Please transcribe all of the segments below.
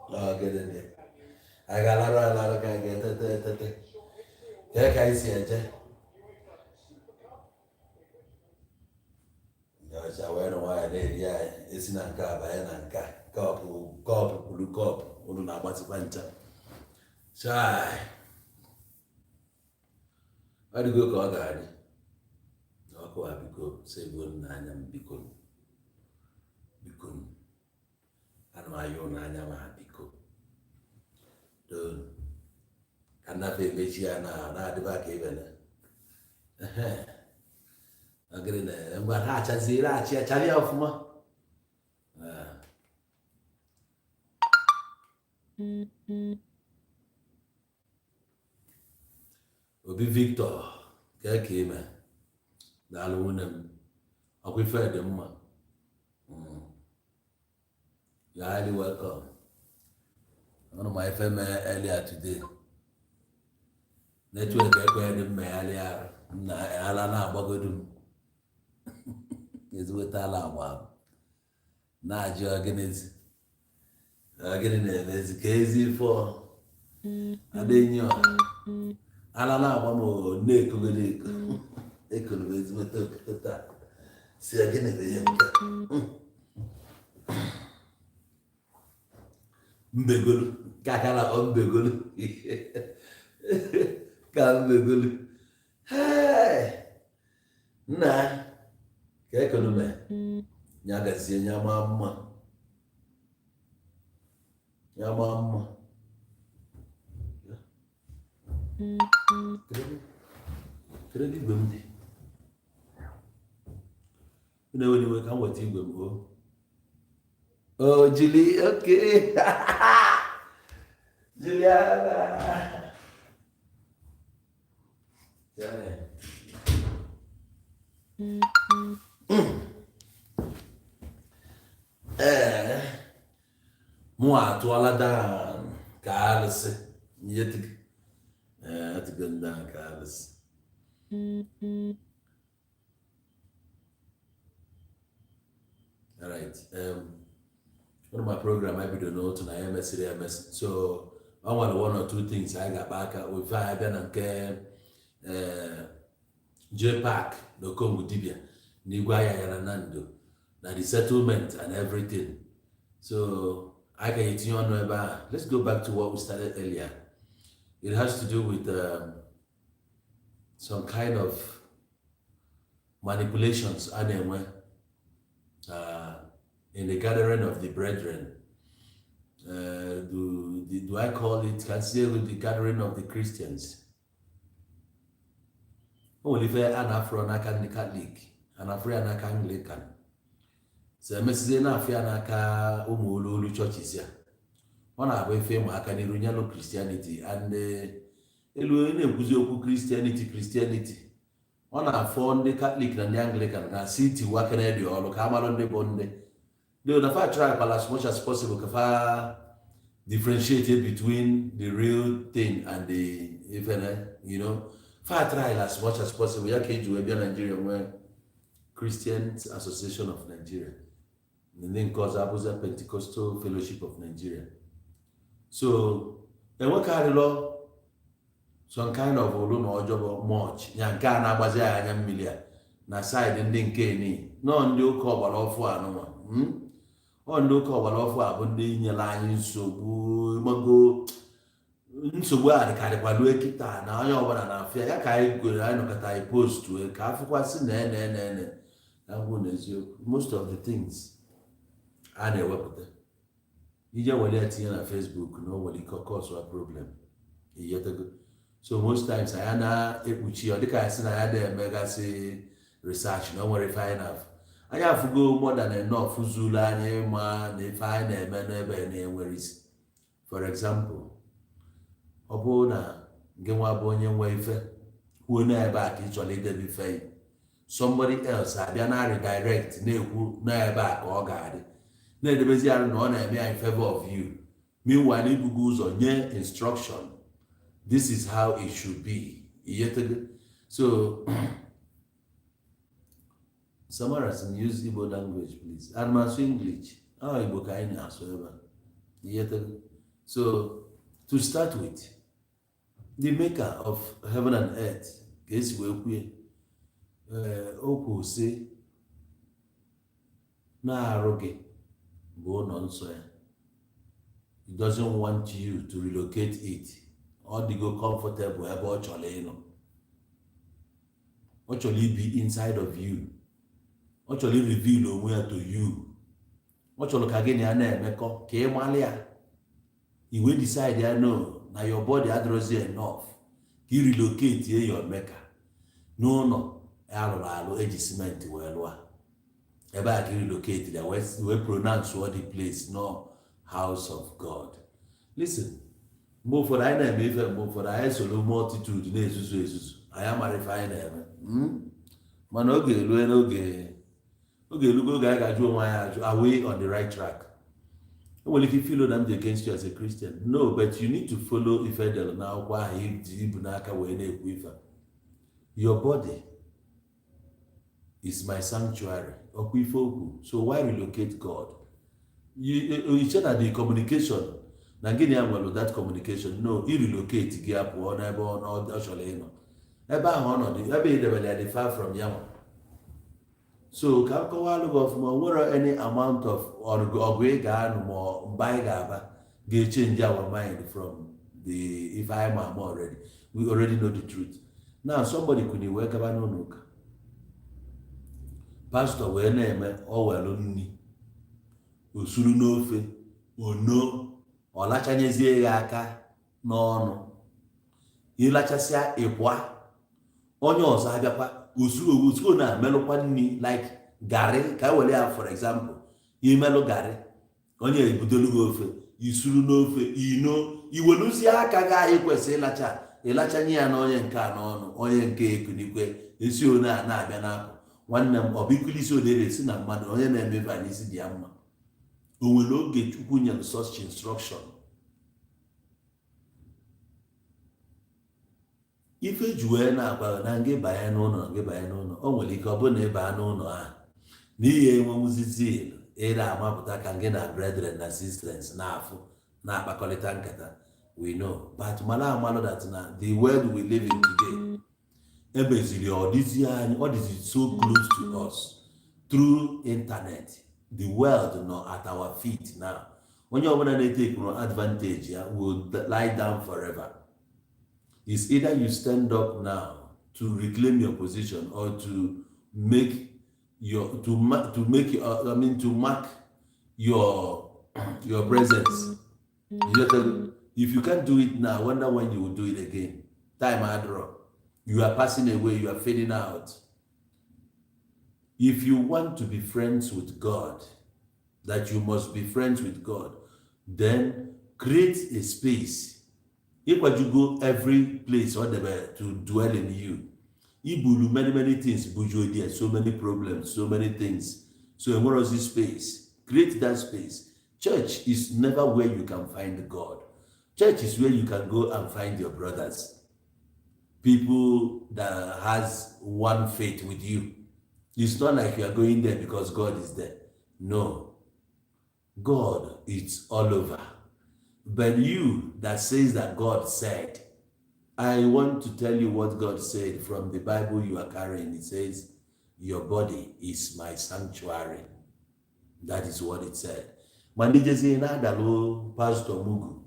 Ọ gịnị dị? Anyị ga-alarụ alarụ ka anyị ga-etete etete. Kee ka anyị si eje? Ndị ọcha wee nụ nwaanyị na-eri anyị esi na nke a banye na nke a, kọpụ kọpụ kwuru kọpụ unu na-agbatịkwa ncha. Chai, ọ dịgo ka ọ ga-adị ọkụ a. Biko sebuo n'anya m, biko, biko, ana m ayọ n'anya ma biko doo ka nnafe emechi ya na na-adịba ka ibele. Gịnị na ngwa ha achaziere achị achara ya ọfụma. Obi Victor, kee ka ime? Daalụ nwunye m, ọkwa ife dị mma. You are highly welcome. Ọnụ ma ife mee earlier today, network ekweghị dị mmegharị arụ na ala na-agbagodu m ezigbote ala agba m na-ajụ ọgịnịzi gịnị na-emezi ka ezi ife ada enyi ọha ala na-agba m na-ekogodo eko ekoro m ezigbote okuko taa si gịnị bụ ihe nke mbegolu ka aka na-akpọ mbegolu ka mbegolu. Hey! Nna ka ekonume ya gazie, ya maa mma, ya maa mma. Kedu ebe igwe m dị? Unu ewere iwe ka m weta igwe m. O Julie, okay, Juliana. Yeah. Ee, mụ atụọla down ka alụsị ihe. Ee, atụgo m down ka alụsị. Alright, one of my program I bido n'otu na ya emesịrị emesị, so ọ nwere one or two things anyị ga-akpa aka ofe anyị bịa na nke JPAC na Okongwu Dibia na Igwe Ahịa ya na Nando na the settlement and everything, so anyị ga-etinye ọnụ ebe ahụ. Let's go back to what we started earlier. It has to do with some kind of manipulations a na-enwe in the gathering of the brethren. Do I call it, can say the gathering of the Christians? O nwere ife a na-afụrọ n'aka ndị Catholic, a na-afụrụ ya n'aka Anglican, so emesizie na-afụ ya n'aka ụmụ olu olu churches ya. Ọ na-abụ ife ịma aka n'iru nyelụ Christianity and elu onye na-ekwuzi okwu Christianity. Christianity ọ na-afọ ndị Catholic na ndị Anglican na si tiwa Kennedy ọrụ ka amalụ ndị bụ ndị they na fa try as much as possible ka fa differentiate between the real thing and the ifene. Fa try as much as possible ya ka eji wee bịa Nigeria nwee Christian Association of Nigeria, ndị nke ọzọ abụza Pentecostal Fellowship of Nigeria. So enwekarịlọ some kind of olu na ọjọbọ much ya nke a na-agbazi ya anya mmiri a na side ndị nke ni nọọ ndị ụka ọgbara ọfụ anụnwa. Ọ ndị ụka ọgbara ọfụ a bụ ndị nyere anyị nsogbu mago nsogbu a dịkarịkwa lue kịta na onye ọbụla na-afịa ya ka anyị gwere anyị nọkọta anyị post wee ka afụkwasị na ene ene ene na ngwụ na eziokwu. Most of the things a na-ewepụta ije were ya tinye na Facebook na o nwere ike cause a problem, iyetego. So most times anyị na-ekpuchi ọ dịka anyị sị na ya na-emegasị research na o nwere ife anyị na-afụ. Anyị afụgo more than enough zuru anyị ma na ife anyị na-eme n'ebe na-enwere isi. For example, ọ bụrụ na gị nwa bụ onye nwe ife kwuo n'ebe a ka ị chọrọ idebe ife yi, somebody else abịa na redirect na-ekwu n'ebe a ka ọ ga-adị na-edebezi arụ na ọ na-eme ya in favor of you. Meanwhile, ibugo ụzọ nye instruction, this is how it should be, iyetego. So Samara sị use Igbo language, please. Ana m asụ English. Ọ Igbo ka anyị na-asụ ebe a. Ihe. So to start with, the maker of heaven and earth, ka esi wee kwue, o kwu sị na-arụ gị bụ ụlọ nsọ ya. He doesn't want you to relocate it. Ọ dịgo comfortable ebe ọ chọrọ ịnọ. Ọ chọrọ ibi inside of you. Ọ chọrọ ireveal onwe ya to you. Ọ chọrọ ka gị na ya na-emekọ, ka ị malị ya. I wee decide ya, no, na your body adịrọzi enough ka ị relocate your maker n'ụlọ alụrụ alụ eji simenti wee lụọ. Ebe a ka ị relocate ya, wee pronounce all the place, no, house of God. Listen, mgbe ụfọdụ anyị na-eme ife, mgbe ụfọdụ anyị soro multitude na-ezuzu ezuzu, anyị amara ife anyị na-eme. Mana oge elue n'oge, oge elugo oge anyị ga-ajụ onwe anyị ajụ: are we on the right track? Enwere ike feel na m dị against you as a Christian. No, but you need to follow ife edelu n'akwụkwọ ahụ iji ibu n'aka wee na-ekwu ife. Your body is my sanctuary, ọkwa ife okwu. So why relocate God? You che na the communication na gịnị ya nwere that communication? No, i relocate gị apụọ n'ebe ọ chọrọ ịnọ, ebe ahụ ọnọdụ, ebe ị debere ya dị far from ya nwa. So ka m kọwalụ gị ọfụma, o nwere any amount of ọgụ ị ga-anụ ma mgbe anyị ga-aba ga-echange our mind from the ife anyị ma ama already. We already know the truth. Now, somebody kuni wee gaba n'ụlọ ụka, pastọ wee na-eme, o welu nri osuru n'ofe, ono ọ lachanyezie ya aka n'ọnụ, ịlachasịa ịpụa. Onye ọzọ abịakwa, osuru osuru na-amelụkwa nri like garị, ka e were ya for example, imelụ garị, onye ebudolu gị ofe, isuru n'ofe, ino iweluzie aka gị ahụ kwesịrị ịlacha, ịlachanye ya na onye nke a n'ọnụ, onye nke ekunikwe esi one a na-abịa n'apụ. Nwanne m, ọ bụ ikulisi odere si na mmadụ onye na-emebe a n'isi dị ya mma. O nwere oge Chukwu nyere such instruction? Ife ji wee na-agwa na gị banye n'ụlọ, gị banye n'ụlọ, o nwere ike ọ bụrụ na ị baa n'ụlọ ahụ n'ihi enwenwuzi zeal ịra amapụta ka gị na brethren na sisters na-afụ, na-akpakọrịta nkata. We know, but mara amalụ that na the world we live in today emeziri ọ dịzi anyị, ọ dịzi so close to us through internet. The world nọ at our feet now. Onye ọbụla na-etekuru advantage ya will lie down forever. It's either you stand up now to reclaim your position or to make your to make your, I mean, to mark your presence. You get it? If you can't do it now, wonder when you will do it again. Time adro. You are passing away, you are fading out. If you want to be friends with God, that you must be friends with God, then create a space. Ịkwajugo every place ọ debe to dwell in you. Ibulu many many things bujuo there, so many problems, so many things. So enwerozi space. Create that space. Church is never where you can find God. Church is where you can go and find your brothers, people that has one faith with you. It's not like you are going there because God is there. No, God is all over. But you that says that God said, I want to tell you what God said from the Bible you are carrying. It says, "Your body is my sanctuary." That is what it said. Ma ndị jezie na-adalụ Pastor Mugu,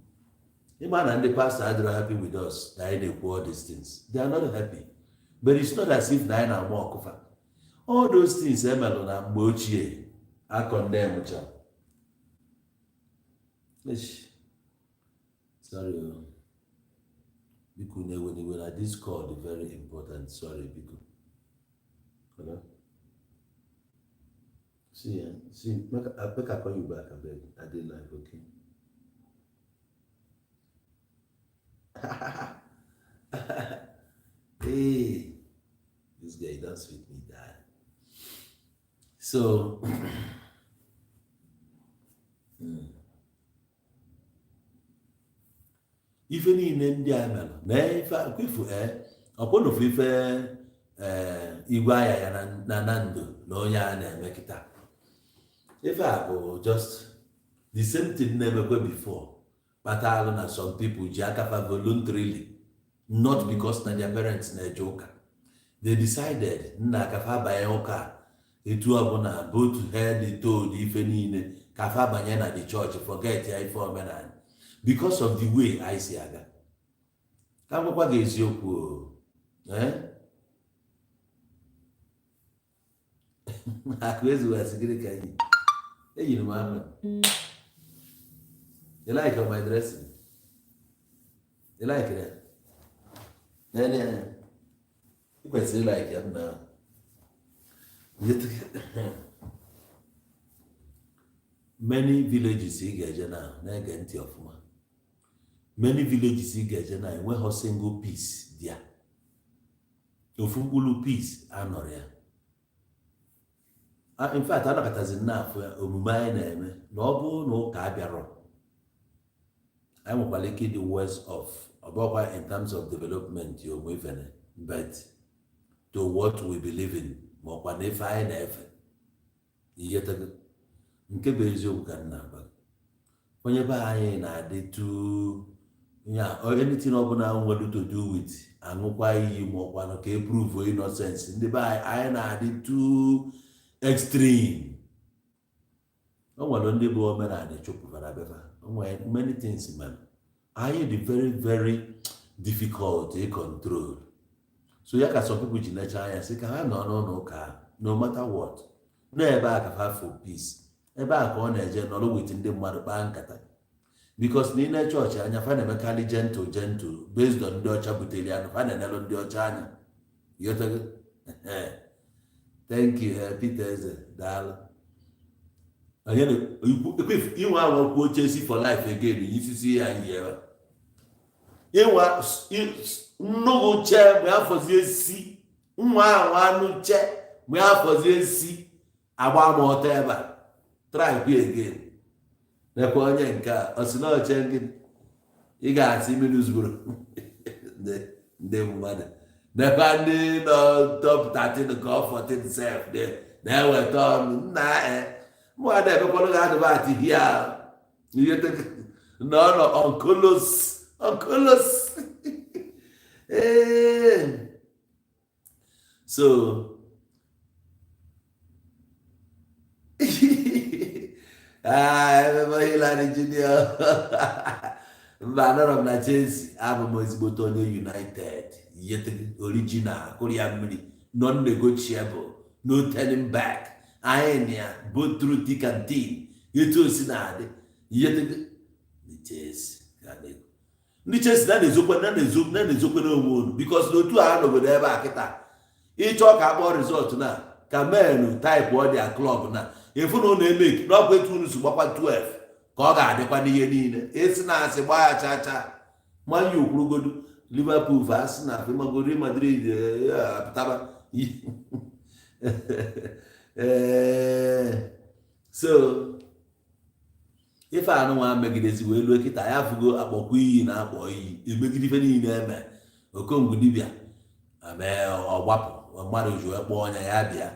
ịma na ndị pastor adịrọ happy with us na anyị na-ekwu all these things. They are not happy. But it's not as if na anyị na-ama ọkụfa. All those things emelụ na mgbe ochie a condemn cha. Eish. Sorry, oh. Biko, na-ewe n'iwe na this call dị very important. Sorry, biko. Hello? See, see, make I call you back, abeg. I dey live, okay? Hey, this guy don sweet me die. So, ife niile ndị a mere na ife akwifu ọkwụnụfụ ife igwe ahịa ya na na ndụ na onye a na-eme kịta, ife a bụ just The same thing na-emekwa before kpatalụ na some people ji aka fa voluntarily, not because na their parents na-eje ụka, they decided nna ka fa banye ụka. Etu ọbụla, both head, told ife niile ka fa banye na the church, forget ya ife omenala, because of the way anyị si aga. Ka m gwakwa gị eziokwu o, eh? Akụ ezughasị gịnị ka yi eyiri m akwa. You like my dressing? You like it? Nene anya, ị kwesịrị like ya na many villages ị ga-eje na na-ege ntị ọfụma. Many villages ị ga-eje na enweghị single peace there, ofu mkpụrụ peace anọrọ ya. In fact, anọkọtazi na-afụ ya omume anyị na-eme na ọ bụrụ na ụka abịarọ, anyị nwekwara ike ịdị worse off. Ọ bụrụkwa in terms of development onwe ifene, but to what we believe in, ma ọkwa na ife anyị na-efe ihetego. Nke bụ eziokwu ka m na-agba gị. Onye be anyị na-adị too ya anything ọbụla nwere to do with aṅụkwa iyi ma ọkwanụ ka e prove innocence. Ndị be anyị, anyị na-adị too extreme. O nwere ndị bụ omenala chụpụtara befa. O nwere many things mere anyị dị very very difficult to control. So ya ka some people ji necha anya sị ka ha nọ n'ụlọ ụka no matter what, n'ebe a ka fa for peace, ebe a ka ọ na-eje nọrọ with ndị mmadụ kpaa nkata, because na ine chọọchị anya fa na-emekarị gentle gentle based on ndị ọcha butere ya, fa na-enelụ ndị ọcha anya. Ịghọtago? Thank you, Peter Eze, daalụ. Onye inwe anwa kwuo Chelsea for life again, isisi ya yiere ịnwa nnukwu che mgbe afọzi esi nwa ahụ anụ che mgbe afọzi esi agba m ọtọ ebe a. Try again. Nekwa onye nke a, ọ sị na oche gị ị ga-asị Middlesbrough ndị mmadụ. Nekwa ndị nọ top 13 ka ọ 14 sef na-eweta ọnụ nna mụ a na-emekwalụ gị adịbat hia ihe nọ nọ onkolos onkolos. Ee, so ememe Hillary Junior, mba, anọrọ m na Chelsea, abụ m ezigbote onye United yet original, kụrụ ya mmiri, non-negotiable, no turning back. Anyị na ya both through thick and thin. Etu o si na-adị yet ndị Chelsea ga na-ekwu ndị Chelsea na na-ezokwe na na-ezo na na-ezokwe n'onwe unu, because n'otu a n'obodo ebe a kịta ịchọ ka akpọọ result na ka menu type ọ dị club na efu na ụlọ emeki n'ọkwa etu unu si gbakwa 12 ka ọ ga-adịkwa n'ihe niile esi na asị gbaa ya chaa chaa. Man U kwurugodu Liverpool, Arsenal, Mago Real Madrid apụtaba. Ee, so ife anụnwa megidezi wee lue kịta ya afụgo akpọkwa iyi na akpọ iyi emegide ife niile eme okongwu dibịa mee ọgbapụ mmadụ ji wee kpọọ ọnya ya bịa.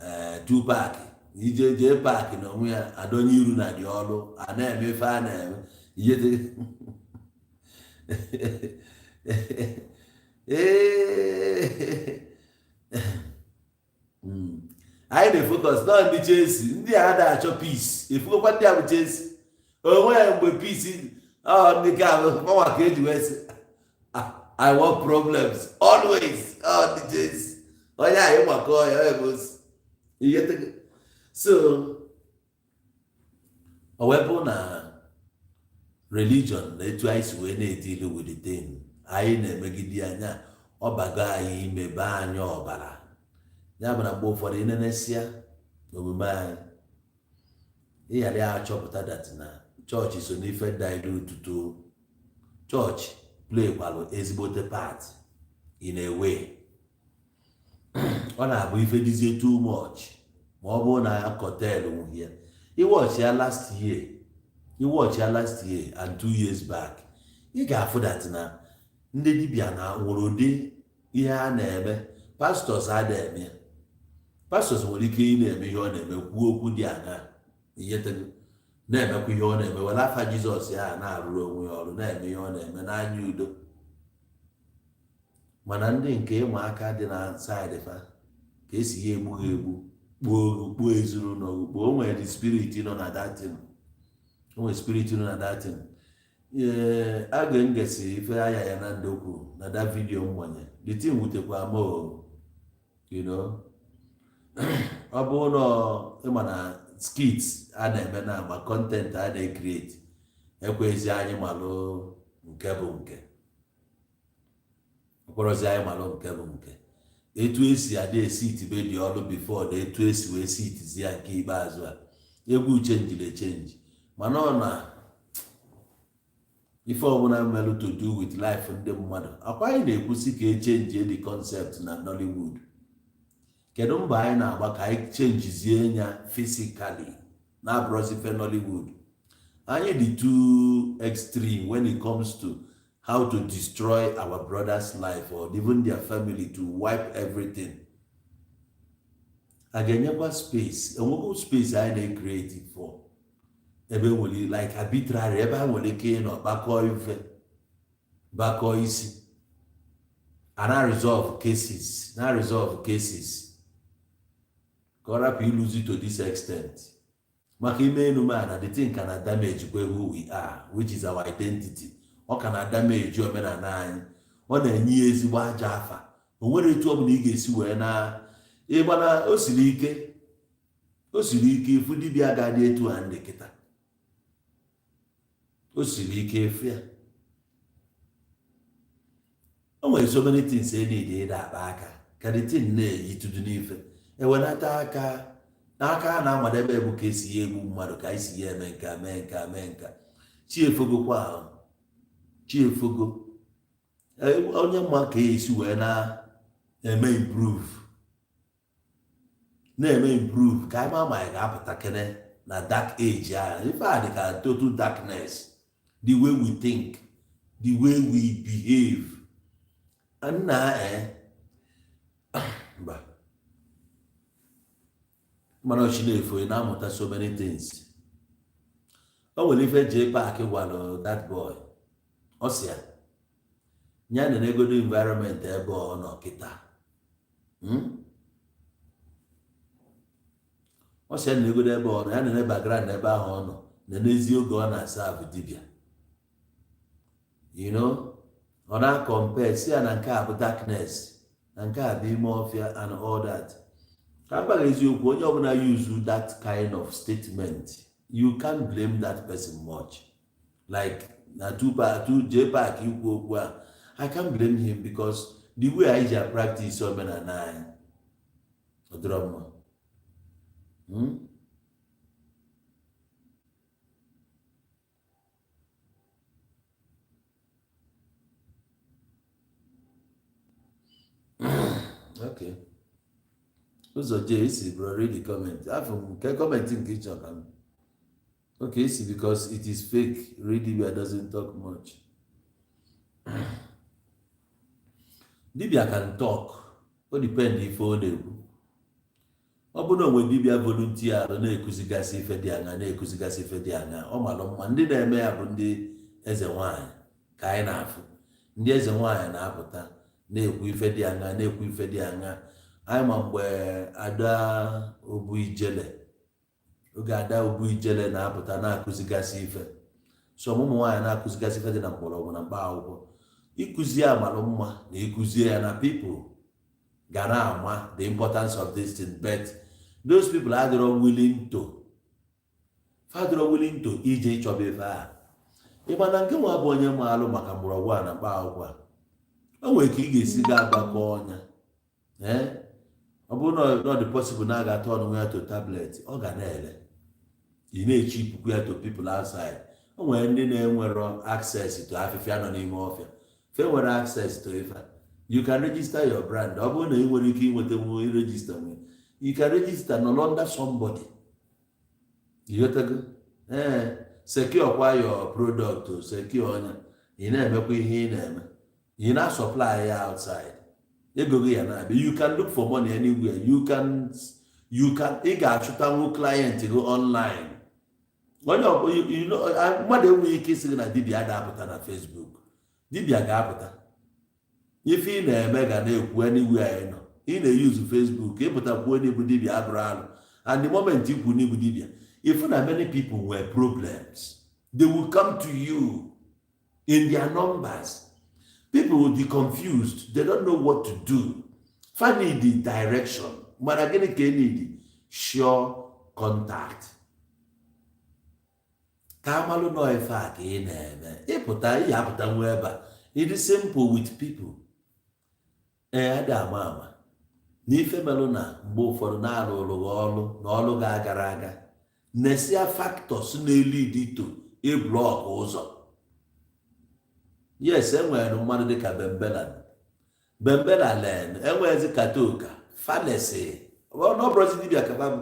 Ee, Tupac ije jee paakị na onwe ya adọnye iru na dị ọlụ a na-eme ife a na-eme ihe ee anyị na-efocus nọ ndị Chelsea, ndị a ada achọ peace. Efugokwa ndị a bụ Chelsea onwe ya mgbe peace ọ ndị ka ọnwa ka eji wee sị, "I want problems always." Ọ ndị Chelsea onye anyị gbakọ ya onye bụ osi ihe. So o wee bụ na religion na etu anyị si wee na-edeal with the thing anyị na-emegide anya ọbago anyị ime bee anyị ọbara. Ya bụ na mgbe ụfọdụ ịnenesịa omume anyị, ịghara ya achọpụta that na chọọchị so n'ife dilute. Chọọchị playkwalụ ezigbote part in a way. Ọ na-abụ ife dizie too much ma ọ bụrụ na ya kọtel nwunye ya. Iwatch ya last year, iwatch ya last year and 2 years back, ị ga-afụ that na ndị dibịa na nwere ụdị ihe a na-eme pastors ada eme. Pastors nwere ike ị na-eme ihe ọ na-eme, kwuo okwu dị aṅa ihe tego. Na-emekwa ihe ọ na-eme, were afa Jizọs ya na-arụrụ onwe ya ọrụ, na-eme ihe ọ na-eme n'anya udo. Mana ndị nke ịma aka dị na side fa, ka esi ya egbu ha egbu, kpuo kpuo ezinụlọ kpuo. O nwere spirit nọ na datin, o nwere spirit nọ na datin. Ee, a ga-ngesi ife aya ya na ndokwu na that video mgbanye. The thing wutekwa m o. Ọ bụrụ na ịma na skits a na-eme na agba content a na-ecreate, ekwezi anyị malụ nke bụ nke okporozi, anyị malụ nke bụ nke etu esi adị esi itibe dị ọrụ before na etu esi wee si itizi ya nke ikpeazụ a. Egwu changeri echange, mana ọ na ife ọbụla melụ to do with life ndị mmadụ. Akwa anyị na-ekwusi ka echange the concept na Nollywood. Kedu mbọ anyị na-agba ka anyị changezie ya physically na-abụrụzi ife Nollywood? Anyị dị too extreme when it comes to how to destroy our brothers' life or even their family, to wipe everything. A ga-enyekwa space, enwekwa space anyị na-ecreate for ebe nwere like arbitrary, ebe a nwere ike ịnọ gbakọọ ife, gbakọọ isi, a na resolve cases, na resolve cases, ka ọ rapụ ịlụzi to this extent. Maka ime enume a na the thing ka na damage kwe who we are, which is our identity. Ọ ka na damage omenala anyị, ọ na-enye ya ezigbo aja afa. O nwere etu ọ bụla ị ga-esi wee na ịgbana. O siri ike, o siri ike ifu dibịa ga-adị etu a ndị kịta. O siri ike efu ya. O nwere so many things e need ịda akpa aka ka the thing na-eyitudu n'ife ewenata aka n'aka a na-amadebe bụ ka esi ya egbu mmadụ, ka anyị si ya eme nka, mee nka, mee nka. Chi efogokwa ahụ, chi efogo. Onye mma ka esi wee na-eme improve, na-eme improve, ka anyị ma anyị ga-apụta kene na dark age ahụ. Ife a dị ka total darkness, the way we think, the way we behave. Nna, mba, mana ochi na-efo, ị na-amụta so many things. O nwere ife J Park gwara that boy. Ọ sị ya ya na-egodo environment ebe ọ nọ kịta. Ọ sị ya na-egodo ebe ọ nọ, ya na background ebe ahụ ọ nọ na n'ezi oge ọ na-asa abụ dibịa. Ọ na-compare, si ya na nke a bụ darkness, na nke a bụ ime ọfịa and all that. Ka m gwa gị eziokwu, onye ọbụla use that kind of statement, you can't blame that person much. Like na two J Park ikwu okwu a, I can't blame him, because the way anyị ji practice omenala anyị, ọ dịrọ mma. Okay. Ụzọ J isi, bro, read the comment. Afọ m nke comment nke ịchọ ka m. Okay, isi because it is fake. Real dibia doesn't talk much. Dibia can talk. O depend ife ọ na-ekwu. Ọ bụrụ na onwe dibia volunteer na-ekuzigasị ife dị aṅa, na-ekuzigasị ife dị aṅa, ọ malụ mma. Ndị na-eme ya bụ ndị eze nwanyị ka anyị na-afụ. Ndị eze nwanyị na-apụta na-ekwu ife dị aṅa, na-ekwu ife dị aṅa. Anyị ma mgbe Ada Obu Ijele, oge Ada Obu Ijele na-apụta na-akụzigasị ife. So ụmụ nwaanyị na-akụzigasị ife dị na mgbọrọgwụ na mkpa akwụkwọ. Ịkụzi ya malụ mma na ịkụzie ya na people ga na-ama the importance of this thing, but those people adịrọ willing to, adịrọ willing to ije ịchọba ife a. Ịma na nke nwa bụ onye maalụ maka mgbọrọgwụ a na mkpa akwụkwọ a, o nwere ka ị ga-esi ga agbakọ ọnya. Ee, ọ bụrụ na ọ dị possible na a ga-atọ ọnụ ya to tablet, ọ ga na-ele, ị na-echi puku ya to people outside. O nwere ndị na-enwero access to afịfịa nọ n'ime ọfịa, fe nwere access to ife a. You can register your brand. Ọ bụrụ na ị nwere ike inweta nwe register nwe, you can register nọ under somebody. Ịghọtago? Ee, secure kwa your product o, secure ọnya, ị na-emekwa ihe ị na-eme, ị na-supply ya outside, ego gị ya na-abịa. You can look for money anywhere. You can ị ga-achụtanwu client gị online. Onye mmadụ enweghị ike isi gị na dibịa ada-apụta na Facebook. Dibịa ga-apụta. Ife ị na-eme ga na-ekwu anywhere anyị nọ. Ị na-eyuzu Facebook ịpụta kwuo n'ịbụ dibịa abụrụ alụ. And the moment ikwu n'ịbụ dibịa, ifu na many people nwere problems, they will come to you in their numbers. People will be confused, they don't know what to do. Fa need the direction. Mana gịnị ka e need? Sure contact, ka amalụ nọ ife a ka ị na-eme. Ịpụta, ị apụta nwa ebe a, it is simple with people. Ee, ada ama ama n'ife melụ na mgbe ụfọdụ na-alụ ụlụ gị ọlụ na ọlụ gị agara aga, nesia factors na-elead to ịblock ụzọ. Yes, enwere mmadụ dịka Bembela, Bembela len enwezi katoka falesi n'ọbụrụzi dibịa kaba bụ.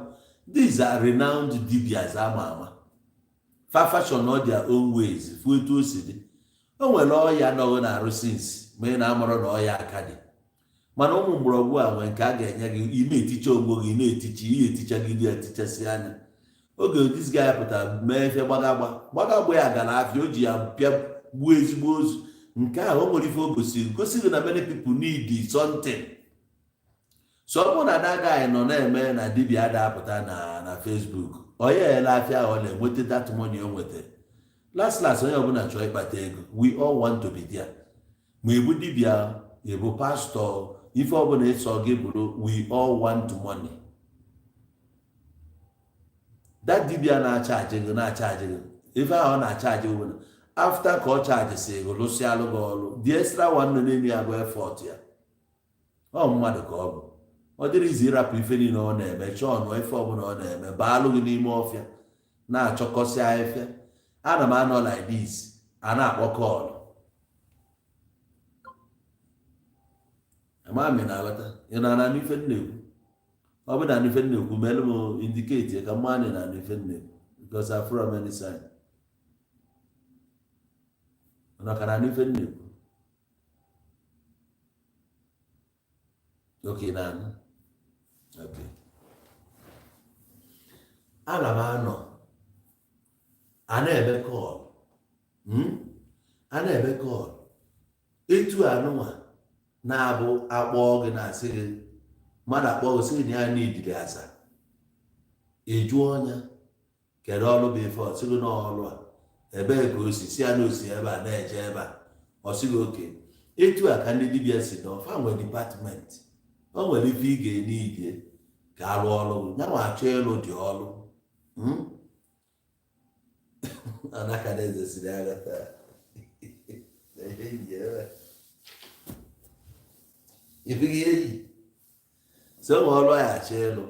These are renowned dibias ama ama. Fa fashion all their own ways. Fụ etu o si dị, o nwere ọya nọghị na-arụ since, ma ị na-amarọ na ọya aka dị. Mana ụmụ mgbọrọgwụ a nwere nke a ga-enye gị, ị na-eticha onwe gị, ị na-eticha ihe etichagide ya, etichasị anya. Oge this guy pụtara mee ife gbagagba gbagagba, ya gara afịa, o ji ya pịa gbuo ezigbo ozu. Nke a o nwere ife o gosiri, gosi gị na many people need something. So ọ bụrụ na that guy nọ na-eme na dibịa ada-apụta na Facebook, onye ele afịa ọ na-enweta that money o nweta. Last last, onye ọbụla chọọ ịkpata ego. We all want to be there. Ma ịbụ dibịa, ịbụ pastọ, ife ọbụla ịsọ gị bụrụ, we all want money. That dibịa na-acharge gị, na-acharge gị ife ahụ ọ na-acharge gị bụ after ka ọ charge gị, lụsịalụ gị ọrụ. The extra one nọ n'elu ya bụ effort ya. Ọ mmadụ ka ọ bụ, ọ dịrị izi ịrapụ ife niile ọ na-eme, chọọ ọnụ ife ọbụla ọ na-eme, baalụ gị n'ime ọfịa na-achọkọsị ahịfịa. Ana m anọ like this, a na-akpọ call. Ama m na-aghọta. Ị na-ana ife m na-ekwu? Ọ bụ na ife m na-ekwu, meelu m indicate ka mma na ife m na-ekwu, because afụrọ m any sign. Ọ ka na ife m na-ekwu? Okay, na anụ. Okay, ana m anọ, a na-eme call, a na-eme call etu anụnwa na-abụ akpọọ gị, na-asị gị, mmadụ akpọọ gị, sị gị na ya n'idiri aza. Ị jụọ ọnya kedu ọrụ bụ ife, ọ sị gị n'ọrụ a, ebee ka o si, si ya na o si ebe a na-eje ebe a. Ọ sị gị okay. Etu a ka ndị dibịa si nọ. Fa nwere department. O nwere ife ị ga-ene ige ka arụ ọrụ gị, nyanwa achọ ịlụ dị ọrụ. Anakadaeze siri agha taa. Ife gị eyi so nwe ọrụ anyị achọ ịlụ,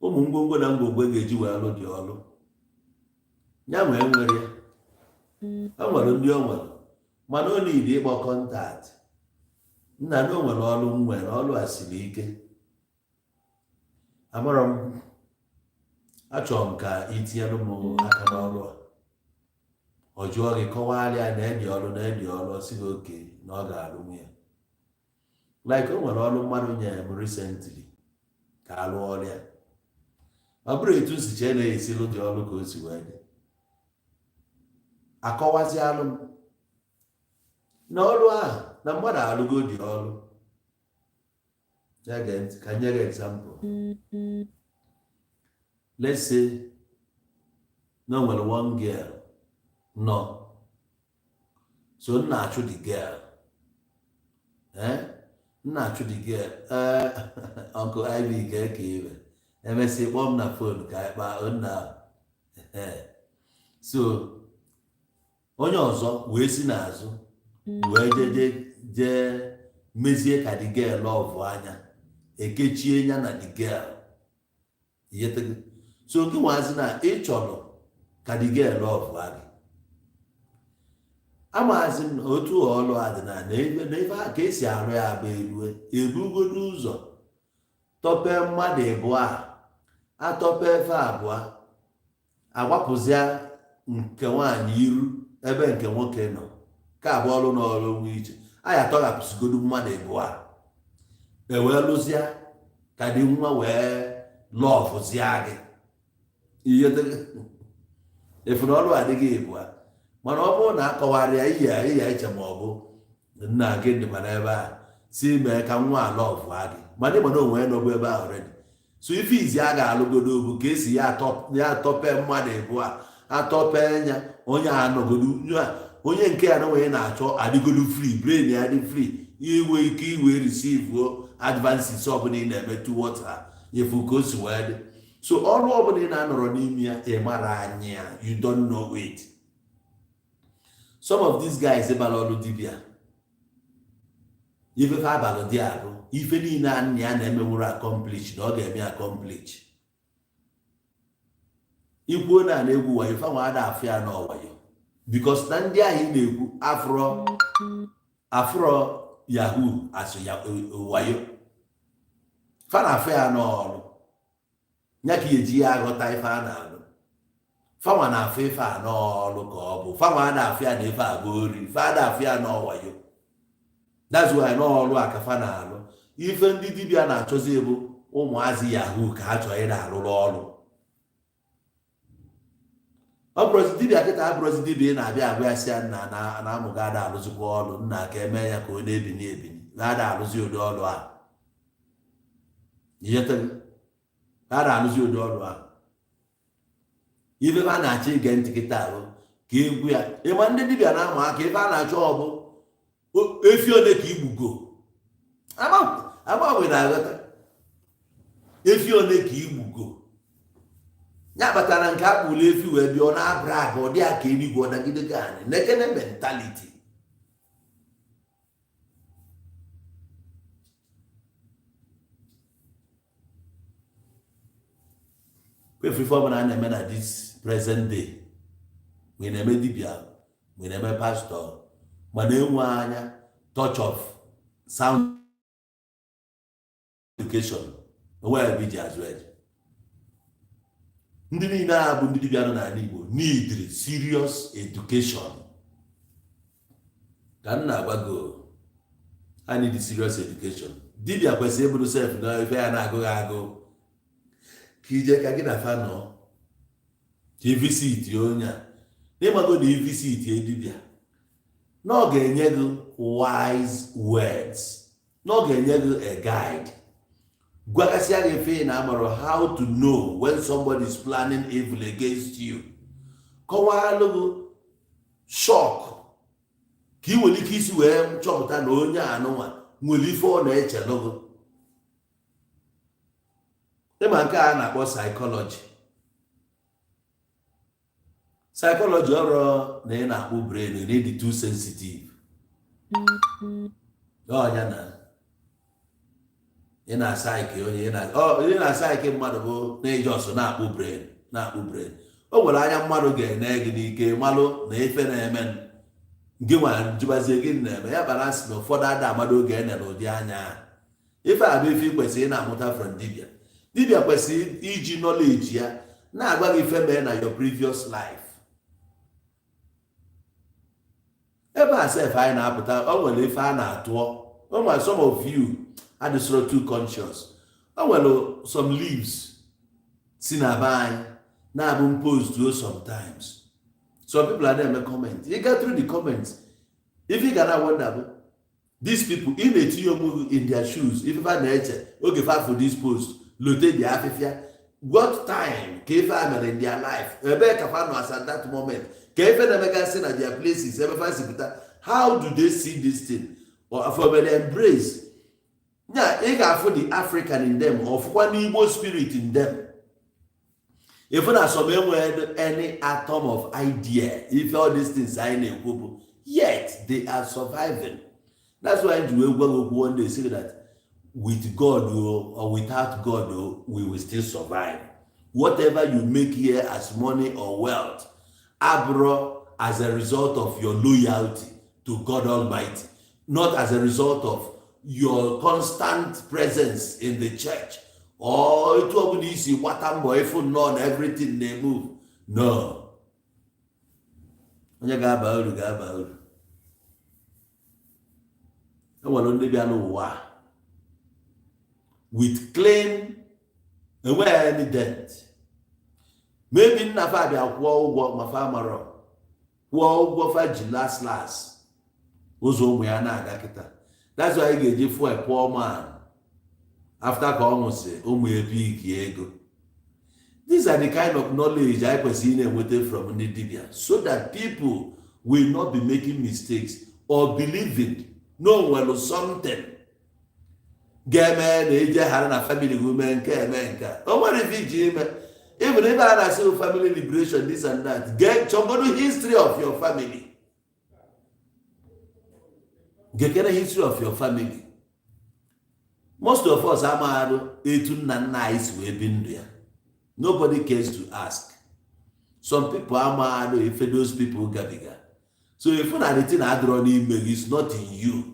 ụmụ ngwongwo na ngwongwo ga-eji wee lụ dị ọrụ ya nwee nwere ya. O nwere ndị o nwere, mana ọ need ịkpọ contact nna na o nwere ọrụ m nwere, ọrụ a siri ike, amarọ m, achọrọ m ka itinyere m aka n'ọrụ a. Ọ jụọ gị, kọwara ya na edi ọrụ na edi ọrụ, ọ sị gị okay, na ọ ga-alụ nwunye. Like o nwere ọrụ mmadụ nyere m recently ka alụ ọrụ ya. Ọ bụrụ etu m si chee na-esi lụ dị ọrụ ka o si wee dị, akọwazi alụ m na ọrụ ahụ na mmadụ alụgo dị ọrụ ya. Gee ntị ka nye gị example. Let's say na o nwere one girl nọ so m na-achụ the girl, eh, m na-achụ the girl. Ee, Uncle Ivy ga-eke ibe emesị kpọọ m na phone ka anyị kpaa nna. So onye ọzọ wee si n'azụ wee jee jee mezie ka the girl love anya, ekechie ya na the girl. So gị nwazi na ị chọrọ ka the girl love gị, amaghịzi m otu ọlụ a dị na na ebe a ka esi arụ ya bụ erue ebugodo ụzọ tọpe mmadụ ịbụọ a, atọpe efe abụọ, agbapụzia nke nwaanyị iru ebe nke nwoke nọ, ka abụọ ọrụ n'ọrụ onwe iche. Anyị atọghapụsigodo mmadụ ịbụọ a, ewee lụzia ka dị nwa wee lovezia gị. Ihe Efu na ọrụ adịghị ịbụa, mana ọ bụrụ na akọwara ya ihe ihe eche, ma ọ bụ nna gị dịkwa n'ebe a si mee ka nwa ala ọvụa gị, mana ịma na onwe ya nọbụ ebe ahụ already. So ife izi a ga-alụgodo bụ ka esi ya atọpe mmadụ ịbụa, atọpe ya, onye a nọgodo, onye nke ya na onye na-achọ adịgodo free, brain ya dị free, inwe ike iwe receive advances ọbụla ị na-eme towards ha. Efu ka o si wee dị. So ọrụ ọbụla ị na-anọrọ n'ime ya, ị mara anya ya, you don't know it. Some of these guys bara ọrụ dibịa, ifefe abalị dị abụ ife niile a nna ya na-emenwuru accomplish na ọ ga-eme accomplish. Ikwuo na na-egwu wayo, fanwa ada afụ ya n'ọwayo, because na ndị ahụ ị na-ekwu afụrọ afụrọ yahoo asụ ya wayo, fa na-afụ ya n'ọrụ ya ka eji ya aghọta ife a na-alụ. Fanwa na-afụ ife a n'ọrụ ka ọ bụ fanwa a na-afụ ya na ife a bụ ori, fa a na-afụ ya n'ọwayo. That's why n'ọrụ a ka fa na-alụ. Ife ndị dibịa na-achọzi bụ ụmụazị yahoo ka ha chọrọ ị na-alụrụ ọrụ. Ọ bụrụzi dibịa kịta, abụrụzi dibịa ị na-abịa agwa ya sị ya nna na amụga ada alụzikwa ọrụ nna ka eme ya ka ọ na-ebini ebini na-ada alụzi ụdị ọrụ a ihe a na-alụzi ụdị ọrụ ahụ. Ife a na-achọ ige ntị kịta ahụ ka egwu ya ịma ndị dibịa na-ama aka. Ife a na-achọ ọ bụ efi one ka igbugo agbanwe na-aghọta efi one ka igbugo ya kpatara nke akpụrụ efi wee bịa, ọ na-abra aga, ọ dị ya ka eluigwe ọ dagide gị anị nekene mentality. Kwefu ife ọbụla a na-eme na this present day, ma ị na-eme dibịa, ma ị na-eme pastọ, mana enwe anya touch of sound education, onwe ebe iji azụ eje. Ndị niile a bụ ndị dibịa nọ n'ala Igbo need serious education. Ka m na-agwa gị, ha need serious education. Dibịa kwesịrị ịbụrụ sef na ife ya na-agụghị agụ ka ije ka gị na fa nọ ka i visit onye a n'ịmago na i visit dibịa na ọ ga-enye gị wise words, na ọ ga-enye gị a guide, gwagasịa gị ife ị na-amarọ, how to know when somebody is planning evil against you, kọwaalụ gị shock ka ị nwere ike isi wee chọpụta na onye anụnwa nwere ife ọ na-echelụ gị. Ịma nke a na-akpọ psychology. Psychology ọrụ na ị na-akpụ brain na ịdị too sensitive ọnya na ị na-asaiki onye ị na-asaiki mmadụ bụ na iji ọsọ na-akpụ brain, na-akpụ brain. O nwere anya mmadụ ga-ene gị n'ike malụ na ife na-eme gị nwa jụbazie gị na-eme ya bara sị na ụfọdụ ada amado oge ene na ụdị anya ahụ. Ife a bụ ife ị kwesịrị ị na-amụta from dibịa. Dibịa kwesịrị iji knowledge ya na-agwa gị ife mee na your previous life. Ebe a sef anyị na-apụta, o nwere ife a na-atụọ o nwere. Some of you adịsoro too conscious. O nwere some leaves si na be anyị na-abụ post o. Sometimes some people are na-eme comment, you get through the comments, if you ga na wonder bụ these people, ị na-etinye onwe gị in their shoes, ife fa na-eche oge fa for this post lote dị afịfịa, what time ka ife a mere in their life, ebee ka fa nọ as at that moment, ka ife na-emegasị na their places ebe fa si pụta, how do they see this thing or from an embrace nya. Ị ga-afụ the African in them, ọfụkwa n'Igbo spirit in them. Ifu na some enweghị any atom of idea ife all these things anyị na-ekwu bụ, yet they are surviving. That's why ji wee gwa gị okwu one day, say that with God o, or without God o, we will still survive. Whatever you make here as money or wealth abụrụ as a result of your loyalty to God Almighty, not as a result of your constant presence in the church or etu ọbụla isi gbata mbọ ịfụ nnọọ na everything na-emove. No, onye ga-aba uru ga-aba uru. E nwere ndị bịa n'ụwa a with clean, enweghị any dent. Maybe nna fa bịa kwụọ ụgwọ ma fa marọ, kwụọ ụgwọ fa ji last last ụzọ ụmụ ya na-aga kịta. That's why anyị ga-eji fụ a poor man, after ka ọ nwụsị, ụmụ ya pick ego. These are the kind of knowledge anyị kwesịrị ị na-enweta from ndị dibịa, so that people will not be making mistakes or believing na o nwere something ga-eme na eje ghara na family gị mee nke eme nke a. O nwere ife iji ime. Even ebe a na-asị family liberation, this and that, get chọgodo history of your family, gekere history of your family. Most of us amaghị etu nna nna anyị si wee bi ndụ ya. Nobody cares to ask. Some people amaghị ife those people gabiga. So if na the thing adịrọ n'ime gị, is not in you.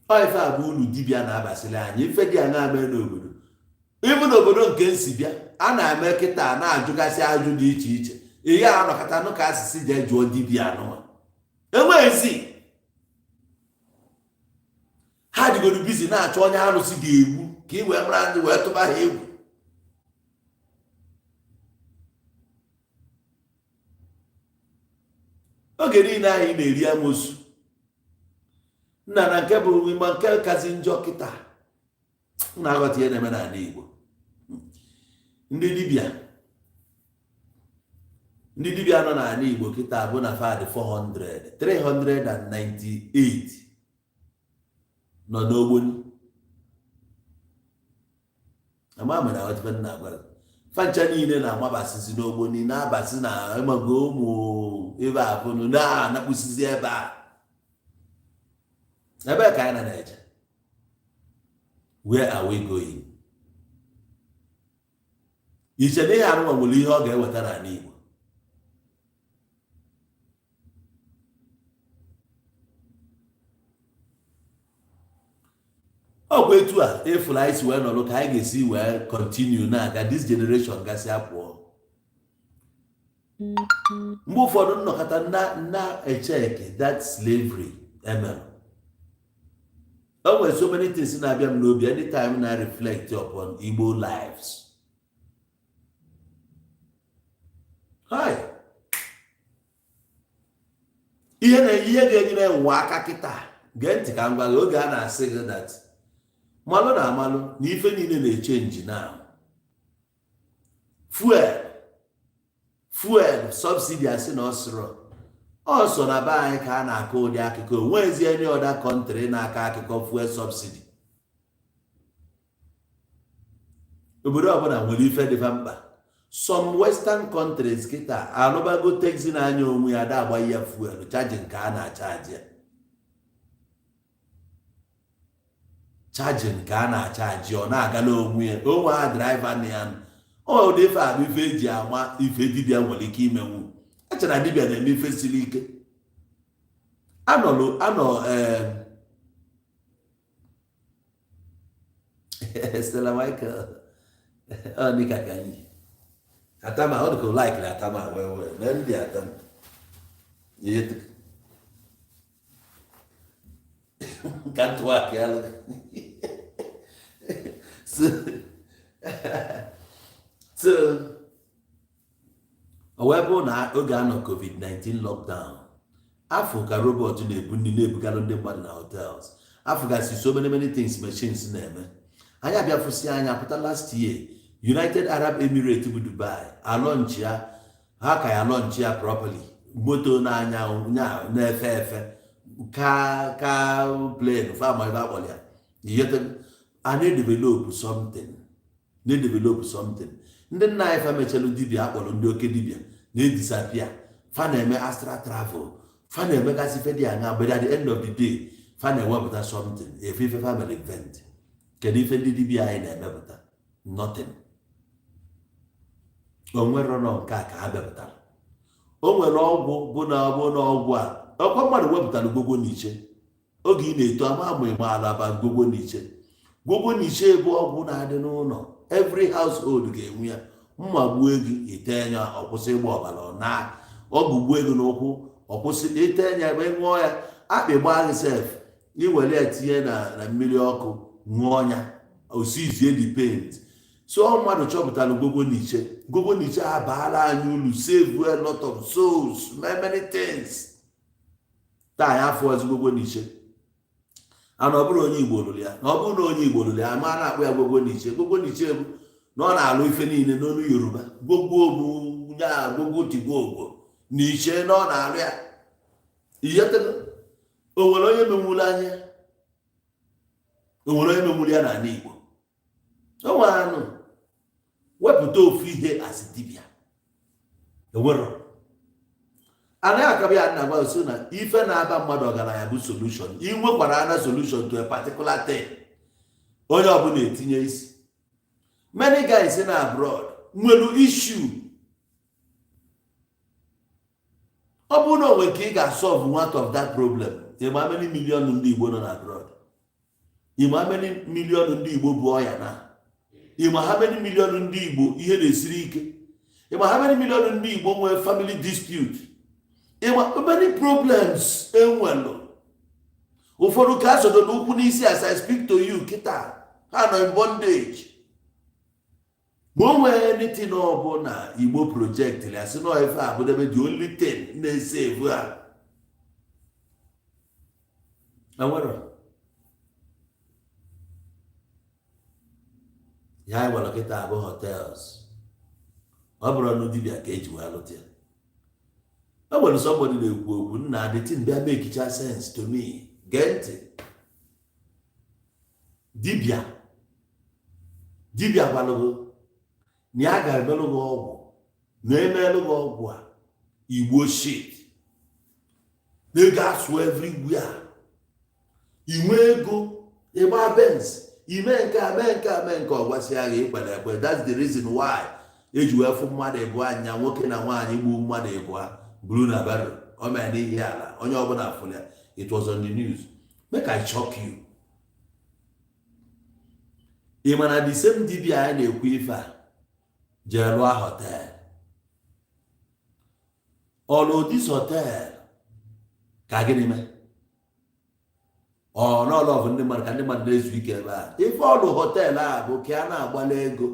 Ọ ife a bụ ulu dibịa na-abasịrị anyị. Ife dị a na-eme n'obodo, ịbụ n'obodo nke nsi bịa, a na-eme kịta na-ajụgasị ajụ dị iche iche. Ihe a nọkọta nụ ka asịsị jee jụọ dibịa anụma enweghịzi. Ha dịgoro busy na-achọ onye arụsị ga-egbu ka ị wee mara ndị wee tụba ha egwu. Oge niile anyị na-eri amosu nna na nke bụ ma nke kazi njọ kịta na-aghọta ihe na-eme n'ala Igbo. Ndị dibịa nọ n'ala Igbo kịta bụ na fadị 400, 398 nọ n'Ogboni. Ama mere aghọta ife nna agwa gị. Fancha niile na-amabasịzi n'Ogboni, na-abasị na ịmago ụmụ ebe abụnụ na-anakpụsizi ebe a. Ebee ka anyị na-eje? Where are we going? Iche na ihe anụnwa nwere ihe ọ ga-eweta n'ala Igbo? Ọkwa etu a efuru anyị si wee nọrọ ka anyị ga-esi wee continue na-aga. This generation gasị apụọ. Mgbe ụfọdụ nnọkọta na echeki that slavery emere, o nwere so many things na-abịa m n'obi anytime na reflect upon Igbo lives. Hi. Ihe na ihe ga-enyere nwa aka kịta, gee ntị ka m gwa gị. Oge a na-asị gị that malụ na amalụ na ife niile na-echange now. Fuel subsidy, asị na ọ sịrọ ọ so na be anyị ka a na-akọ ụdị akụkọ. Onwezi any other country na-akọ akụkọ fuel subsidy? Obodo ọbụla nwere ife dịfa mkpa. Some western countries kịta alụbago taxi na-anya onwe ya, da agba ya fuel charging nke a na-acharge ya, charging nke a na-acharge, ọ na-agala onwe ya, onwe ha driver na ya. Ọ ụdị ife a bụ ife eji ama ife dibịa nwere ike imenwu. Echere na dibịa na-eme ife siri ike. Anọlụ anọ Stella Michael, ọ dịka ka anyị atama, ọ dịka like atama wee wee na ndị atama ihe ka ntụaka ya. So o wee bụrụ na oge anọ COVID-19 lockdown, afọ ka robot na-ebu nri na-ebugalụ ndị mmadụ na hotels, afọ gasị so many many things machines na-eme. Anyị abịa anya pụta last year, United Arab Emirates bụ Dubai alaunch ya, ha ka ya launch ya properly, moto na-anya na-efe efe ka plane fama ebe akpọrọ ya. A na-edevelop something, na-edevelop something. Ndị nna anyị fa mechalụ dibịa akpọrọ ndị oke dibịa na-edisappear. Fa na-eme astral travel, fa na-emegasị ife dị aṅa, but at the end of the day fa na-ewepụta something efe ife fa mere invent. Kedu ife ndị dibịa anyị na-emepụta? Nothing. O nwere nọ nke a ka ha bịapụtara. O nwere ọgwụ bụ na ọ bụ na ọgwụ a ọkwa mmadụ wepụtara gwogwo n'iche. Oge ị na-eto ama ama ịmaala aba gwogwo n'iche. Gwogwo n'iche bụ ọgwụ na-adị n'ụlọ, every household ga-enwe ya. Mma gbuo gị, ite ya, ọkwụsị ịgba ọbara. Ọ na ọgwụ gbuo gị n'ụkwụ, ọkwụsị. Ite ya ebe ṅụọ ya, akpị gbaa gị sef, iwere ya tinye na mmiri ọkụ, ṅụọ ya, osizie the paint. So ọ mmadụ chọpụtara gwogwo n'iche, gwogwo n'iche abaala anyị ulu, save a lot of souls, many things. Taa anyị afọ ọzọ gwogwo n'iche ana ọ bụrụ onye Igbo lụrụ ya, na ọ bụrụ na onye Igbo lụrụ ya, ma a na-akpọ ya gwogwo n'iche. Gwogwo n'iche bụ na ọ na-alụ ife niile n'olu Yoruba. Gwogwo bụ ya gwogwo tigwogwo n'iche na ọ na-alụ ya. Iyetego o nwere onye menwuru anya, o nwere onye menwuru ya n'ala Igbo. O nwere anụ wepụta ofu ihe asị dibịa enwero anaghị akaba ya. Nna gwa so na ife na-aba mmadụ ọgaranya bụ solution. Ị nwekwara ana solution to a particular thing, onye ọbụla etinye isi. Many guys na abroad nwere issue. Ọ bụrụ na onwe nke ị ga-solve one of that problem. Ịma many million ndị Igbo nọ na abroad? Ịma many million ndị Igbo bụ ọya na? Ịma how many million ndị Igbo ihe na-esiri ike? Ịma how many million ndị Igbo nwee family dispute? Ịma many problems enwelu? Ụfọdụ ka a sodo n'ụkwụ n'isi. As I speak to you kịta, ha nọ in bondage. Ma o nwee anything ọbụla Igbo project ya sị na ife abụdebe, the only thing na-ese evu ha enwero ya. Anyị gwara kịta abụ hotels, ọ bụrụ ọnụ dibịa ka eji wee lụta ya. O nwere somebody na-ekwu okwu nna, the thing bịa make sense to me. Gee ntị. Dibịa dibịa gwalụgụ na ya ga-emelụ gị ọgwụ, na emelụ gị ọgwụ a, igbo shit na ego asụ everywhere, inwe ego, ịgba Benz, ime nke a, mee nke a, mee nke ọ gwasịa gị, ikwere ekwe. That's the reason why eji wee fụ mmadụ ịbụọ anya, nwoke na nwaanyị, gbuo mmadụ ịbụọ buru na barrow. O mere n'ihi ala, onye ọbụla fụrụ ya. It was on the news. Make I shock you. Ị ma na the same dibịa anyị na-ekwu ife a jee lụọ hotel, ọlụ this hotel ka gịnị mee? Ọ n'ọlọvụ ndị mmadụ, ka ndị mmadụ na-ezu ike ebe a. Ife ọlụ hotel a bụ ka a na-agbala ego,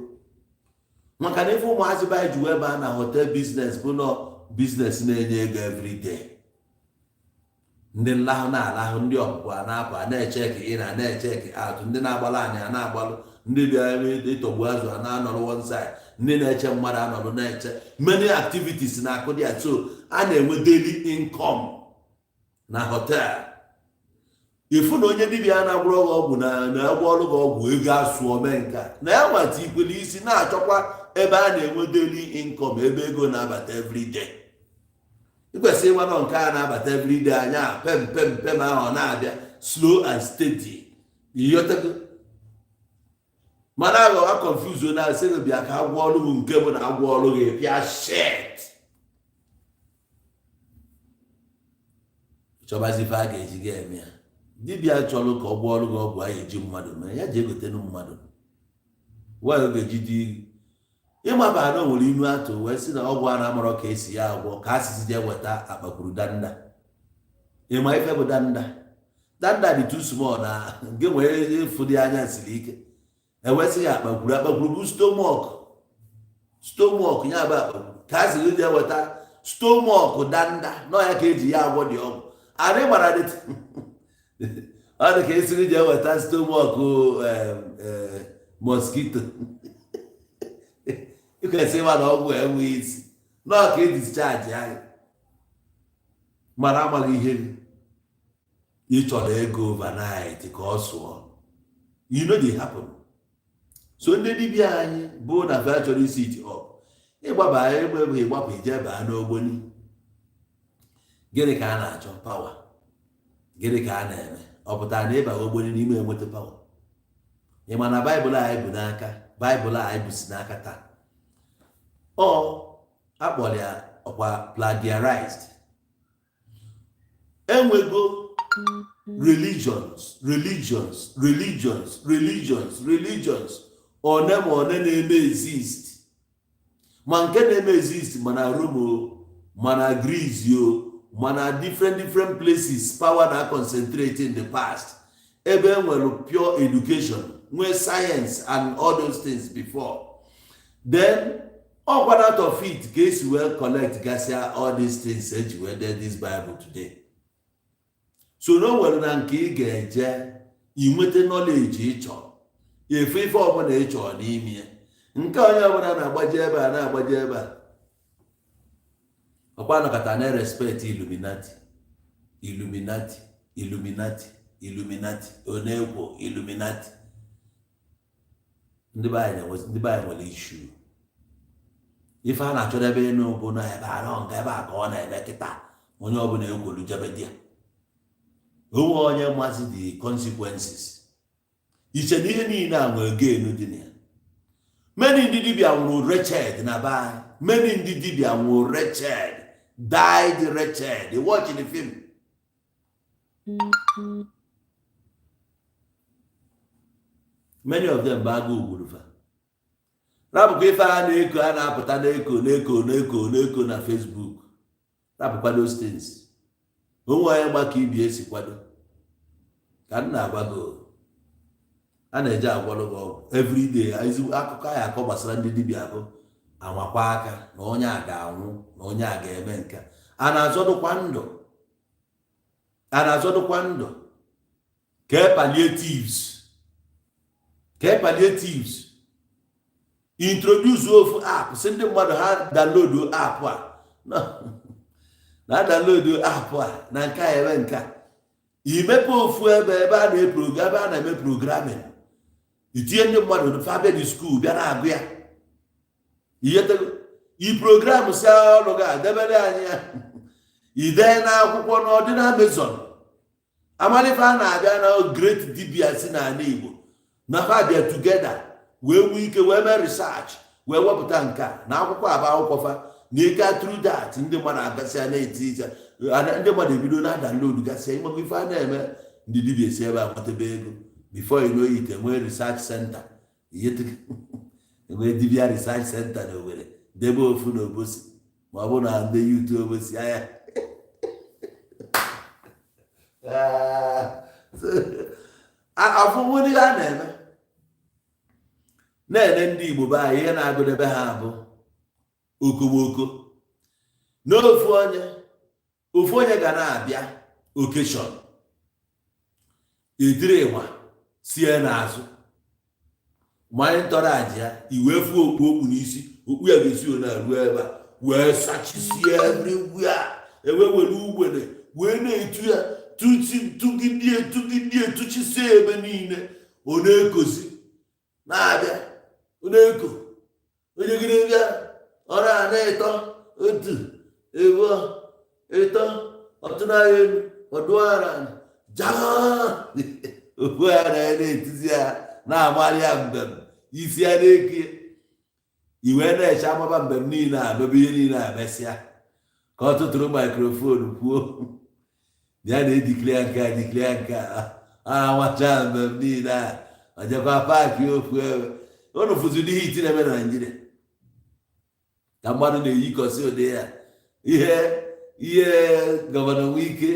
maka na ife ụmụazị be anyị ji wee baa na hotel business bụ nọ business na-enye ego everyday. Ndị nlahụ na-alahụ, ndị ọpụpụ a na-apụ, a na-echeck in, a na-echeck out, ndị na-agbalụ anyị a na-agbalụ, ndị bịara ịtọgbu azụ a na-anọrọ one side, ndị na-eche mmadụ anọrọ na-eche. Many activities na-akụ dị ya, so a na-enwe daily income na hotel. Ifu na onye dibịa na-agwụrọ gị ọgwụ na na-agwọ ọrụ gị ọgwụ ego asụọ mee nke a na ya nwata ikwele isi na-achọkwa ebe a na-enwe daily income, ebe ego na-abata everyday. Ikwesịrị ịma nọ nke a na-abata everyday anya pem pem pem ahụ, ọ na-abịa slow and steady. Iyotego mana aghọ a confuse na asị gị bịa ka agwọ ọrụ gị, nke bụ na agwọ ọrụ gị pịa shet, chọbazi ife a ga-eji gị eme ya. Dibịa chọrọ ka ọ gwọọ ọrụ gị ọgwụ a eji mmadụ mee ya, ji egotenu mmadụ nwanyị ọ ga-eji dị ịmaba na o nwere inu atụ wee sị na ọgwụ a na-amarọ ka esi ya agwọ, ka asịsị jee weta akpakwuru danda. Ịma ife bụ danda? Danda dị too small na nke nwere efu dị anya siri ike. Ewesị ya akpakwuru. Akpakwuru bụ stomach, stomach ya bụ akpakwuru. Ka a sịrị jee weta stomach danda nọ ya ka eji ya agwọ dị ọgwụ. Anyị gbara dị ọ dị ka esiri jee weta stomach mosquito. Ikwesị ịma na ọgwụ enweghị isi nọọ ka e discharge anyị mana amaghị ihe ị chọrọ ego overnight ka ọ sụọ. You know dey happen. So ndị dibịa anyị bụ na fa chọrọ isi it up, ịgbaba egbe bụ ịgbapụ ije baa n'ogboni. Gịnị ka a na-achọ? Power. Gịnị ka a na-eme? Ọ pụtara na ịba ogboni n'ime enweta power? Ị ma na Baịbụl anyị bụ n'aka, Baịbụl anyị bụsi n'aka taa, ọ akpọrọ ya ọkwa plagiarized. Enwego religions, religions, religions, religions, religions one ma one na-eme exist, ma nke na-eme exist mana Rome o, mana Greece o, mana different different places power na concentrate in the past, ebe e nwere pure education. Nwee science and all those things before then. Ọkwa out of it ka esi wee collect gasịa all these things eji wee dee this Bible today. So na o nwere na nke ị ga-eje inweta knowledge ị chọrọ, efe ife ọbụla ị chọrọ n'ime ya. Nke onye ọbụla na-agbaje ebe a, na-agbaje ebe a, ọkwa nọkọta na respect Illuminati, Illuminati, Illuminati, Illuminati, onekwo Illuminati. Ndị be anyị ndị be anyị nwere issue. Ife a na-achọdebe ịnụ bụ na ebe a nọ nke ebe a ka ọ na-eme kịta. Onye ọbụla ekwolu jebe di ya, onwe onye mazi the consequences. Iche na ihe niile a nwere gain dị na ya. Many ndị dibịa nwụrụ wretched na be anyị. Many ndị dibịa nwụrụ wretched, died wretched. Watch the film. Many of them bụ agụụ gburu fa. Rapụkwa ife a na-eko, a na-apụta na-eko, na-eko, na-eko, na-eko na Facebook. Rapụkwa those things. Onwe onye gba ka ibi esi kwado ka m na-agwa gị. A na-eje agwọrọ gị ọgwụ everyday. Ezigbo akụkọ anyị akọ gbasara ndị dibịa bụ amakwa aka na onye a ga-anwụ, na onye a ga-eme nke a na-azọdụkwa ndụ, a na-azọdụkwa ndụ. Kee palliatives, kee palliatives. Introduce ofu app, si ndị mmadụ ha download app a, na download app a, na nke a eme nke a. Imepe ofu ebe, ebe a na-eprogram, ebe a na-eme programming, itinye ndị mmadụ fa bịa di school bịa na-agụ ya ihetego i program si ọrụ ga debere anyị ya. Idee na akwụkwọ na ọdị na Amazon. Amalife a na-abịa na great dibia si n'ala Igbo na fa bịa together wee nwee ike wee mee research, wee wepụta nke a na akwụkwọ aba akwụkwọ fa na ike. Through that, ndị mmadụ agasịa na-eti iche, ndị mmadụ ebido na download gasịa. Ịmakwa ife a na-eme, ndị dibia si ebe a nwetebe ego. Before you know it, enwee research center, enwee dibia research center na Owerri, debe ofu na Obosi, ma ọ bụ na ndị youth Obosi anya afụfụ ndị a na-eme na-ene ndị Igbo be anyị. Ihe na-agụdebe ha bụ okomoko n'ofu onye, ofu onye ga na-abịa occasion, etiri ịgba sie n'azụ manye ntọrọ aja ya, iwee fuo okpu okpu n'isi, okpu ya ga-esi one ruo ebe a wee sachisie everywhere, ewe were ugbene wee na-etu ya, tuchi tugidie tugidie, tụchisie ebe niile. Ọ na-ekozi na-abịa, ọ na-eko onye gịrị bịa, ọ na-ana ịtọ otu ịbụọ ịtọ, ọtụnanya elu ọdụara jaa okpu ya na ya na-etizi ya, na-amarị ya mbem isi ya na-eki iwe, na-eche amaba mbem niile a mebe ihe niile a. Mesịa ka ọ tụtụrụ microphone kwuo bịa na-edeclare nke a, declare nke a, amacha mbem niile a, ọ jekwa park ofu ebe. Unu fụziri ihe iti na-eme na Naịjirịa ka mmadụ na-eyikọsị ụdị ya. Ihe ihe Governor Wike,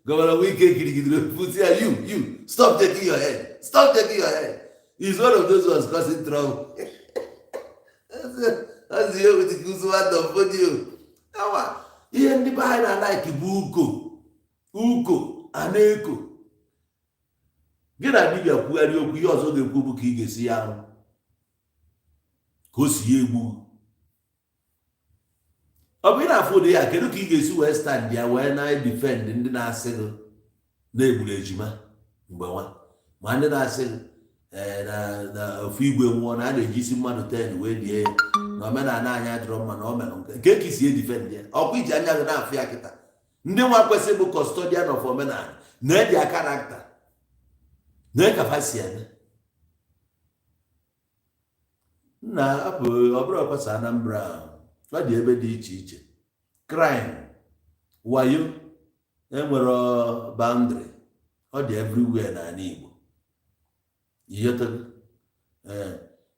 Governor Wike kirigidere pụsị ya, You stop taking your head, stop taking your head." He's one of those ones causing trouble. Ọzi ihe with Usman Dan Fodio. Awa ihe ndị be anyị na-alike bụ uko uko a na-eko. Gị na dibịa kwugharị okwu, ihe ọzọ ga-ekwu bụ ka ị ga-esi ya ahụ ka o si ya egbu. Ọ bụ ị na-afụ ụdị ya, kedu ka ị ga-esi wee stand ya wee na-edefend ndị na-asị gị na-egburu ejima mgbe nwa, ma ndị na-asị gị ee na ofu igwe nwụọ na a na-eji isi mmadụ 10 wee lie ya, na omenala anyị adịrọ mma, na o mere nke nke ka isi edefend ya? Ọkwa iji anya gị na-afụ ya kịta. Ndị nwa kwesịrị bụ custodian of omenala na-eji character na ka si eme nna apụ. Ọ bụrụ ọkwasa Anambra, ọ dị ebe dị iche iche. Crime, wayo enwere boundary, ọ dị everywhere n'ala Igbo. Ighọtago? Ee,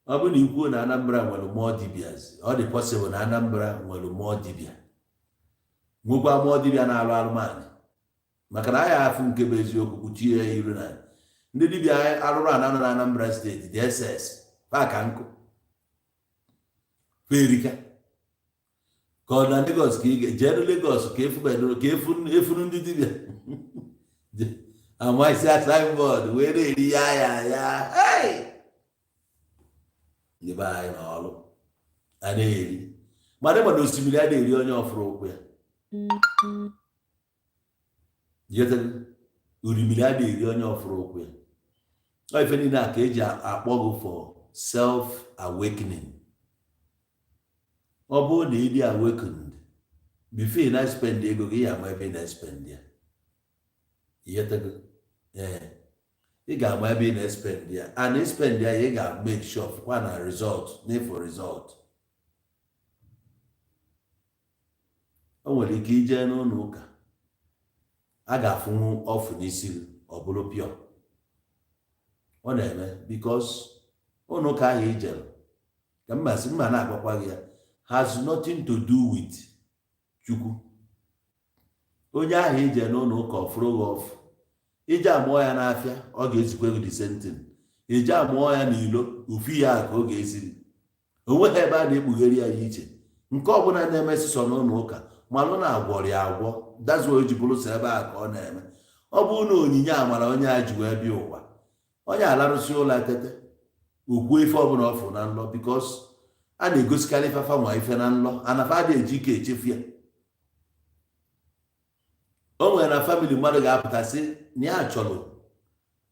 ọ bụrụ na ikwuo na Anambra nwere more dibias, ọ dị possible na Anambra nwere more dibia, nwekwa more dibia na-arụ arụmanị, maka na anyị afụ nke bụ eziokwu kpuchie ya iru na Ndị dibịa arụrụ ana nọ na Anambra Steeti, DSS fa ka nkụ ferika. Ka ọ na Lagos ka ị ga-jee Lagos ka efu ka efuru ndị dibịa amasịa signboard wee na-eri ya ya ya. Ndị be anyị na ọlụ a na-eri, mana ịma na osimiri a na-eri onye ọfụrụ ụkwụ ya. Orimiri a na-eri onye ọfụrụ ụkwụ ya. Ọ ife niile a ka eji akpọ gị for self awakening. Ọ bụrụ na ị dị awakened before ị na-spend ego gị, ya ama ebe ị na-spend ya. Ịghọtago? Ee, ị ga-ama ebe ị na-spend ya, and spend ya, ị ga-make sure kwa na result n'ịfụ result. O nwere ike ije n'ụlọ ụka, a ga-afụnwu ọfụ n'isi gị, ọ bụrụ pure. Ọ na-eme because ụlọ ụka ahụ ijere ka mma sị mma na-agwakwa gị ya has nothing to do with Chukwu. Onye ahụ ije n'ụlọ ụka ọfụrụ gị ọfụ, ije amụọ ya n'afịa, ọ ga-ezikwe gị the same thing. Ije amụọ ya n'ilo, ofu ihe a ka ọ ga-esi gị. O nweghị ebe a na-ekpughere ya iche. Nke ọbụla na-eme sịsọ n'ụlọ ụka, malụ na agwọrọ ya agwọ. That's why o ji bụrụ sọ ebe a ka ọ na-eme. Ọ bụrụ na onyinye amara onye a ji wee bịa ụwa, onye alarụsị ụlọ etete, okwuo ife ọbụla ọ fụ na nlọ, because a na-egosikarị fafa nwa ife na nlọ, anafa adị eji ike echefu ya. O nwere na family mmadụ ga-apụta sị na ya chọrọ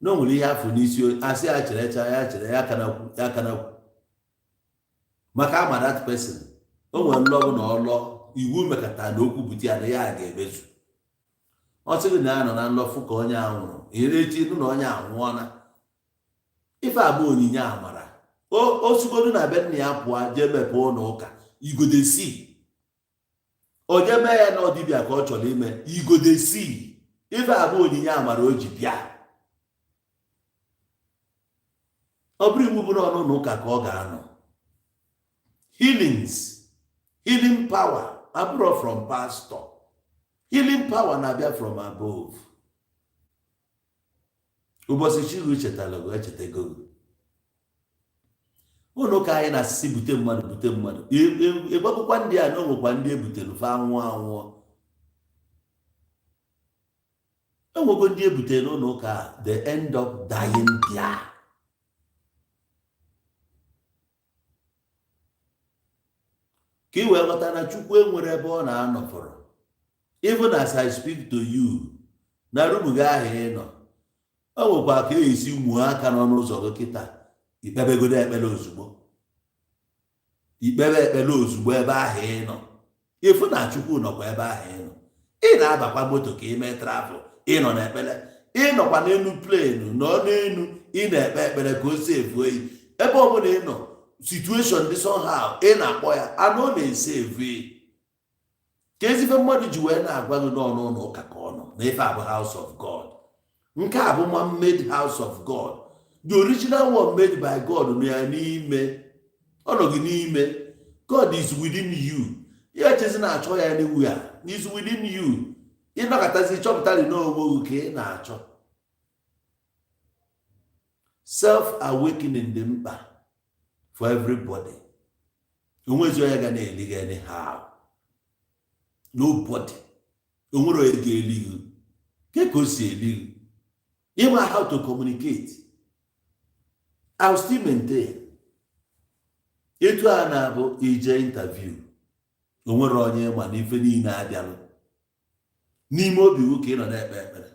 na o nwere ihe afọ n'isi, asị ya chere cha ya chere ya kanakwu ya kanakwu, maka ama that person o nwere nlọ bụ na ọ lọọ iwu mekọta na okwu bute ya na ya ga-emezu. Ọ sị gị na ya nọ na nlọ fụ ka onye a nwụrụ ere echi, nụ na onye a nwụọna. Ife a bụ onyinye amara. O sigodu na be nna ya pụọ jee mepee ụlọ ụka, igodesi onye mee ya na ọdịbịa ka ọ chọrọ ime igodesi. Ife a bụ onyinye amara o ji bịa. Ọ bụrụ iwu bụrụ ọnụ ụlọ ụka ka ọ ga-anọ. Healings, healing power abụrụ from pastor. Healing power na-abịa from above. Ụbọchị Chiru chetara gị, echetego gị. Ụlọ ụka anyị na-asịsị bute mmadụ, bute mmadụ, ịgbakwụkwa ndị a na onwekwa ndị ebutere fa anwụọ anwụọ. Enwego ndị ebutere n'ụlọ ụka, they end up dying there. Ka ị wee ghọta na Chukwu enwere ebe ọ na-anọfọrọ. Even as I speak to you, na room gị ahụ ị nọ, o nwekwa ka esi muo aka n'ọnụ ụzọ gị kịta, ikpebegodo ekpere ozugbo, ikpebe ekpere ozugbo ebe ahụ ị nọ, ịfụ na Chukwu nọkwa ebe ahụ ị nọ. Ị na-abakwa moto ka ị mee travel, ị nọ n'ekpere. Ị nọkwa n'elu plane, nọ n'elu, ị na-ekpe ekpere ka o si efu eyi. Ebe ọbụla ị nọ, situation dị somehow, ị na-akpọ ya anụ, ọ na-esi efu eyi. Ka ezife mmadụ ji wee na-agwa gị n'ọnụ ụlọ ụka ka ọ nọ na ife abụ house of God. Nke a bụ man-made house of God. The original one made by God nọ ya n'ime, ọ nọ gị n'ime. God is within you. Ya echezi na-achọ ya anywhere, is within you. Ịnọkọtazi chọpụtara n'onwe gị ka ị na-achọ. Self awakening dị mkpa for everybody. Onwezi onye ga na-eli gị anyhow. Nobody. Onwere onye ga-eli gị ke ka o si eli gị. Ịma how to communicate. I'll still maintain etu a na-abụ ije interview, onwere onye ma na ife niile abịalụ n'ime obi gị ka ị nọ na-ekpe ekpere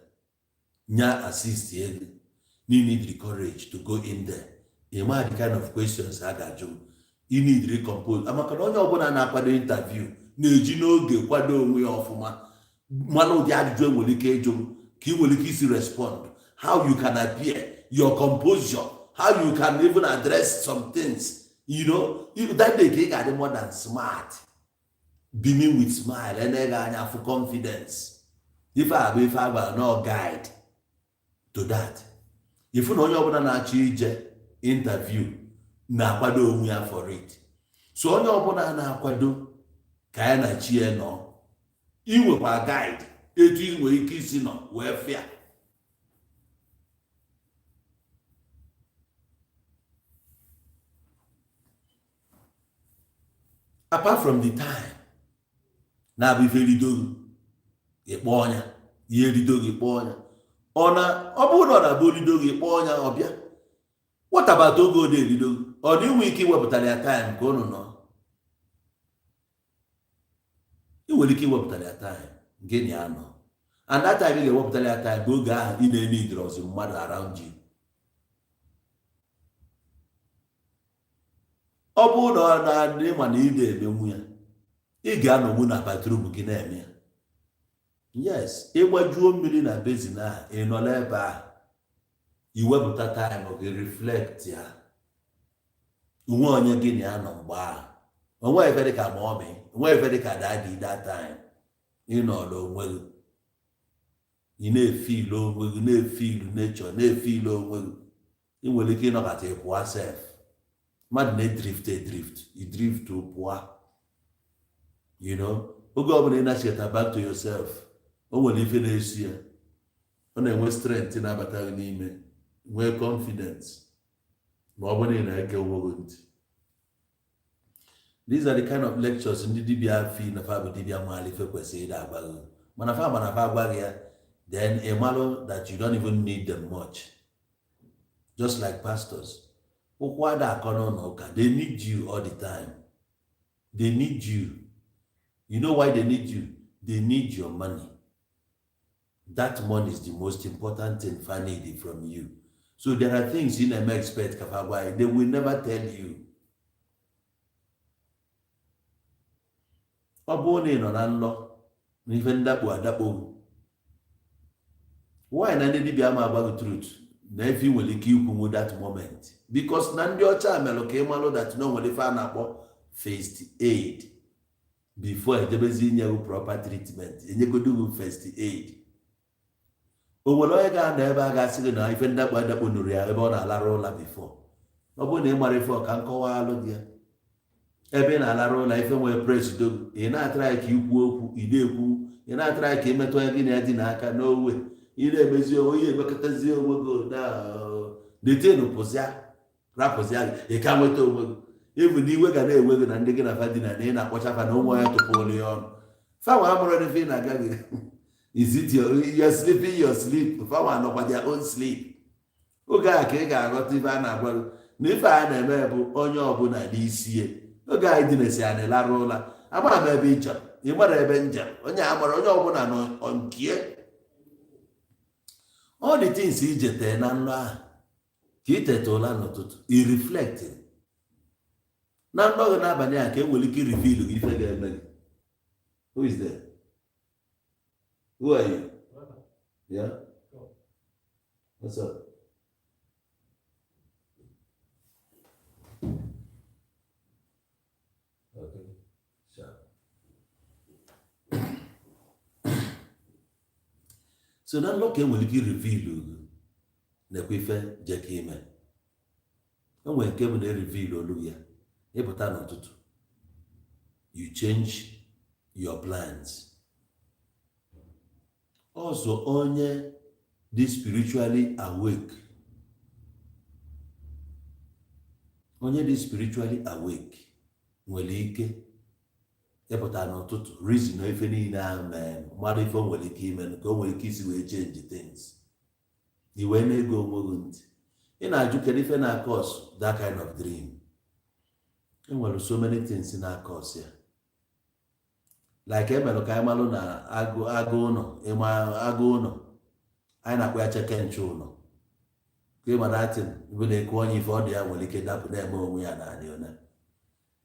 nya assist ego. You need the courage to go in there. Ịma the kind of questions a ga-ajụ, you need to compose, maka na onye ọbụla na-akwado interview na-eji n'oge kwado onwe ya ọfụma, mana ụdị ajụjụ enwere ike ịjụ, ka ị nwere ike isi respond, how you can appear, your composure, how you can even address some things, you know, that day ka ị ga-adị more than smart, beaming with smile, eneghị anya afụ confidence. Ife a bụ ife a gwara no guide to that. Ifu na onye ọbụla na-achọ ije interview na-akwado onwe ya for it. So onye ọbụla na-akwado ka ya na chi ya nọ, inwekwa guide etu ị nwere ike isi nọ wee fịa. Apart from the time na-abụ ife rido gị, ịkpọ ọnya ihe rido gị, kpọọ ọnya, ọ na ọ bụrụ na ọ na-abụ rido gị, kpọọ ọnya, ọbịa. What about oge ọ na-erido gị? Ọ na inwe ike iwepụtara ya time ka unu nọ? Ị nwere ike iwepụtara ya time gị na ya nọ, and that time ị ga-ewepụtara ya time bụ oge ahụ ị na-eme idrozi mmadụ around you. Ọ bụrụ na ọ na-adị ma na ị na-emenwu ya, ị ga-anọgbu na bathroom gị na-eme ya. Yes, ịgbajuo mmiri na basin ahụ, ị nọ n'ebe ahụ, iwepụta time gị reflect ya onwe onye gị na ya nọ mgbe ahụ. Onwe ife dịka mommy, onwe ife dịka daddy. That time ị nọrọ onwe gị, ị na-efilu onwe gị, na-efilu nature, na-efilu onwe gị. Ị nwere ike ịnọkọta ịpụa sef. Mmadụ na-edrift edrift, idrift pụa. Oge ọbụla ị na-achịkọta back to yourself, o nwere ife na-esi ya, ọ na-enwe strength na-abata gị n'ime, nwee confidence, ma ọ bụrụ na ị na-ege onwe gị ntị. These are the kind of lectures ndị dibịa fi na fa bụ dibịa maala ife kwesịrị ịda agwa gị, mana fa mana fa agwa gị ya, then ị malụ that you don't even need them much. Just like pastors, ụkwụ ada akọ n'ụlọ ụka. They need you all the time. They need you. You know why they need you? They need your money. That money is the most important thing fa need from you. So there are things you never expect ka fa gwa you, they will never tell you. Ọ bụrụ na ị nọ na nlọ na ife ndakpo adakpo, why na ndị dibịa ama agwa gị truth na ife ị nwere ike ikwunwu that moment? Because na ndị ọcha melụ ka ị malụ that na o nwere ife a na-akpọ first aid before ejebezi inye gị proper treatment. Enyegodu gị first aid. O nwere onye ga-anọ ebe a ga-asị gị na ife ndakpo adakpo nụrụ ya ebe ọ na-alarụ ụla before? Ọ bụrụ na ị mara ife, ọka nkọwa alụ gị ya. Ebe ị na-alarụ ụla, ife nwere presido, ị na-atara ya ka ikwu okwu, ị na-ekwu, ị na-atara ya ka ịmetụ onye gị na ya dị n'aka n'owe, ị na-emezi onwe ihe, emekọtazi onwe gị na detin, pụzịa, rapụzịa gị, ị ka nweta onwe gị. Ịbụ na iwe ga na-ewe gị na ndị gị na fa dina na ị na-akpọcha fa na ụmụ onye tụpụrụ ya ọnụ. Fanwa amụrụ ife ị na-aga gị. Is it your, you're sleeping your sleep? Fanwa nọkwa their own sleep. Oge a ka ị ga-aghọta ife a na-agwa gị na ife a na-eme bụ onye ọbụla n'isi ya. Oge anyị dinesi anyị lara ụla, amara m ebe ị chọrọ, ị mara ebe njem onye a mara, onye ọbụla nọ nkie. All the things ije tee na nlọ ahụ ka ị teta ụla n'ụtụtụ, i reflect na nlọ gị n'abalị a, ka e nwere ike reveal gị ife ga-eme gị. Who is there? Who are you? Yeah, what's up? Okay, sure. So na nlọ ka e nwere ike reveal gị nekwa ife jeka ime. O nwere nke bụ na reveal olu ya, ịpụta n'ụtụtụ, you change your plans. Ọzọ, onye dị spiritually awake, onye dị spiritually awake nwere ike ịpụta n'ụtụtụ, reason ife niile ahụ mee, mara ife o nwere ike ime, ka o nwere ike isi wee change things. I wee na-ege onwe gị ntị, ị na-ajụ kedu ife na-acause that kind of dream. E nwere so many things na-acause ya. Like emelụ ka anyị malụ na agụ agụ ụlọ, ịma agụ ụlọ anyị na-akpọ ya cheke nche ụlọ, ka ịma datin bụ na-eku onye ife ọ dị ya nwere ike dapụ na-eme onwe ya naanị one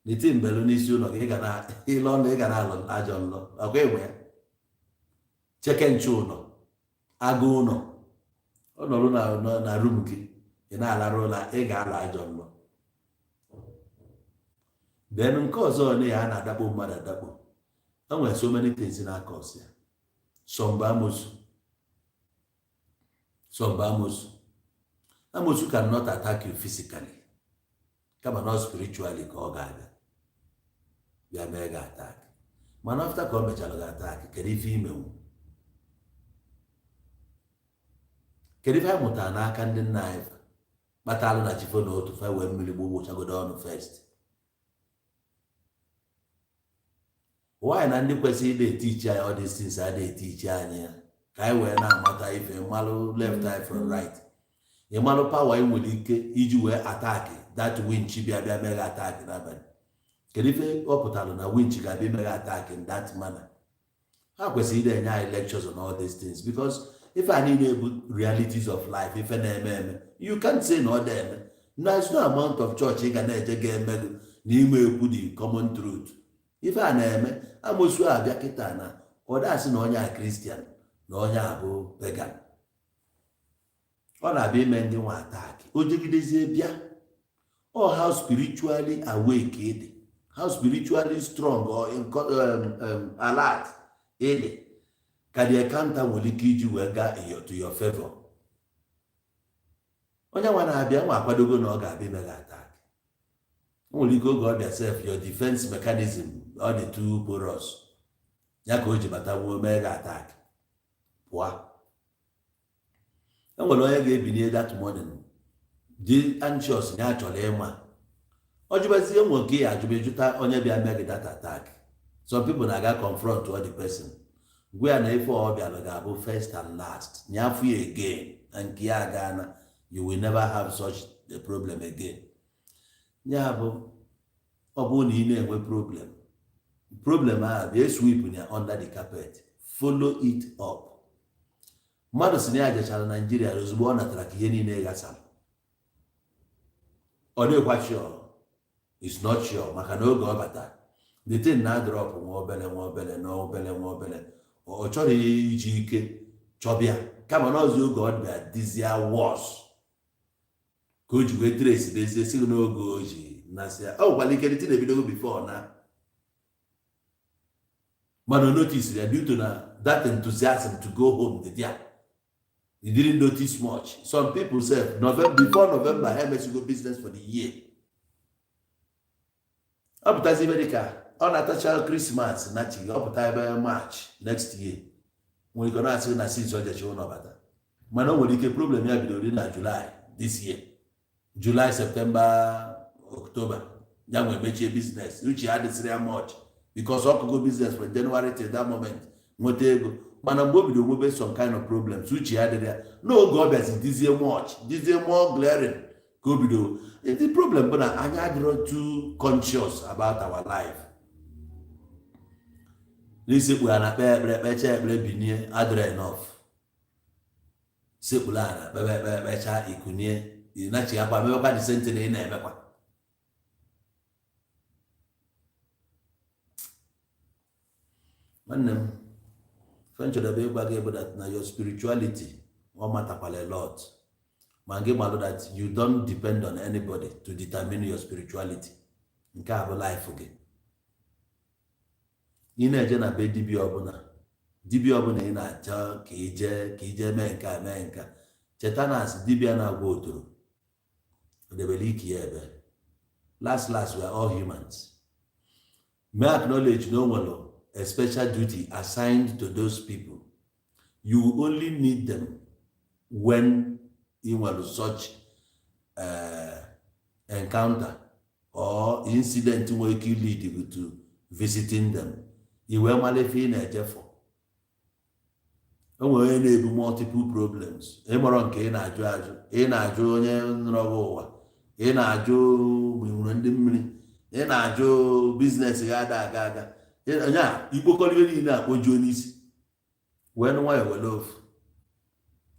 n'iti mbelu n'isi ụlọ gị, ị ga na ịlọ ụlọ, ị ga na-alụ ajọ nlọ ọkwa ịnwe ya cheke nche ụlọ, agụ ụlọ. Ọ nọrọ na room gị, ị na-alarụ ụla, ị ga-alụ ajọ nlọ. Then nke ọzọ na ya a na-adakpo mmadụ adakpo. E nwere so many things na-acause ya. Some bụ amosu, some bụ amosu. Amosu cannot attack you physically, kama na spiritually ka ọ ga-abịa bịa mee gị attack. Mana after ka o mechara gị attack, kedu ife imenwu? Kedu ife anyị mụtara n'aka ndị nna anyị kpatalụ na chifo na otu fa wee mmiri gbogbochagodo ọnụ first? Why na ndị kwesịrị ịda etichi anyị all these things ada etichi anyị ya, ka anyị wee na-amata ife, malụ left eye from right, ịmalụ power ị nwere ike iji wee attack that winch bịa bịa meghe attack n'abalị? Kedu ife ọ pụtara na winch ga-abịa imeghe attack in that manner? Ha kwesịrị ide enye anyị lectures on all these things, because ife a niile bụ realities of life, ife na-eme eme. You can't say na ọ na-eme. There's no amount of church ị ga na-eje ga-eme gị na ime ekwu the common truth. Ife a na-eme, amosu abịa kịta na ọ dasị na onye a Christian na onye a bụ pagan. Ọ na-abịa ime ndị nwa attack. O jegidezie bịa, ọ how spiritually awake ị dị, how spiritually strong or alert ị dị, ka the encounter nwere ike iji wee gaa to your favor. Onye nwa na-abịa nwa akwadogo na ọ ga-abịa ime gị attack. O nwere ike oge ọ bịa sef, your defense mechanism ọ dị too porous ya ka o ji bata nwuo mee gị attack pụọ. E nwere onye ga-ebinye that morning dị anxious na ya chọrọ ịma, ọ jụbazie nwe nke ya ajụba, ịjụta onye bịa mee gị that attack. Some people na-aga confront all the person, gwa ya na ife ọ bịara ga-abụ first and last, nyafụ ya again na nke ya agaana. You will never have such a problem again. Ya bụ, ọ bụrụ na ị na-enwe problem, problem ahụ bịa, sweep ya under the carpet, follow it up. Mmadụ si na ya jechara Naijiria, ozugbo ọ natara ka ihe niile ghasara. Ọ dịkwa sure, is not sure, maka na oge ọ bata, the thing na drop nwa obele nwa obele na obele nwa obele. Ọ chọrọ iji ike chọbịa, kama na ọzọ oge ọ bịa dịzịa worse ka o ji wee trace bezie si n'oge o ji nasị ya. Ọ nwekwara ike the thing ebidogo before na, mana o notice ya due to na that enthusiasm to go home dị there, he didn't notice much. Some people sef, November, before November, ha emesigo business for the year. Ọ pụtazi ebe dịka ọ na-atacha Christmas na chi, ọ pụta ebe March next year, nwere ike ọ na-asị na since ọ jechi ụlọ bata, mana o nwere ike problem ya bidoro na July this year, July, September, October, ya nwee mechie business. Uche ya dịsịrị ya much because ọ kụgo business from January till that moment, nweta ego. Mana mgbe o bido nwebe some kind of problems, uche ya dịrị ya n'oge ọ bịazi dizie much, dizie more glaring ka o bido. The problem bụ na anyị adịrọ too conscious about our life. N'isekpu ya na kpee ekpere, kpechaa ekpere, binie, adịrọ enough. Sekpuru ala, kpebe ekpere, kpechaa, ikunie, ịnachighakwa, mebekwa the same thing ị na-emekwa. Nwanne m, fenchọrọ ịgwa gị bụ that na your spirituality ọ matakwala a lot, ma gị malụ that you don't depend on anybody to determine your spirituality. Nke a bụ life gị. Ị na-eje na be dibịa ọbụla, dibịa ọbụla ị na-achọ ka ije mee nke a, mee nke a, cheta na asị dibịa na-agwa otoro odebere ike ya ebe. Last last, we are all humans. May acknowledge na o nwere a special duty assigned to those people. You only need them when ị nwere such encounter or incident nwere ike lead you to visiting them. I wee mara ife ị na-eje for. O nwere onye na-ebu multiple problems, ịmọrọ nke ị na-ajụ ajụ. Ị na-ajụ onye nọrọ gị ụwa, ị na-ajụ mgbe ị nwere ndị mmiri, ị na-ajụ business ya ada aga aga. Onye a ikpokọrọ ihe niile akpojuo n'isi wee nụ nwayọ were ofu.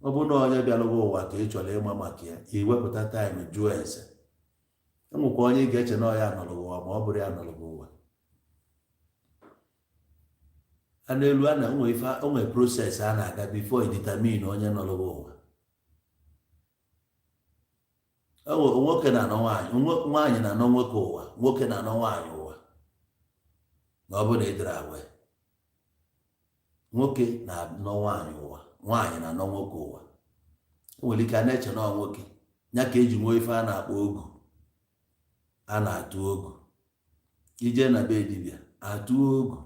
Ọ bụrụ na onye bịara gị ụwa ka ị chọrọ ịma maka ya, iwepụta time jụọ ese. Enwekwa onye ị ga-eche na ọ ya nọrọ gị ụwa, ma ọ bụrụ ya nọrọ gị ụwa a n'elu a na onwe ife, onwe process a na-aga before i determine onye nọrọ gị ụwa. Nwoke na-anọ nwaanyị, nwaanyị na-anọ nwoke ụwa, nwoke na-anọ nwaanyị ụwa. Ma ọ bụrụ na ị dịrị agwa, nwoke na-anọ nwaanyị ụwa, nwaanyị na-anọ nwoke ụwa. O nwere ike a na-eche na nwoke ya ka eji nwee ife a na-akpọ ogu. A na-atụ ogu, ije na be dibịa atụ ogu,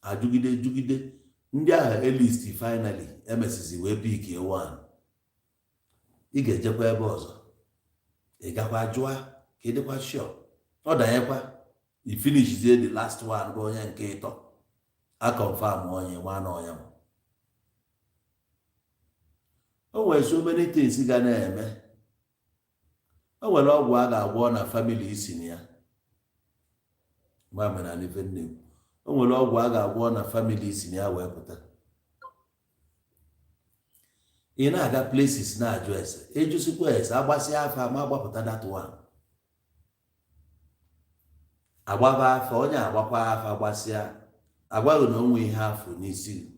ajụgide jugide ndị ahụ elist, finally emesizi wee pick one. Ị ga-ejekwa ebe ọzọ, ị gakwa jụa ka ị dịkwa sure ọ danyekwa. I finishizie the last one bụ onye nke ịtọ, a confirm onye nwa na ọnya. O nwere so many things ga na-eme. O nwere ọgwụ a ga-agwọ na family isi na ya ma mere na ife nne. O nwere ọgwụ a ga-agwọ na family isi na ya wee pụta. Ị na-aga places na-ajụ ese, ejụsikwa ese, agbasịa afa ma agbapụta that one, agbaba afa, onye agbakwa afa gbasịa, agwaghị na onwe ihe afọ n'isi.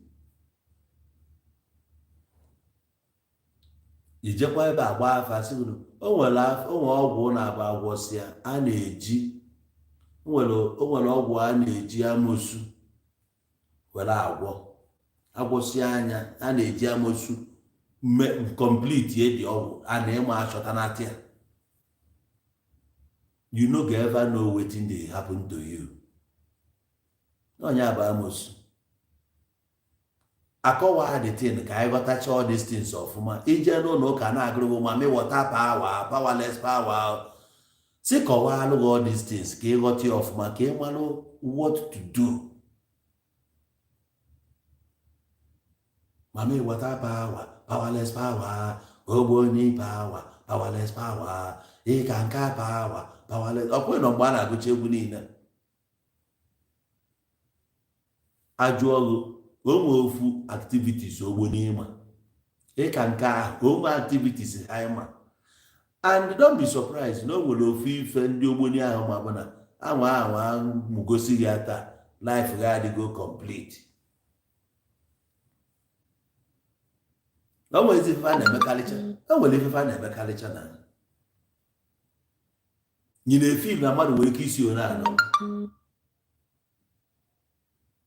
Ijekwa ebe agba afa, sị gị o nwere ọgwụ na-abụ agwọsịa a na-eji, o nwere ọgwụ a na-eji amosu were agwọ, agwọsịa anya a na-eji amosu complete dị ọgwụ a na-eme achọta n'ata ya. You no go ever know wetin dey happen to you. Onye bụ amosu akọwa the thing ka anyị ghọtacha all these things ọfụma. Ije n'ụlọ ụka na-agụrụ mami water power, powerless power, si kọwaalụ gị all these things ka ịghọta ya ọfụma, ka ị malụ what to do. Mami water power, powerless power, ogboni power, powerless power, ịka nka power, powerless. Ọkwa nọ mgbe a na-agụcha egwu niile, ajụọ gị onwe ofu activities ogboni ịma, ịka nke ahụ onwe activities ha ịma. And don't be surprised na o nwere ofu ife ndị ogboni ahụ ma bụ na anwa anwa mụgosi gị taa, life ga adịgo complete. O nwere ife a na-emekarịcha, o nwere ife a na-emekarịcha na nyị na-efi na mmadụ nwere ike isi one anọ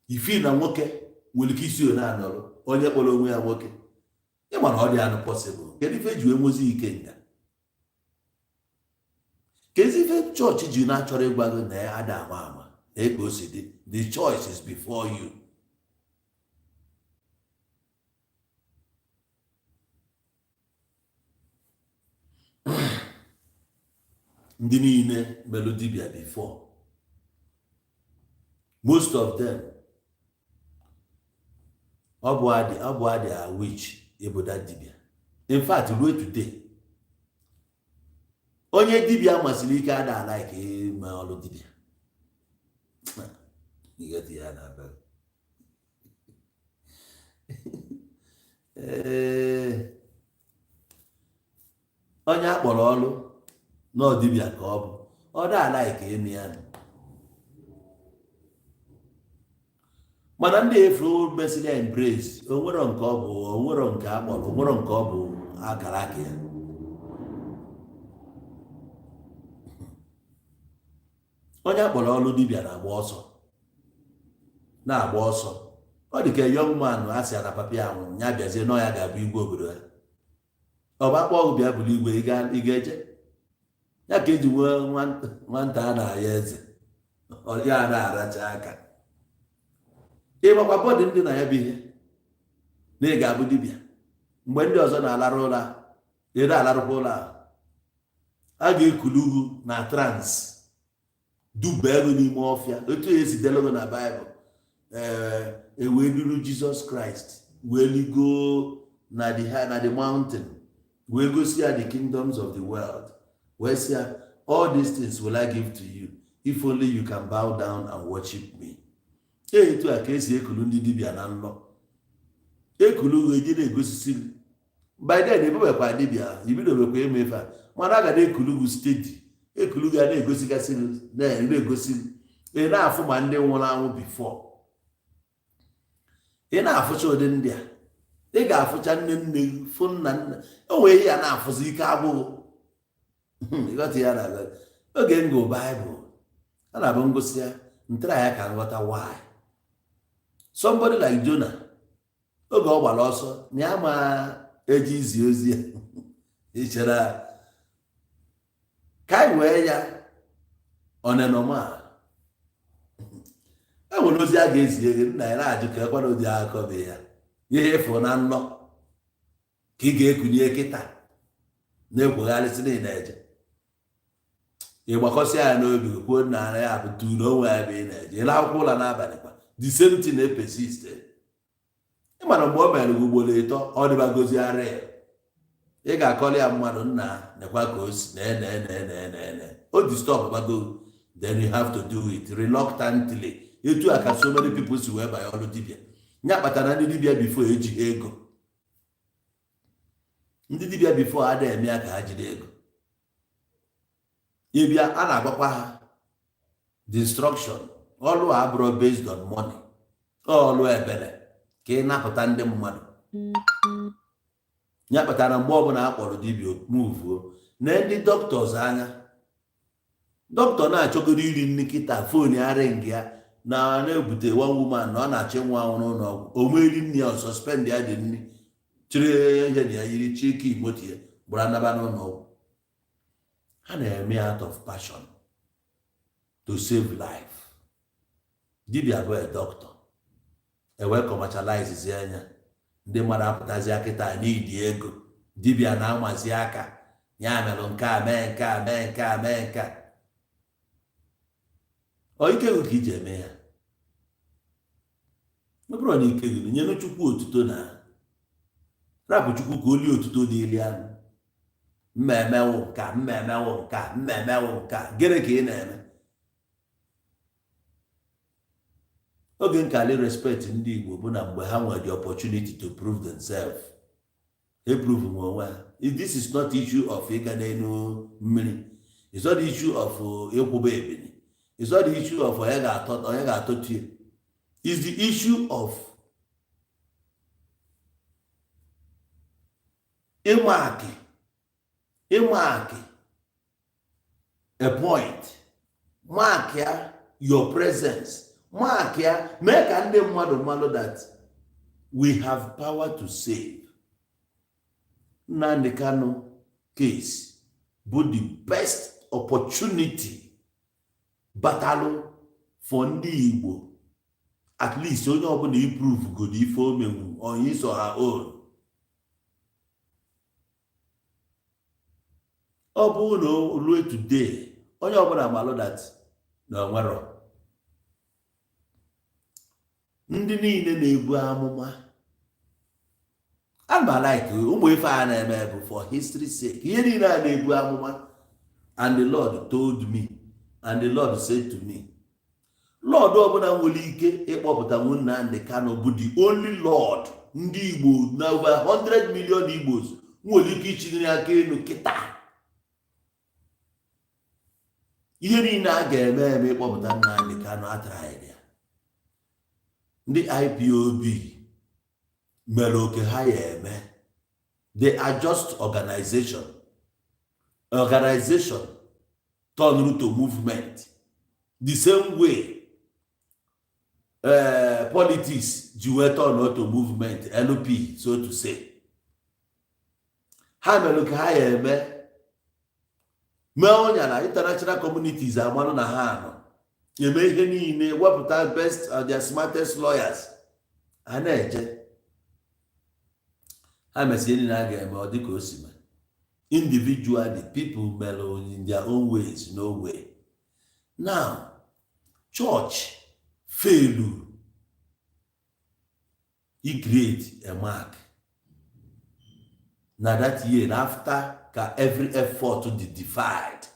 ifi na nwoke nwere ike isi one anọrọ onye kpọrọ onwe ya nwoke. Ịma na ọ dị anụ possible. Kedu ife eji wee nwezi ike nga? Kezi ife chọọchị ji na-achọrọ ịgwa gị na ya ada ama ama na eke o si dị? The choice is before you. Ndị niile melụ dibịa before, most of them, ọ bụ adị a witch ịbụ that dibịa. In fact, ruo today, onye dibịa masịrị ike ada like ime ọrụ dibịa. Ya na ee, onye a kpọrọ ọrụ na dibịa ka ọ bụ, ọ da like ime ya. Mana ndị efuru mesịrị embrace, onwero nke ọ bụ, onwero nke a kpọrọ, onwero nke ọ bụ akara aka ya. Onye a kpọrọ ọrụ dibịa na-agba ọsọ, na-agba ọsọ. Ọ dị ka young man a sị na papa ya nwụrụ, ya bịazie nọ ya ga-abụ igwe obodo ya. Ọ bụ akpọ ọgụ bịa bụrụ igwe, ị ga-eje ya ka eji nwee nwata a na-aya eze ya na-aracha aka. Ịgbakwa bọdị ndị na ya bụ ihe na ị ga-abụ dibịa mgbe ndị ọzọ na-alarụ ụra, ị na-alarụkwa ụra. A ga-ekulu ugwu na trance, duba ego n'ime ọfịa otu esi delu na Baịbụl. Ee, ewee duru Jizọs Kraịst wee ligo na the mountain, wee gosi ya the kingdoms of the world, wee sị ya, "All these things will I give to you if only you can bow down and worship me." Etu a ka esi ekulu ndị dibịa na nlọ, ekulu eji na-egosisi. By then ebubekwa dibịa, ibidobekwa ime ife a, mana a ga na-ekulu gị steady, ekulu gị a na-egosigasị gị, na-egosi gị, ị na-afụ ma ndị nwụrụ anwụ before. Ị na-afụcha ụdị ndị a, ị ga-afụcha nne nne gị, fụ nna nna. O nwere ihe ya na-afụzi ike agwụghụ. Ịghọta ya na oge ngụ Baịbụl a na-abụ ngụsị ya ntara ya ka nghọta why somebody like Jonah, oge ọ gbara ọsọ na ya ma eji izi ozi ya ichere ka anyị wee ya ọnenọma. E nwere ozi a ga-ezi gị, nna ya na-ajụ ka ekwana ụdị akọ bụ ya, ihe ịfụ na nlọ ka ị ga-ekunye kịta na-ekwegharịsị na ị na-eje. Ị gbakọsịa ya n'obi, kwuo na ya bụ tu na onwe ya ebe ị na-eje. Ị lahụkwa ụla n'abalị kwa, the same thing na-epersist. Ị mara mgbe o mere gị ugboro ịtọ, ọ dịbagozi ara ya, ị ga-akọrọ ya mmadụ, nna, nekwa ka o si na ene ene ene ene ene o disturb bago. Then you have to do it reluctantly. Etu a ka so many people si wee banye ọrụ dibịa. Ya kpatara ndị dibịa before ejighị ego. Ndị dibịa before ada eme ya ka ha jide ego. Ịbịa, a na-agwakwa ha the instruction, ọlụ a abụrụ based on money, ọlụ ebere ka ị napụta ndị mmadụ. Ya kpatara mgbe ọbụla a kpọrọ dibịa, muvuo na ndị doctors anya. Dọkịta na-achọgoro iri nri kịta, phone ya ring ya na na-ebute one woman na ọ na-achọ ịnwụ anwụ n'ụlọ ọgwụ. O nweri nri ya, suspend ya dị nri, chịrị ihe na ya, yiri chike moto ya, gbara naba n'ụlọ ọgwụ. Ha na-eme out of passion to save life. Dibịa bụ a doctor, ewee commercialize anya. Ndị mmadụ apụtazi kịta n'idi ego, dibịa na-amazi aka ya merụ nke a, mee nke a, mee nke a, mee nke a. Ọ ike gị ka iji eme ya. Ọ bụrụ na ike gị, nyere Chukwu otuto na rapụ Chukwu ka olie otuto dịịrị ahụ. Mmemewụ nka, mmemewụ nka, mmemewụ nka, gịnị ka ị na-eme? Oge nkali respect ndị Igbo bụ na mgbe ha nwere the opportunity to prove themselves, ha prove nwe onwe ha. This is not issue of ịga n'elu mmiri. It's not issue of ịkwụba ebili. It's not the issue of onye ga-atọ onye ga-atọtu ya. It's the issue of ịmark a point, mark ya your presence, mark ya, mee ka ndị mmadụ malụ that we have power to save. Nnamdi Kanu case bụ the best opportunity batalụ for ndị Igbo, at least onye ọbụla iprove godo ife o menwu on his or her own. Ọ bụrụ na o rue today, onye ọbụla malụ that na onwero ndị niile na-ebu amụma ama like ụmụ ife a na-eme bụ for history sake. Ihe niile a na-ebu amụma, and the Lord told me, and the Lord said to me, Lord ọbụla nwere ike ịkpọpụta Nnamdi Kanu bụ the only Lord ndị Igbo na over 100 million Igbos nwere ike ichinyere aka elu kịta. Ihe niile a ga-eme eme ịkpọpụta Nnamdi Kanu ataraghị ya. Ndị IPOB mere oke ha ya eme. They are just organization, organization turned to movement, the same way politics ji wee turn to movement, LP, so to say. Ha mere ka ha ya eme, mee ọnya na international communities amanụ na ha nọ eme ihe niile, wepụta best their smartest lawyers a na-eje. Ha mesịrị niile a ga-eme, ọ dịka o si mee. Individually, people mere in their own ways, no way. Now church failed i create a mark na that year. After ka every effort dị defied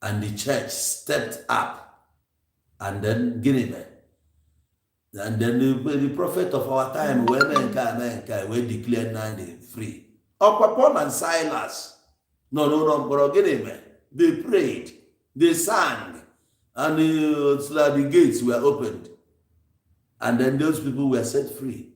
and the church stepped up, and then gịnị mere? And then the prophet of our time wee mee nke a, mee nke a, wee declare Nnamdi free. Ọkwa Paul and Silas nọ n'ụlọ mkpọrọ, gịnị mere? They prayed, they sang, and the gates were opened, and then those people were set free.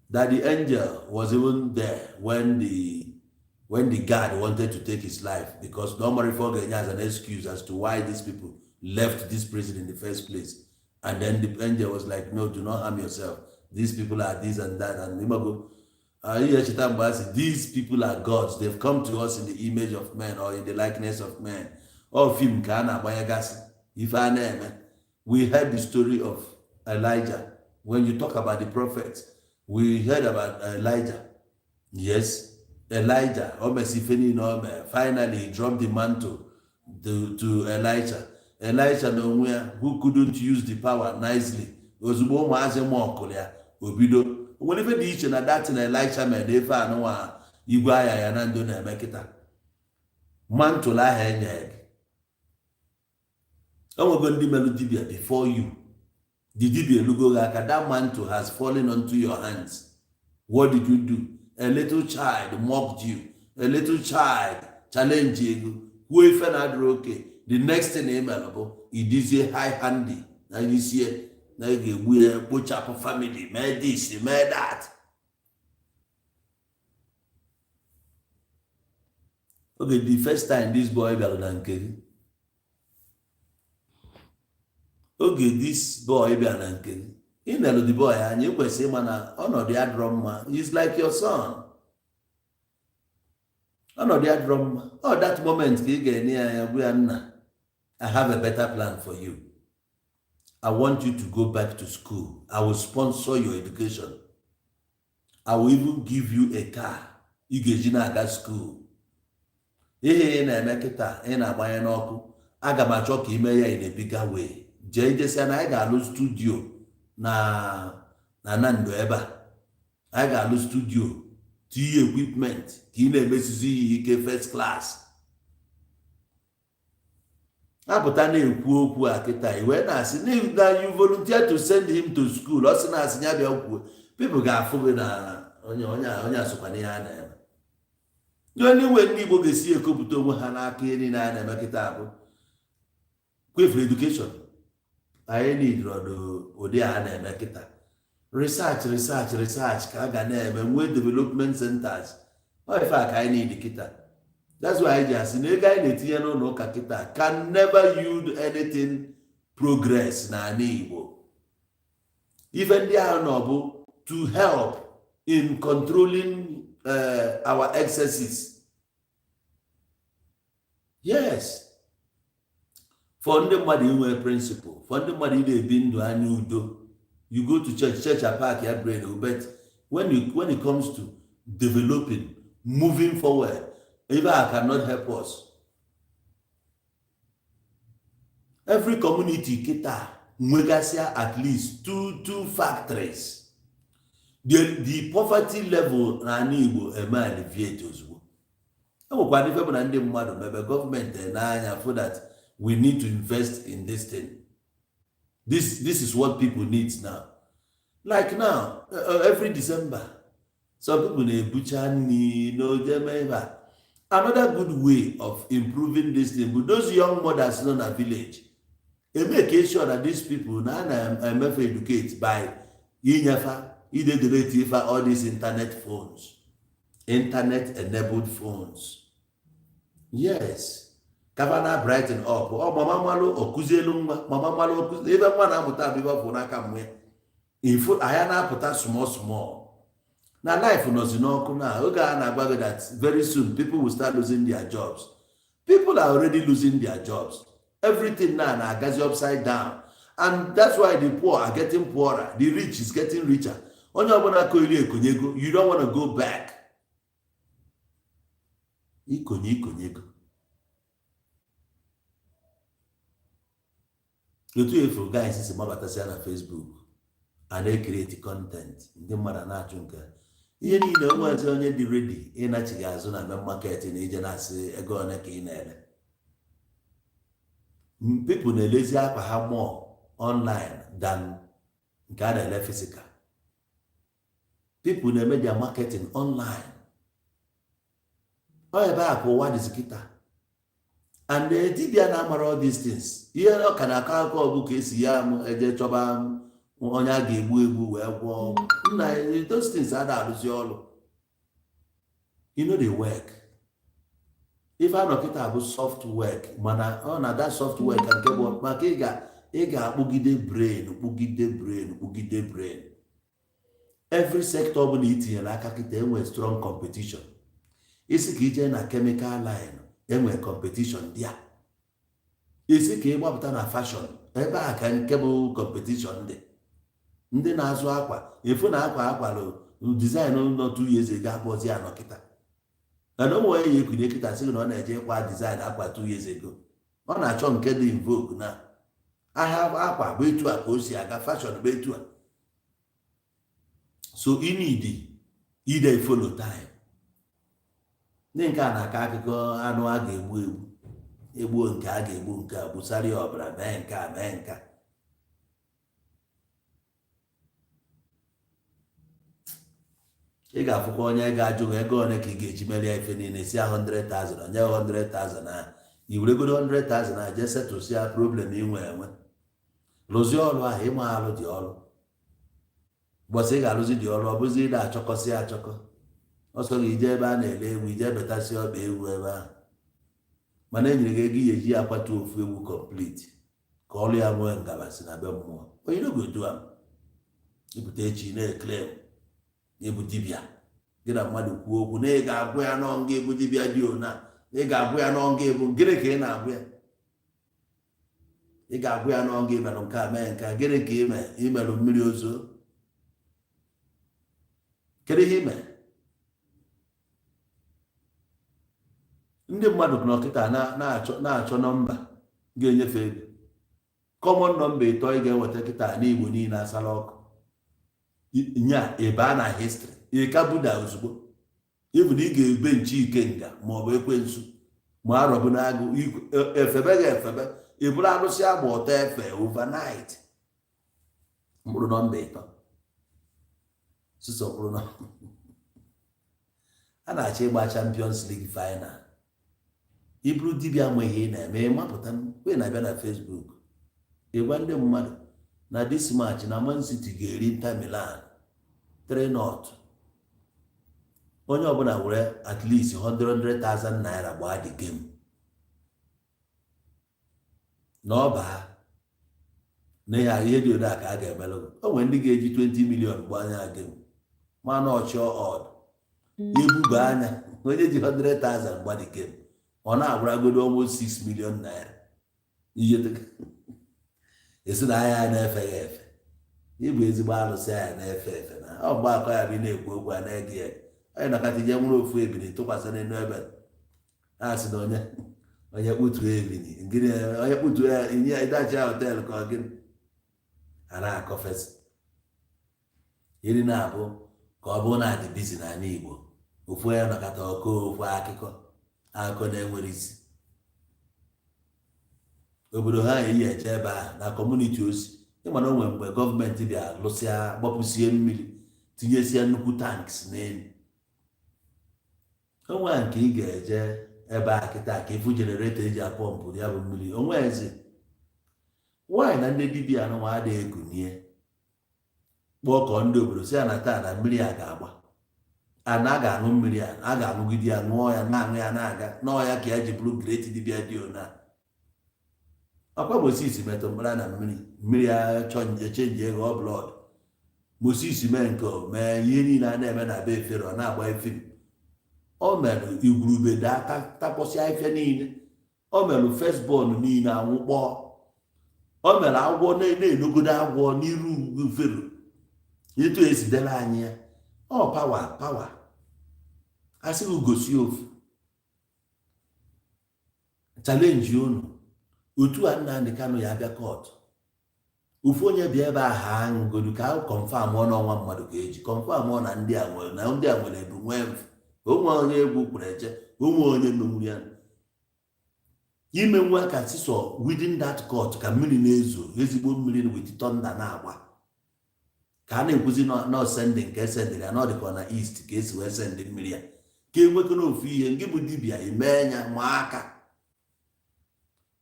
That the angel was even there when the guard wanted to take his life, because normally for as an excuse as to why these people left this prison in the first place. And then the angel was like, "No, do not harm yourself. These people are this and that." And Imago, these people are gods. They've come to us in the image of men or in the likeness of men. All film ka a na-agbanyegasị ife a na-eme. We heard the story of Elijah. When you talk about the prophets, we heard about Elijah. Yes. Elijah, o mesi ife niile o mee, finally he dropped the mantle to Elisha. Elisha na onwe ya, who couldn't use the power nicely, ozugbo ụmụazị mọkụrụ ya, o bido. O nwere ife dị iche na that na Elisha mere na efe anụnwa igwe agha ya na ndụ na-eme kịta? Mantle ahụ enye gị, o nwego ndị melụ dibia before you. The dibia elugo gị aka. That mantle has fallen onto your hands. What did you do? A little child mocked you, a little child challenge ego, kwuo ife na-adịrị oke. The next thing ị mere bụ idizie high handy na isie na ị ga-egbu ya, kpochapụ family, mee this, mee that. Oge the first time this boy bịara na nke gị, oge this boy bịara na nke gị, ị nelụ the boy anya, ị kwesịrị ịma na ọnọdụ ya dịrọ mma. He's like your son, ọnọdụ ya dịrọ mma. Ọ that moment ka ị ga-enye ya ya bụ ya, "Nna, I have a better plan for you. I want you to go back to school. I will sponsor your education. I will even give you a car ị ga-eji na-aga school. Ihe ị na-eme kịta, ị na-agbanye n'ọkụ, aga m achọ ka ị mee ya in a bigger way. Jee ijesia na anyị ga-alụ studio na Nando ebe a. Anyị ga-alụ studio, tinye equipment ka ị na-emesizi ya ike first class." Apụta na-ekwu okwu a kịta, i wee na-asị na you volunteer to send him to school. Ọ sị na-asị ya bịa kwuo, people ga-afụ gị na onye onye onye asụkwa n'ihe a na-eme. The only way ndị Igbo ga-esi ekopụta onwe ha n'aka ihe niile a na-eme kịta bụ kwefuru education. Anyị need ọdụ ụdị a na-eme kịta, research, research, research, ka a ga na-eme, nwee development centers. Ọ ife a ka anyị need kịta. That's why anyị ji asị na ego anyị na-etinye n'ụlọ ụka kịta can never yield anything progress n'ala Igbo. Ife ndị ahụ nọ bụ to help in controlling our excesses. Yes, for ndị mmadụ inwe principle, for ndị mmadụ ị na-ebi ndụ anya udo. You go to church, church park ya brain, but when it comes to developing, moving forward, even I cannot help us. Every community kịta nwegasịa at least two factories, the poverty level n'ala Igbo eme alleviate ozugbo. Enwekwara ife bụ na ndị mmadụ mebe gọọmenti n'anya for that we need to invest in this thing. This is what people need now. Like now, every December, some people na-ebucha nri n'ojeme ebe a. Another good way of improving this thing bụ those young mothers nọ na village, eme sure that these people na a na-emefe educate by inyefa, idedorate ife all these internet phones, internet enabled phones. Yes, kafa na brighten up. Ọ mama malụ ọkụzielu nwa, mama malụ ọkụzi ebe nwa na-amụta abụ ife ọfụ n'aka mmụ ya. Ifu anya na-apụta small small na life nọzi n'ọkụ na oge a na-agwa gị that very soon people will start losing their jobs. People are already losing their jobs. Everything now na-agazi upside down, and that's why the poor are getting poorer, the rich is getting richer. Onye ọbụla koili ekonyego, you don't want to go back. Ikonye ikonyego otu efu guys si mabatasịa na Facebook a na-ecreate content, ndị mmadụ na-achụ nke ihe niile. Onwezi onye dị ready ịnachighị azụ na main market na ije na-asị ego one ka ị na-ele? People na-elezi akwa ha more online than nke a na-ele physical. People na-eme their marketing online. Ọ ebe a ka ụwa dịzi kịta. And dibịa na-amara all these things, ihe ọ ka na-akọ akụkọ bụ ka esi ya m eje chọba onye a ga-egbu egbu wee gwọọ. Nna, those things ada arụzi ọrụ. You know the work ife anọ kịta bụ soft work, mana ọ na that soft work ka nke bụ maka ị ga-akpụgide brain, kpụgide brain, kpụgide brain. Every sector ọbụla itinyere aka kịta enwe strong competition. Isi ka ije na chemical line, enwe competition dị a. Isi ka ị gbapụta na fashion, ebe a ka nke bụ competition dị. Ndị na-azụ akwa efu na akwa akwalụ design nọ 2 years ago abụọzi anọ kịta. Mana ụmụ onye ya ekunye kịta sị gị na ọ na-eje ịkwa design akwa 2 years ago, ọ na-achọ nke dị in vogue na ahịa. Akwa bụ etu a ka o si aga, fashion bụ etu a. So you need ide follow time. Ndị nke a na-akọ akụkọ anụ a ga-egbu egbu, egbuo nke a ga-egbu, nke a gbusara ya ọbara, mee nke a, mee nke a. Ị ga-afụkwa onye ga-ajụ gị ego ole ka ị ga-eji merie ife niile, si ya 100,000, onye 100,000 a, i weregodo 100,000 a jee settlesịa problem inwe enwe, rụzie ọrụ ahụ ịma alụ dị ọrụ. Ụbọchị ị ga-arụzi dị ọrụ, ọ bụzi ịda achọkọsị achọkọ ọsọ gị ije ebe a na-ele ewu, ije betasị ọkpa ewu ebe ahụ. Mana e nyere gị ego ihe eji akwatu ofu ewu complete ka ọrụ ya nwee ngabasị na be mmụọ. Onye no go do am. Ịpụta echi na-eclaim ịbụ dibịa, gị na mmadụ kwuo okwu na ị ga-agwa ya nọ nga ịbụ dibịa dị ona, ị ga-agwa ya nọ nga ịbụ gịnị ka ị na-agwa ya? Ị ga-agwa ya nọ nga imerụ nke a, mee nke a. Gịnị ka ime imerụ mmiri ozo? Kedu ihe ime? Ndị mmadụ nọ kịta na-achọ nọmba ga-enyefe ego. Common nọmba ịtọ ị ga-enweta kịta n'Igbo niile asala ọkụ nya ịba na history ịka buda ozugbo. Ịbụ na ị ga-ebe nche ikenga ma ọ bụ ekwensu ma arọbụ n'agụ efebe ga efebe, ị bụrụ arụsị agba ọtọ efe overnight. Mkpụrụ nọmba ịtọ sụsọ mkpụrụ nọmba a na-achọ ịgba Champions League final. Ị bụrụ dibịa ma ihe ị na-eme, mapụta kwe na-abịa na Facebook ịgwa ndị mmadụ na this match na Man City ga-eri Inter Milan 3-0. Onye ọbụla were at least 100,000 naira gbaa the game na ọ baa na ihe dị otu a ka a ga-emelụ. O nwere ndị ga-eji 20 million gbaa anya game, mana ọchịọ odd ebuba anya. Onye ji 100,000 gba the game, ọ na-agbaragodo almost 6 million naira. Ihe esi na anya na-efe ya efe, ịbụ ezigbo alụsị anya na-efe efe na ọ mgbe akọ ya bụ ị na-ekwu okwu a na-ege ya. Onye nakọta ije nwere ofu ebili tụkwasị n'elu ebe a sị na onye onye kputuo ebili gịnị, onye kputuo ya inye ịdachi ya hotel ka ọ gịnị a na-akọfesị iri na-abụ ka ọ bụrụ na adị busy n'ala Igbo. Ofu onye nọkọta ọkọ ofu akụkọ akụkọ na-enwere isi. Obodo ha eyi eje ebe ahụ na community osi ịma na o nwere mgbe gọọmenti bịa lụsịa, gbapụsie mmiri, tinyesie nnukwu tanks n'elu onwe nke ị ga-eje ebe a kịta ka ịfụ generator eji apọmpụ ya bụ mmiri onwezi. Nwaanyị na ndị dibịa anụnwa adịghị ekunie kpọọ ndị obodo si ya na taa na mmiri a ga-agba, ana a ga-aṅụ mmiri a, a ga-aṅụgide ya, ṅụọ ya, na-aṅụ ya, na-aga n'ọ ya ka ya ji bụrụ great dibịa dị ona. Ọkwa Moses metụ mkpara na mmiri, mmiri ya echange ego ọ blood. Moses mee nke o mee, ihe niile a na-eme na be Fero na-agba efi. O mere igwurube daa takpọsịa ife niile. O mere firstborn niile anwụkpọọ. O mere agwọ na-enogodo agwọ n'iru Fero. Etu esi dere anyị ya, ọ power power asị gị gosi ofu challenge unu. Otu a Nnamdi Kanu ya abịa court, ofu onye bịa ebe ahụ aṅụgodu ka confirm n'ọnwa mmadụ ka eji confirm na ndị a nwere, na ndị a nwere ebu nwee mfu onwe onye egwu kwuru eche onwe onye menwuru ya ime nwa ka sisọ within that court ka mmiri na-ezo ezigbo mmiri with thunder na-agba ka a na-ekwuzi nọ sendị nke sendịrị ya n'ọdịkọ na east ka esi wee sendị mmiri ya ka enwekọna ofu ihe. Ngị bụ dibịa ime ya ma aka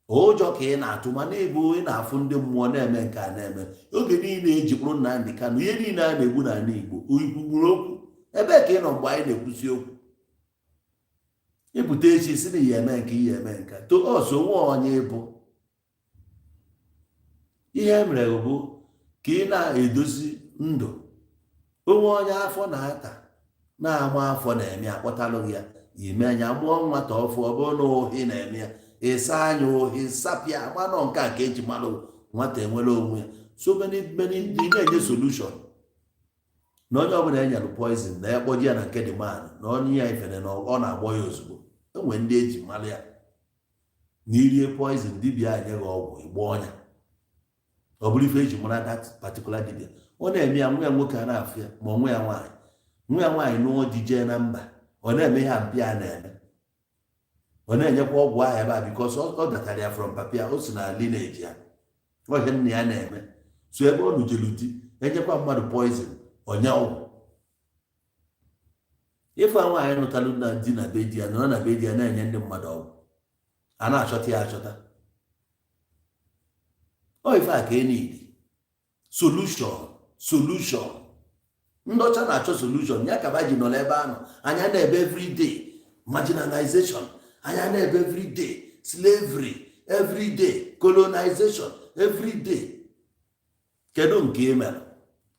ụjọ ka ị na-atụ, mana ịbụ ị na-afụ ndị mmụọ na-eme nke a na-eme oge niile eji kpụrụ Nnamdi Kanu. Ihe niile a na-egbu n'ala Igbo ikwugburu okwu ebee ka ị nọ mgbe anyị na-ekwusi okwu? Ịpụta echi si na ihe eme nke ihe eme nke to ọsọ onwe onye bụ ihe e mere bụ ka ị na-edozi ndụ onwe onye afọ na-ata na-ama afọ na-eme akpọtalụ ya ime anya mụọ nwata ọfụ. Ọ bụrụ na ohi na-eme ya, ịsa anya ohi sapịa manọ nke a ka eji malụ nwata enwere onwe ya. So many many ị na-enye solution. Na onye ọbụla enyere poison na ya kpọji ya na nke dị man na onye ya ifere na ọ na-agbọ ya ozugbo. Enwere ndị eji mara ya na irie poison, dibịa nye gị ọgwụ, ịgba ọnya. Ọ bụrụ ife eji mara that particular dibịa, ọ na-eme ya. Nwa ya nwoke a na-afụ ya, ma nwa ya nwaanyị, nwa ya nwaanyị nụọ di jee na mba, ọ na-eme ihe mpịa a na-eme, ọ na-enyekwa ọgwụ ahụ ebe a, because ọ datara ya from papia, o si na lineage ya, ọhịa nna ya na-eme. So ebe ọ nụjelu di, enyekwa mmadụ poison, onye ọgwụ. Ife nwaanyị nụtalụ na di na be di ya, nọrọ na be di ya na-enye ndị mmadụ ọgwụ, a na-achọta ya achọta. Ọ ife a ka e need solution. Solution, ndị ọcha na-achọ solution ya ka ba ji nọrọ ebe a nọ. Anya na-ebe everyday marginalization, anya na-ebe everyday slavery, everyday colonization, everyday. Kedu nke ị mere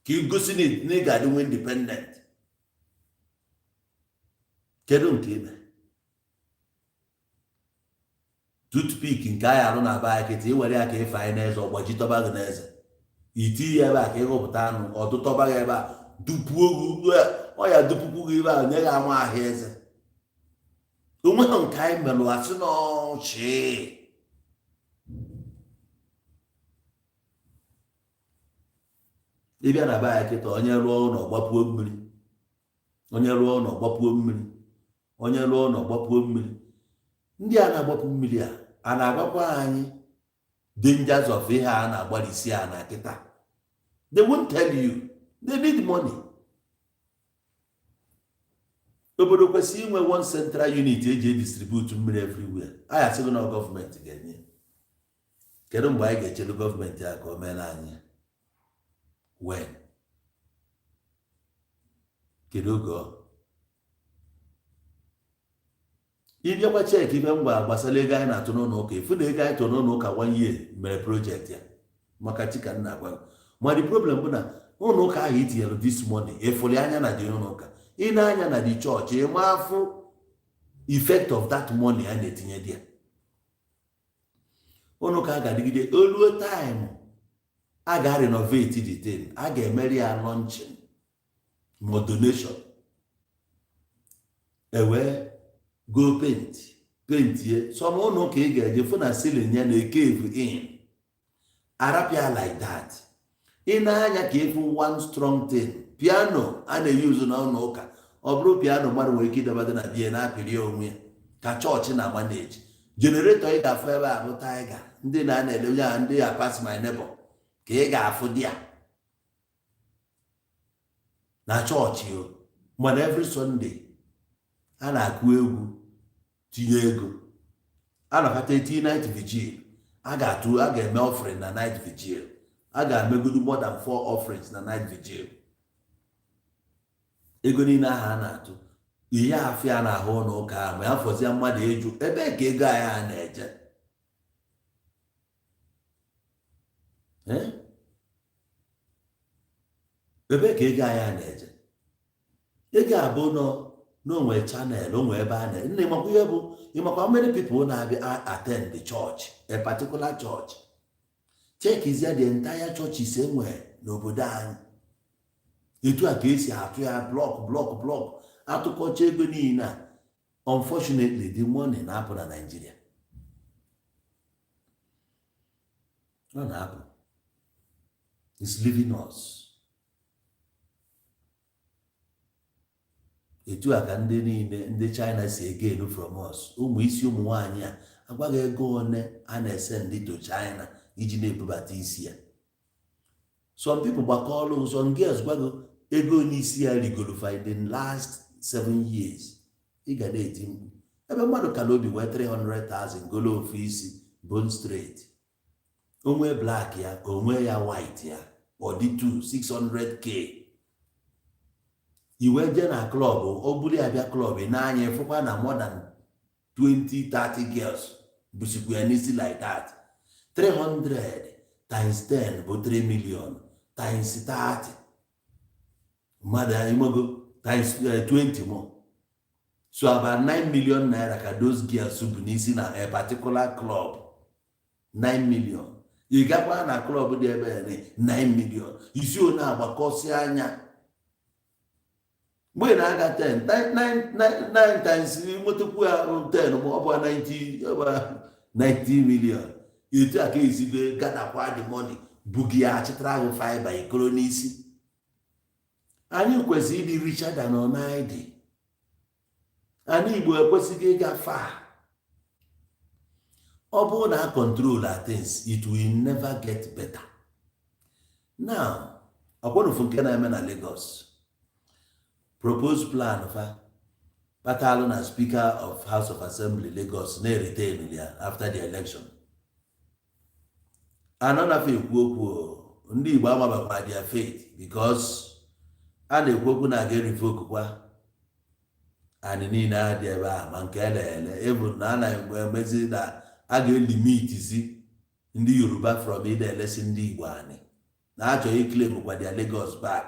ka ị gosi na ị ga-adịnwe independent? Kedu nke ị mere? Toothpick nke anyị arụ na be anyị kịta, iwere ya ka ịfe anyị n'eze, ọgbajitọba gị n'eze. Iti ya ebe a ka ịghọpụta anụ, ọdụtọba gị ebe a, dupuo gị, ọ ya dupukwu gị ebe a, nye gị ama ahịa eze. Onweghị nke anyị melụ asị n'ọchị. Ịbịa na be anyị kịta, onye rụọ ụlọ gbapuo mmiri, onye rụọ ụlọ gbapuo mmiri, onye rụọ ụlọ gbapuo mmiri. Ndị a na-agbapụ mmiri a, a na-agwakwa anyị dangers of ihe a na-agbalịsi a na kịta. They won't tell you. They need money. Obodo kwesịrị inwe one central unit eji edistribute mmiri everywhere. Anyị asịghị na gọọmenti ga-enye. Kedu mgbe anyị ga-echelu gọọmenti a ka o meela anyị? When? Kedu oge ọ ịbịakwa check ife ngwa gbasara ego anyị na-atụ n'ụlọ ụka, ifu na ego anyị tụrụ n'ụlọ ụka one year mere project ya maka chika nna agwa gị. Ma the problem bụ na ụlọ ụka ahụ itinyere this money, ịfụli anya na dị ụlọ ụka, ị na-anya na the church, ịma afụ effect of that money a na-etinye dị ya. Ụlọ ụka ga-adịgide oluo time a ga-renovate the thing, a ga-emeri ya launching ma donation, ewee go paint paintie. Some ụlọ ụka ị ga-eje fụ na ceiling ya na-ecave in, arapịa like that. Ị na-anya ka ịfụ one strong thing, piano a na-eyuzu na ụlọ ụka, ọ bụrụ piano mmadụ nwere ike idebata na bie na-apịrị onwe ya ka chọọchị na manage. Generator ị ga-afụ ebe a bụ Tiger, ndị na-ana ele onye a, ndị a pass my neighbor ka ị ga-afụ di ya na chọọchị o. Mana every Sunday a na-akụ egwu, tinye ego, a nakọta eti night vigil, a ga-atụ, a ga-eme offering na night vigil, a ga-emegodu more than 4 offerings na night vigil. Ego niile ahụ a na-atụ, ihe afịa na-ahụ ụlọ ụka ahụ, ma ya fọzie mmadụ ịjụ ebee ka ego anyị a na-eje. Ebee ka ego anyị a na-eje? Ego abụ nọ n'onwe channel onwe ebe a na nna. Ịmakwa ihe bụ, ịmakwa how many people na-abịa attend the church, a particular church? Check is the entire churches enwe n'obodo anyị, etu a ka esi atụ ya block block block, atụkọcha ego niile a. Unfortunately, the money na-apụ na Nigeria, ọ na-apụ, it's leaving us. Etu a ka ndị niile ndị China si egenu from us. Ụmụ isi ụmụ nwaanyị a agwaghị ego one a na-ese ndị to China iji na-ebubata isi ya. Some people gbakọọlụ, some girls gwago ego onye isi ya rigoro for the last 7 years. Ị ga na-eti mkpu ebe mmadụ ka na obi wee 300,000 golo ofu isi bone straight, onwe black ya, onwe ya white ya, ọ dị 2 600k. Iwe jee na club, ọ bụrụ ya bịa club, ị na-anya ịfụkwa na more than 20 30 girls busikwa ya n'isi like that. 300 times 10 bụ 3 million, times 30 mmadụ imego times 20 more, so about 9 million naira ka those girls bụ n'isi na a particular club. 9 million. Ị gakwa na club dị ebe 9 million isi one agbakọsị anya. Mgbe ị na-aga 10, 9, 9 times, nwetakwu ya 10, ma ọ bụ 90, ọ bụ 90 million. Etu a ka esigo gadakwa the money, bugi ya, achịtara gị fiber ikoro n'isi. Anyị kwesịrị ịdị richer than ọnaịdị. Anyị Igbo ekwesịghị ịga far. Ọ bụrụ na a control our things, it will never get better. Now, ọkwanụfụ nke na-eme na Lagos, proposed plan fa kpatalụ na Speaker of House of Assembly Lagos na-retain ya after the election. Anọ nafe ekwu okwu o, ndị Igbo amabakwa their faith, because a na-ekwu okwu na aga revoke kwa anyị niile a dị ebe a, ma nke ele even na a na-emezi na a ga-elimitzi ndị Yoruba from ịda elesi ndị Igbo anyị na-achọ iclaim kwa their Lagos back,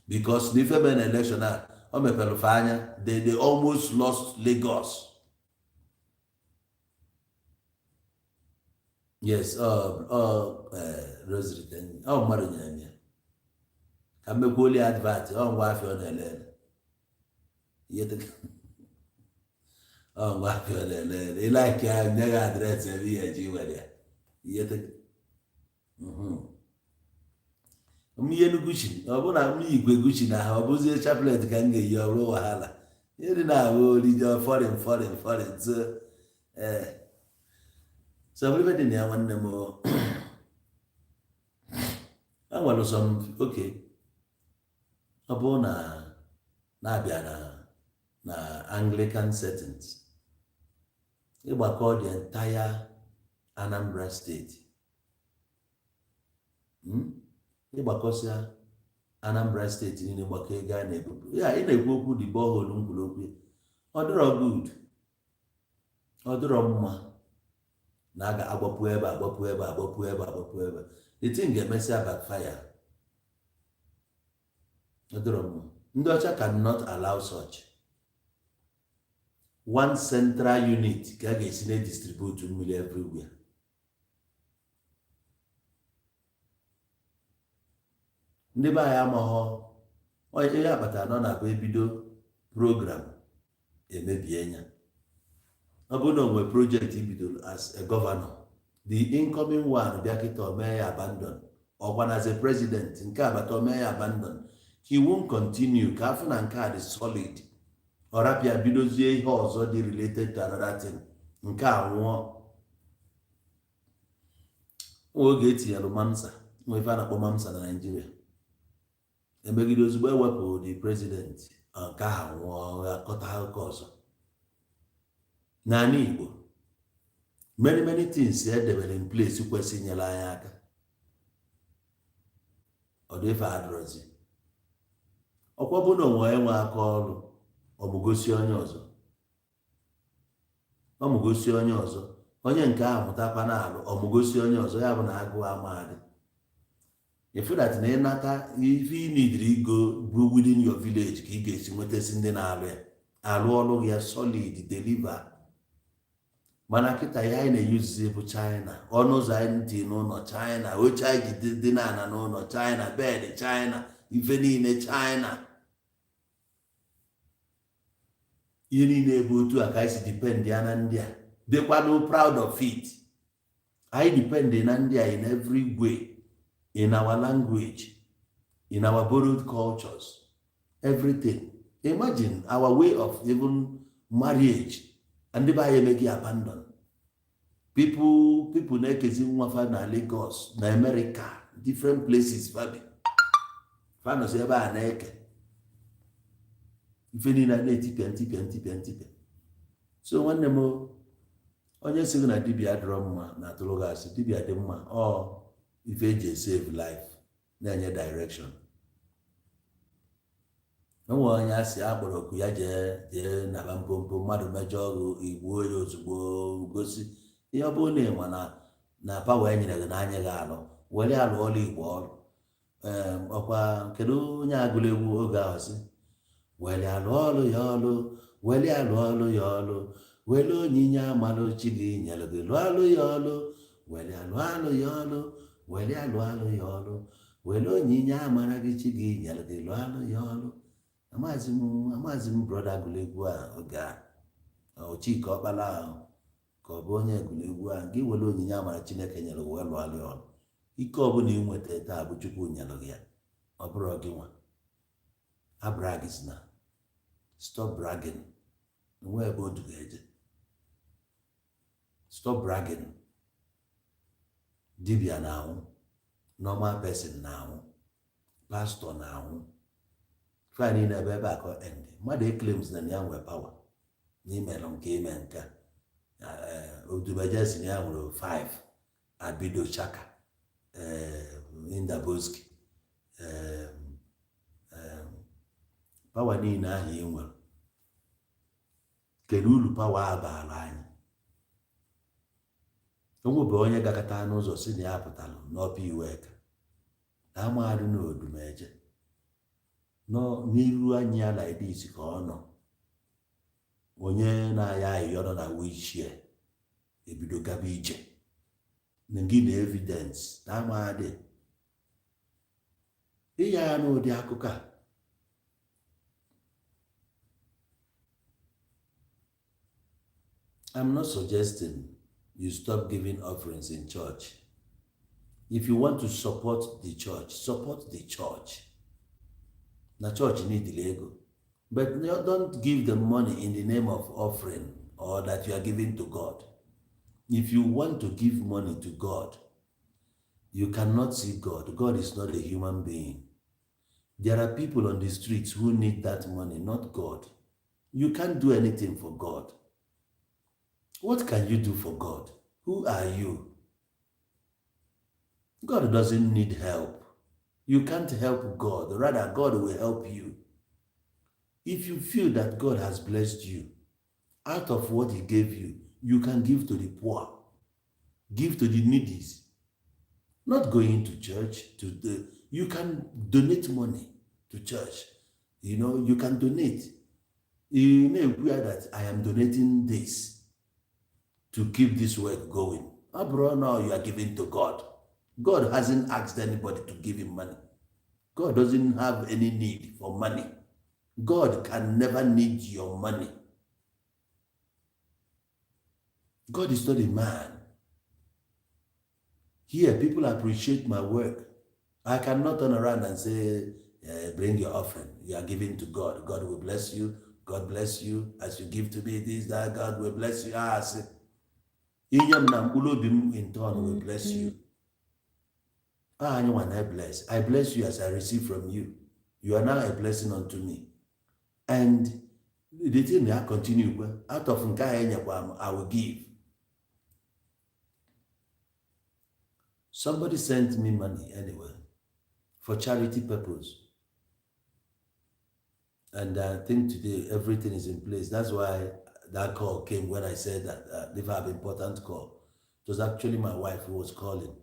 because n'ife mere na election a, o mepere fa anya. They almost lost Lagos. Yes, ọ rosary ọ mmadụ nyere m ya ka m mekwuolu ya advert. Ọ ngwa afịa ọ na-ele ele ihe, ọ ngwa afịa ọ na-ele ele. Ịlike ya, nye gị address ebe ihe eji were ya ihe. M ihe Gucci, ọ bụ na m yikwe Gucci na ha, ọ bụzie chaplet ka m ga-eyi. Ọrụ wahala ihe dị na-abụ orije foreign, foreign, foreign. So ee, so ife dị na ya, nwanne m, e nwere some, okay, ọ bụrụ na na-abịa na Anglican settings, ịgbakọ the entire Anambra State, Ịgbakọsịa Anambra State niile, gbakọ ego a na-ebupụ ya, ị na-ekwu okwu dị borehole m kwuru okwu ya. Ọ dịrọ good, ọ dịrọ mma na a ga-agbapụ ebe, agbapụ ebe, agbapụ ebe, agbapụ ebe. The thing ga-emesịa backfire. Ọ dịrọ mma. Ndị ọcha cannot allow such. One central unit ka a ga-esi na-distribute mmiri everywhere. Ndị be anyị amaghọ onye ihe akpatara nọ na-abụ ebido program emebie ya. Ọ bụrụ na o nwere project ibidoro as a governor, the incoming one bịa kịta, o mee ya abandon. Ọkwa na as a president nke abata, o mee ya abandon. He won't continue ka afọ na nke a dị solid. Ọ rapịa, bidozie ihe ọzọ dị related to another thing. Nke a nwụọ. Nwa oge etinyere MAMSA, nwa ife a na-akpọ MAMSA na Naịjirịa, emegide ozugbo ewepụ the president, nke ahụ nwụọ, akọta akụkọ ọzọ. N'ala Igbo, many many things edebere in place kwesịrị inyere anyị aka, ọ dị ife adịrọzi. Ọkwa bụ na onwe enwe aka ọrụ, ọmụgosi onye ọzọ, ọmụgosi onye ọzọ, onye nke ahụ mụtakwa na-alụ, ọmụgosi onye ọzọ. Ya bụ na agụụ amadị ifu that na ịnata ife ị nidiri igo bụ within your village ka ị ga-esi nwetasi ndị na-alụ ya, alụ ọrụ ya solid, deliver. Mana kịta ya anyị na-eyuzizi bụ China. Ọnụ ụzọ anyị dị n'ụlọ China, oche anyị ji dị n'ala n'ụlọ China, bed China, ife niile China. Ihe niile bụ otu a ka anyị si depend ya na ndị a, dịkwanụ proud of it. Anyị depend na ndị a in every way, in our language, in our borrowed cultures, everything. Imagine our way of even marriage. Ndị be anyị emeghị abandon. People na-ekezi nwa fa na Lagos, na America, different places. Fa bi, fa nọsi ebe a na-eke ife niile a na-etipịa ntipịa ntipịa ntipịa. So nwanne m, onye sị gị na dibịa adịrọ mma na atụrụ gị asị. Dibịa dị mma. Ọ ife eji save life, na-enye direction. Onwe onye a sị akpọrọ oku ya jee jee naba mpompo mmadụ mejọọ gị, igbuo ya ozugbo, gosi ihe. Ọ bụrụ na ịma na power e nyere gị n'anya gị alụ, were alụ ọrụ Igbo ọrụ. Ee, ọkwa kedu onye agụrụ egwu oge ahụ sị were alụ ọrụ ya ọrụ, were alụ ọrụ ya ọrụ, were onyinye amalụ chi gị nyere gị lụọ ọrụ ya ọrụ, were alụ alụ ya ọrụ, were alụ alụ ya ọrụ, were onyinye amara gị chi gị nyere gị lụọ alụ ya ọrụ. Amaghịzi m brother gụrụ egwu a oge a, ọ Chika Ọkpala ahụ, ka ọ bụ onye gụrụ egwu a. Gị were onyinye amara Chineke nyere wee lụọrọ ya ọrụ. Ike ọbụla ị nweta taa bụ Chukwu nyere gị ya, ọ bụrụ gị nwa abragizina. Stop bragging. Nwe ebe o duga eje. Stop bragging. Dibịa na-anwụ, normal person na-anwụ, pastor na-anwụ, fa niile ebe a ka end. Mmadụ eclaims na ya nwee power n'imelụ nke ime nke a. Odumeje si na ya nwere 5 Abido Chaka, Indaboski power niile ahụ ị nwere. Kedu uru power a baara anyị? Onwebe onye gakọta n'ụzọ si na ya pụtara n'ọpa Iweka na amadụ na Odumeje nọ n'iru anya ya like this, ka ọ nọ, onye na-aya ayịyọ nọ na wheelchair ebido gaba ije na gị na evidence na amadị ịya ya n'ụdị akụkọ a. I'm not suggesting you stop giving offerings in church. If you want to support the church, support the church. Na church need ego. But don't give the money in the name of offering or that you are giving to God. If you want to give money to God, you cannot see God. God is not a human being. There are people on the streets who need that money, not God. You can't do anything for God. What can you do for God? Who are you? God doesn't need help. You can't help God. Rather, God will help you. If you feel that God has blessed you, out of what He gave you, you can give to the poor, give to the needy. Not going to church you can donate money to church. You can donate. You may aware that I am donating this to keep this work going. Abro, now you are giving to God. God hasn't asked anybody to give him money. God doesn't have any need for money. God can never need your money. God is not a man. Here, people appreciate my work. I cannot turn around and say, "Bring your offering. You are giving to God. God will bless you. God bless you. As you give to me this, that, God will bless you." Ah, sị, inye m na mkpụrụ obi m in turn will bless you. Ah, anyị nwa na bless. I bless you as I receive from you. You are now a blessing unto me. And the thing ya continue kwa out of nke ahụ enyekwa m, I will give. Somebody sent me money anyway for charity purpose. And I think today everything is in place. That's why that call came when I said that if I have important call. It was actually my wife who was calling.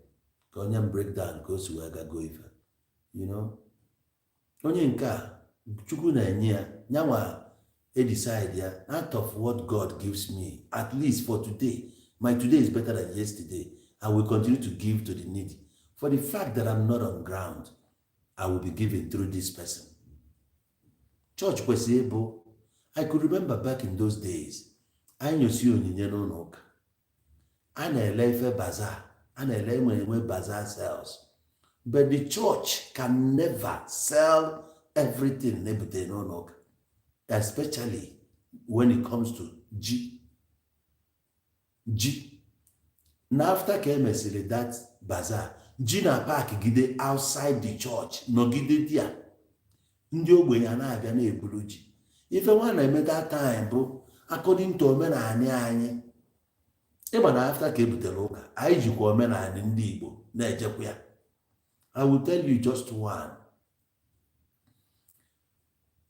Ka onye m breakdown ka o si wee gago ife. Onye nke a Chukwu na-enye ya nyanwa e decide ya out of what God gives me, at least for today. My today is better than yesterday. I will continue to give to the needy. For the fact that I'm not on ground, I will be giving through this person. Church kwesịrị ịbụ. I could remember back in those days, anyị nyosi onyinye n'ụlọ ụka. A na-ele ife bazaar, a na-ele enwe bazaar sales. But the church can never sell everything na-ebute n'ụlọ ụka, especially when it comes to ji. Ji. Na after ka emesịrị that bazaar, ji na park gide outside the church, nọgide dia. Ndị ogbenye a na-abịa na-eburu ji. Ife nwa na-eme that time bụ according to omenanị anyị. Ịma na after ka e butere ụka, anyị jikwa omenanị ndị Igbo na-ejekwa ya. I will tell you just one.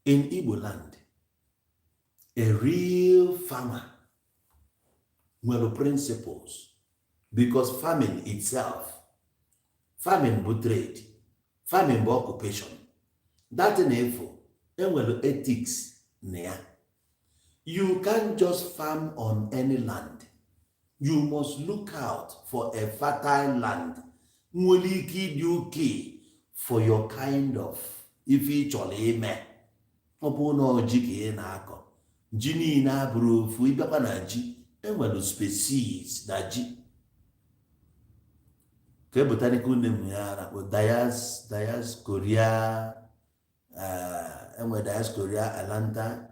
In Igbo land, a real farmer nwere principles because farming itself, farming bụ trade, farming bụ occupation. That na-efo, enwere ethics na ya. You can't just farm on any land. You must look out for a fertile land nwere ike ịdị okay for your kind of ife ị chọrọ ime. Ọ bụrụ na ji ka ị na-akọ, ji niile abụrụ ofu. Ịbịakwa na ji, enwere species na ji ka e botanical name ya na-akpọ Dioscorea. Enwe Dioscorea alata,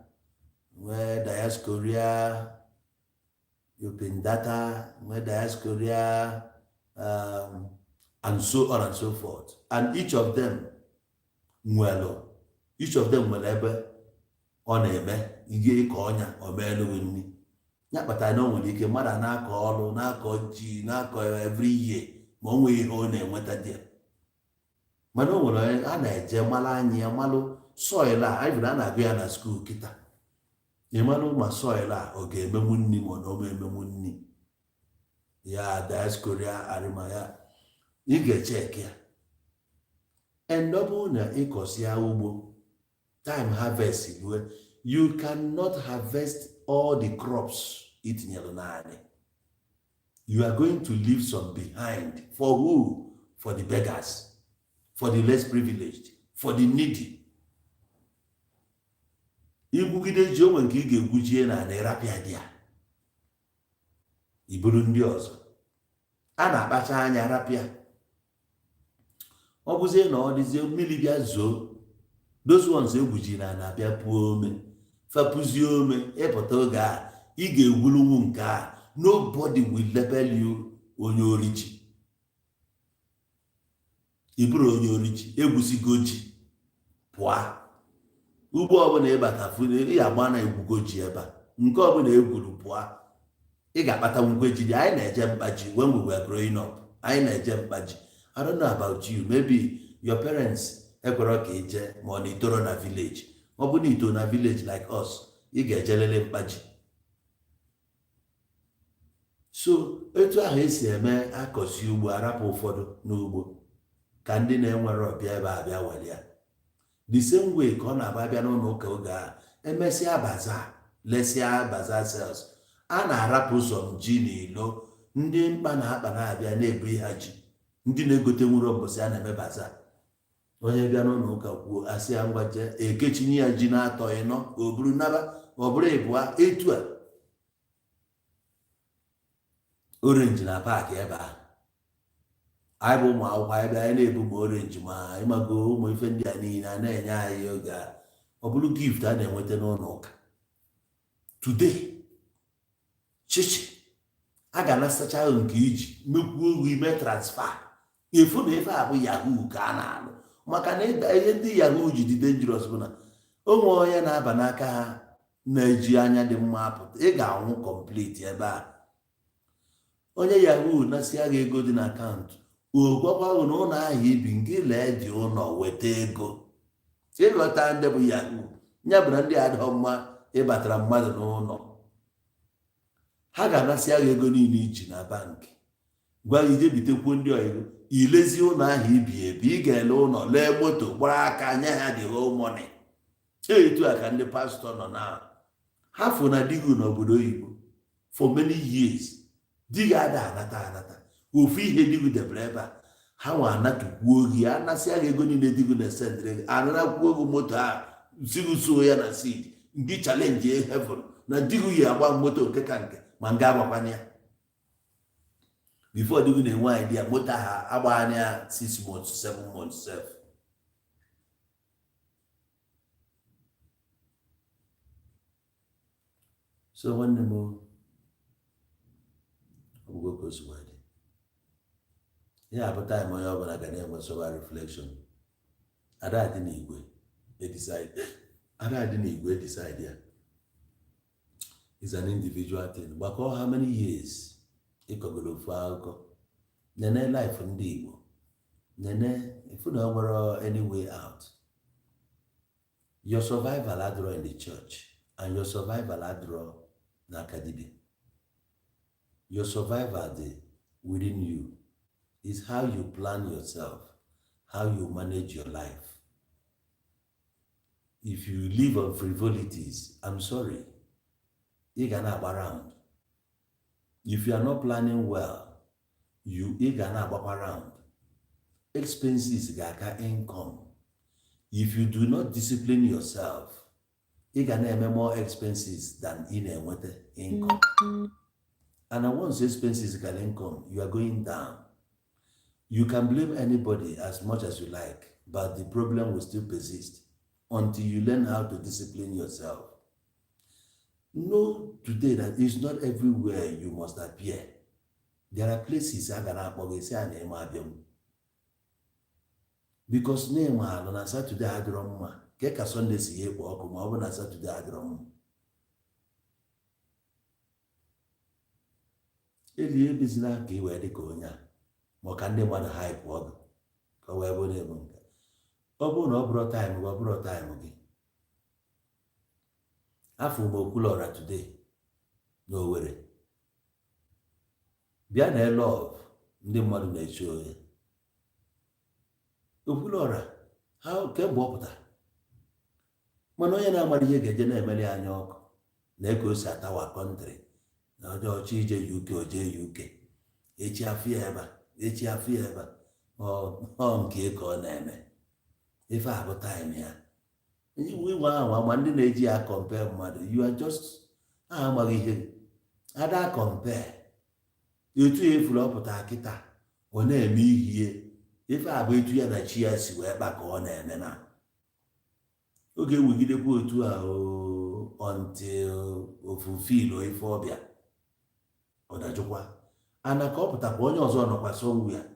nwee Dioscorea obovata, nwee Dioscorea and so on and so forth. And each of them nwere ebe ọ na-eme ihe. Ịkọ ọnya omeelụghị nri ya kpatara na o nwere ike mmadụ a na-akọ ọrụ, na-akọ ji, na-akọ every year, ma o nweghị ihe ọ na-enweta dị ya. Mana o nwere onye a na-eje malụ anya ya, malụ soil a anyị a na-agụ ya na school kịta. Ịmalụ ma soil a ọ ga-emenwu nri ma ọ na ọ emenwu nri ya. Dioscorea arima ya, ị ga-echeki ya. And ọ bụrụ na ịkọsịa ugbo, time harvest rue, you cannot harvest all the crops itinyere naanị. You are going to leave some behind. For who? For the beggars, for the less privileged, for the needy. Igwugide ji, onwe nke ị ga-egwujie na ana ịrapịa dị ya, iburu ndị ọzọ a na-akpacha anya rapịa. Ọ bụzie na ọ dịzie mmiri bịa zoo, those ones egwuji na ana abịa puo ome, fepụzie ome, ịpụta oge a ị ga-egwurunwu nke a. Nobody will label you onye oriji. Ị bụrụ onye oriji, egwusigo ji pụọ ugbo ọbụla ịbata, ị ga-agba na egwugo ji ebe a. Nke ọbụla egwuru pụọ, ị ga-akpata nwukwe ji dị. Anyị na-eje mkpa ji when we were growing up. Anyị na-eje mkpa ji. I don't know about you, maybe your parents ekwere ka ije, ma ọ na itoro na village. Ọ bụ na ito na village like us, ị ga-ejelele mkpa ji. So etu ahụ esi eme akọsi ugbo, arapụ ụfọdụ n'ugbo ka ndị na-enwere ọbịa ebe a bịa were ya. The same way ka ọ na-aba bịa n'ụlọ ụka oge a, emesịa bazaar, lesịa bazaar sales, a na-arapụ ụzọ ji n'ilo. Ndị mkpa na-akpa na-abịa na-ebu ha ji. Ndị na-egote nwere ụbọchị a na-eme bazaar, onye bịa n'ụlọ ụka kwuo, asị ya ngwa jee, ekechinye ya ji na-atọ ịnọ, o buru naba, ọ bụrụ ịbụa etu a orange na park ebe a. Anyị bụ ụmụ akwụkwọ, anyị bịa, anyị na-ebu ma orange ma ịmago ụmụ ife ndị a niile a na-enye anyị oge a. Ọ bụrụ gift a na-enweta n'ụlọ ụka. Today, chichi a ga-anasacha nke iji mekwuo ogu ime transfer efu na ife a bụ yahoo ka a na-alụ. Maka na ihe ndị yahoo ji dị dangerous bụ na onwe onye na-aba n'aka ha na-eji anya dị mma apụta, ị ga-anwụ complete ebe a. Onye yahoo nasịa gị ego dị n' account, o gwakwa na ụlọ ahụ ibi nke lee dị ụlọ weta ego. Ịghọta ndị bụ yahoo ya bụ na ndị adịghị mma ịbatara mmadụ n'ụlọ, ha ga-anasị gị ego niile iji na bank, gwa gị ije bitekwuo ndị ọyịgo ilezi ụlọ ahụ ibi ebi. Ị ga-ele ụlọ, lee moto, gbara aka nye ha the whole money. Etu a ka ndị pastọ nọ na ha fụ na di gị n'obodo oyibo for many years, di gị ada anata anata ofu ihe di gị debere ebe a. Ha nwa anatukwuo gị, anasịa gị ego niile di gị na-esendịrị gị, anarakwuo gị moto a, si gị suo ya na seed ndị challenge heaven na di gị yi agba moto nke ka nke ma nga agbakwana ya. Before di gị na-enwe idea, moto ahụ agbagha ya 6 months, 7 months sef. So nwanne m, ọ bụgo ka o si wee dị ihe a bụ time onye ọbụla ga na-enwe sober reflection. Ada dị n'igwe edecide, ada dị n'igwe decide ya is an individual thing. Gbakọ how many years ịkọgoro ofu akụkọ, nene life ndị Igbo, nene ifu na o nwere any way out. Your survival adịrọ in the church, and your survival adịrọ n'aka dibịa. Your survival dị within you, is how you plan yourself, how you manage your life. If you live on frivolities, I'm sorry, ị ga na-agba round. If you are not planning well, you ị ga na-agbakwa round. Expenses ga-aka income if you do not discipline yourself. Ị ga na-eme more expenses than ị na-enweta income, and once expenses can income, you are going down. You can blame anybody as much as you like, but the problem will still persist until you learn how to discipline yourself. Know today that it's not everywhere you must appear. There are places a ga na-akpọ gị sị a na-eme abịa m, because na-enwe alụ na Saturday adịrọ mma ke ka Sunday si ya ekpo ọkụ, ma ọ bụ na Saturday adịrọ mma. Elie ebizina ka ị wee dị ka onye a, ma ọ ka ndị mmadụ hype ọgụ ka ọ wee bụrụ ebu nke ọ bụrụ na ọ bụrụ time gị, ọ bụrụ time gị. Afọ m Okwuluọra today na Owerri bịa na love ndị mmadụ na-eche onye Okwuluọra ha kemgbe ọ pụtara, mana onye na-amara ihe ga-eje na-emere ya anya ọkụ na eke o si atawa country na ọjọọ ọchọ ije UK, oje UK echi afọ ya ebe a, echi afọ ya ebe a. Ọ nke ka ọ na-eme ife a bụ time ya inwe ahụ. Ma ndị na-eji ya compare mmadụ, you are just ha amaghị ihe ada compare. Etu ya efuru ọpụta kịta, ọ na-eme ihe ife a bụ etu ya na chi ya si wee kpa ka ọ na-eme na oge ewegidekwa otu a until ofufilo ife ọbịa ọ dajụkwa ana ka ọ pụtakwa onye ọzọ nọkwa somewhere.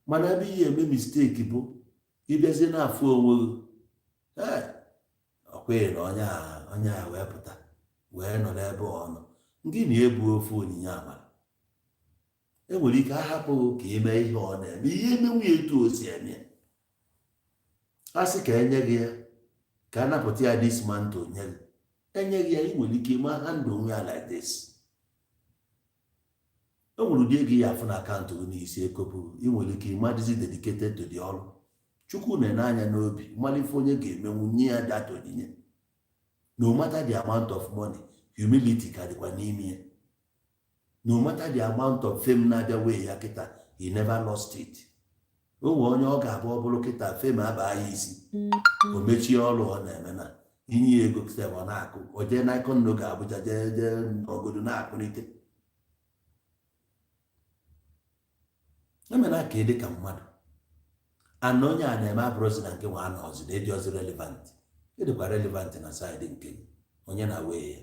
Mana ebe ihe eme mistake bụ ịbịazie na-afụ onwe gị ọ kweghị na onye a wee pụta wee nọ n'ebe ọ nọ, ndị na-ebu ofe onyinye amara enwere ike ahapụghị ka ime ihe ọ na-eme, ihe emenwu ya etu o si eme. A sị ka enye gị ya, ka a napụta ya this mantle nye gị, enye gị ya, ị nwere ike ịma handle onwe ya like this. E nwere ụdị ego ya afụ na akaụntụ gị n'isi ekopụ, ị nwere ike ịma dịzi dedicated to the ọrụ Chukwu na-ene anya n'obi mmalụ ife onye ga-emenwu nye ya data onyinye. No matter the amount of money, humility ka dịkwa n'ime ya. No matter the amount of fame na-abịa wee ya kịta, he never lost it. O nwee onye ọ ga-abụ ọ bụrụ kịta fame abaa ya isi, o mechie ọrụ ọ na-eme na inye ya ego kịta, ọ na-akụ o jee Nicon n'oge Abuja, jee jee n'ogodo na-akụlite emena ka ị dị ka mmadụ ana. Onye a na-eme abụrụzi na nke nwa anọzi na ịdị ọzi relevant, ịdịkwa relevant na side nke gị onye na wee ya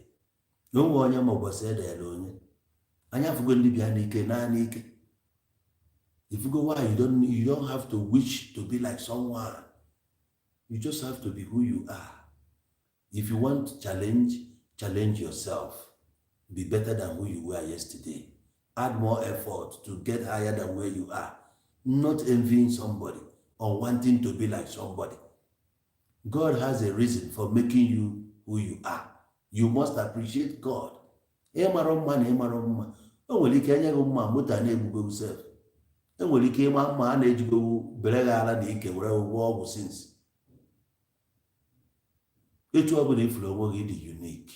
na onwe onye ma ụbọchị edere onye anya afụgo ndị bịa n'ike naanị ike ifugo. Why you don't have to wish to be like someone. You just have to be who you are. If you want challenge, challenge yourself. Be better than who you were yesterday. Add more effort to get higher than where you are, not envying somebody or wanting to be like somebody. God has a reason for making you who you are. You must appreciate God. Ịmara mma na ịmara mma, o nwere ike enye gị mma moto a na-egbugogu sef. Enwere ike ịma mma a na-ejigowu bere gị ara na ike were ụgwọ ọgwụ since. Etu ọ bụla ifuru onwe gị dị unique.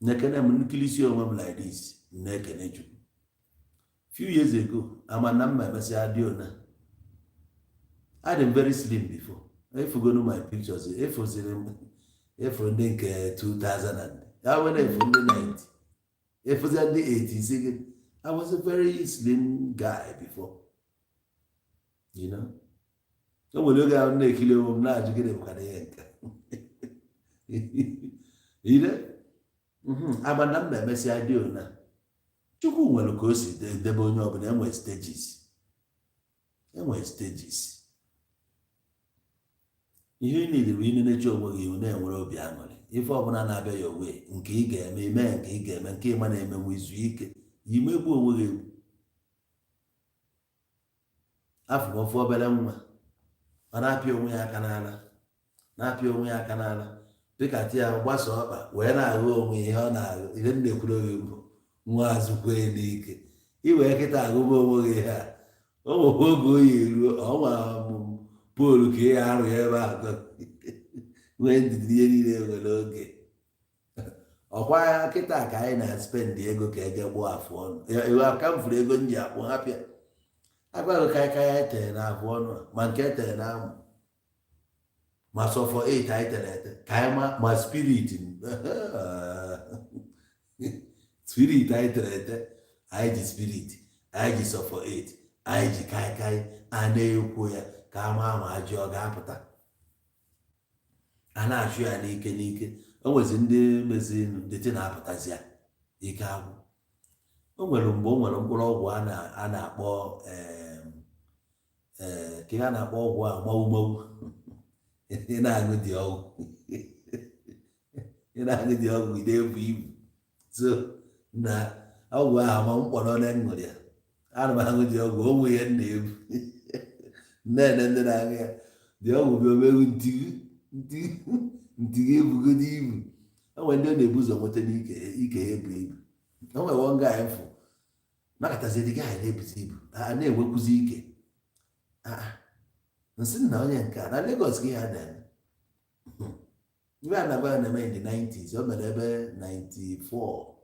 Na-ekene m nkilisi onwe m like this, na-ekene Chukwu. Few years ago, ama na mma emesịa dị ona adị m very slim before. Efugonu my pictures, efuziri m efu ndị nke 2000 and ya wee na-efu ndị 90, efuzi ndị 80 si gị. I was a very slim guy before. O nwere oge ahụ m na-ekiri onwe m na-ajụ gịnị bụkwa ihe nke ire ama na mma emesịa dị ona. Chukwu nwere ka o si debe onye ọbụla. Enwe stages, enwe stages. Ihe ị niile bụ inenecha onwe gị ihu na-enwere obi aṅụrị. Ife ọbụla na-abịa ya owe nke ị ga-eme ime, nke ị ga-eme, nke ịma na-emenwu izu ike imegbu onwe gị egbu. Afọ m ofu obere nwa, ọ na-apịa onwe ya aka n'ala, na-apịa onwe ya aka n'ala, pịkata ya gbasa ọkpa wee na-aghụ onwe ya ihe ọ na-aghụ. Ihe m na-ekwuru gị bụ nwa azụkwe n'ike iwee kịta aghụba onwe gị ihe a. O nwekwa oge oyi eruo ọnwa poolu ka ị arụ ya ebe ahụ. Nwee ndidi, ihe niile nwere oge. Ọkwa kịta ka anyị na-spend ego ka eje gbuo afụ ọnụ. Aka m furu ego m ji akpụ hapịa agwaghị ka aka ya etere na afụ ọnụ a, ma nke etere na amụ. Ma sulfur 8 anyị tere ete ka anyị ma spirit, spirit anyị tere ete, anyị ji spirit, anyị ji sulfur 8, anyị ji kaikai. A na-ekwo ya ka ama ama ajị ọ ga-apụta. A na-achụ ya n'ike n'ike. O nwezi ndị mezi ndịtị na-apụtazi ya ike agwụ. O nwere mgbe o nwere mkpụrụ ọgwụ a na-akpọ ee ka a na-akpọ ọgwụ a mawu mawu. Ị na-aṅụ dị ọgwụ, ị na-aṅụ dị ọgwụ, ị na-ebu ibu. So na ọgwụ ahụ ma mkpọrọ ole m ṅụrụ ya, ana m aṅụ dị ọgwụ, onwe ihe m na-ebu nne ndị na-aṅụ ya dị ọgwụ bụ omeghu ntighi ntighi ntighi ebugodo ibu. O nwere ndị ọ na-ebu ụzọ nweta n'ike ike ya ebu ibu. O nwere one guy mfụ nakọtazi dị guy na-ebuzi ibu, a na-enwekwuzi ike. Nsị na onye nke a na Lagos ka ihe a na-eme, ibe a na-agwa ya na-eme in the 90s. O mere ebe 94.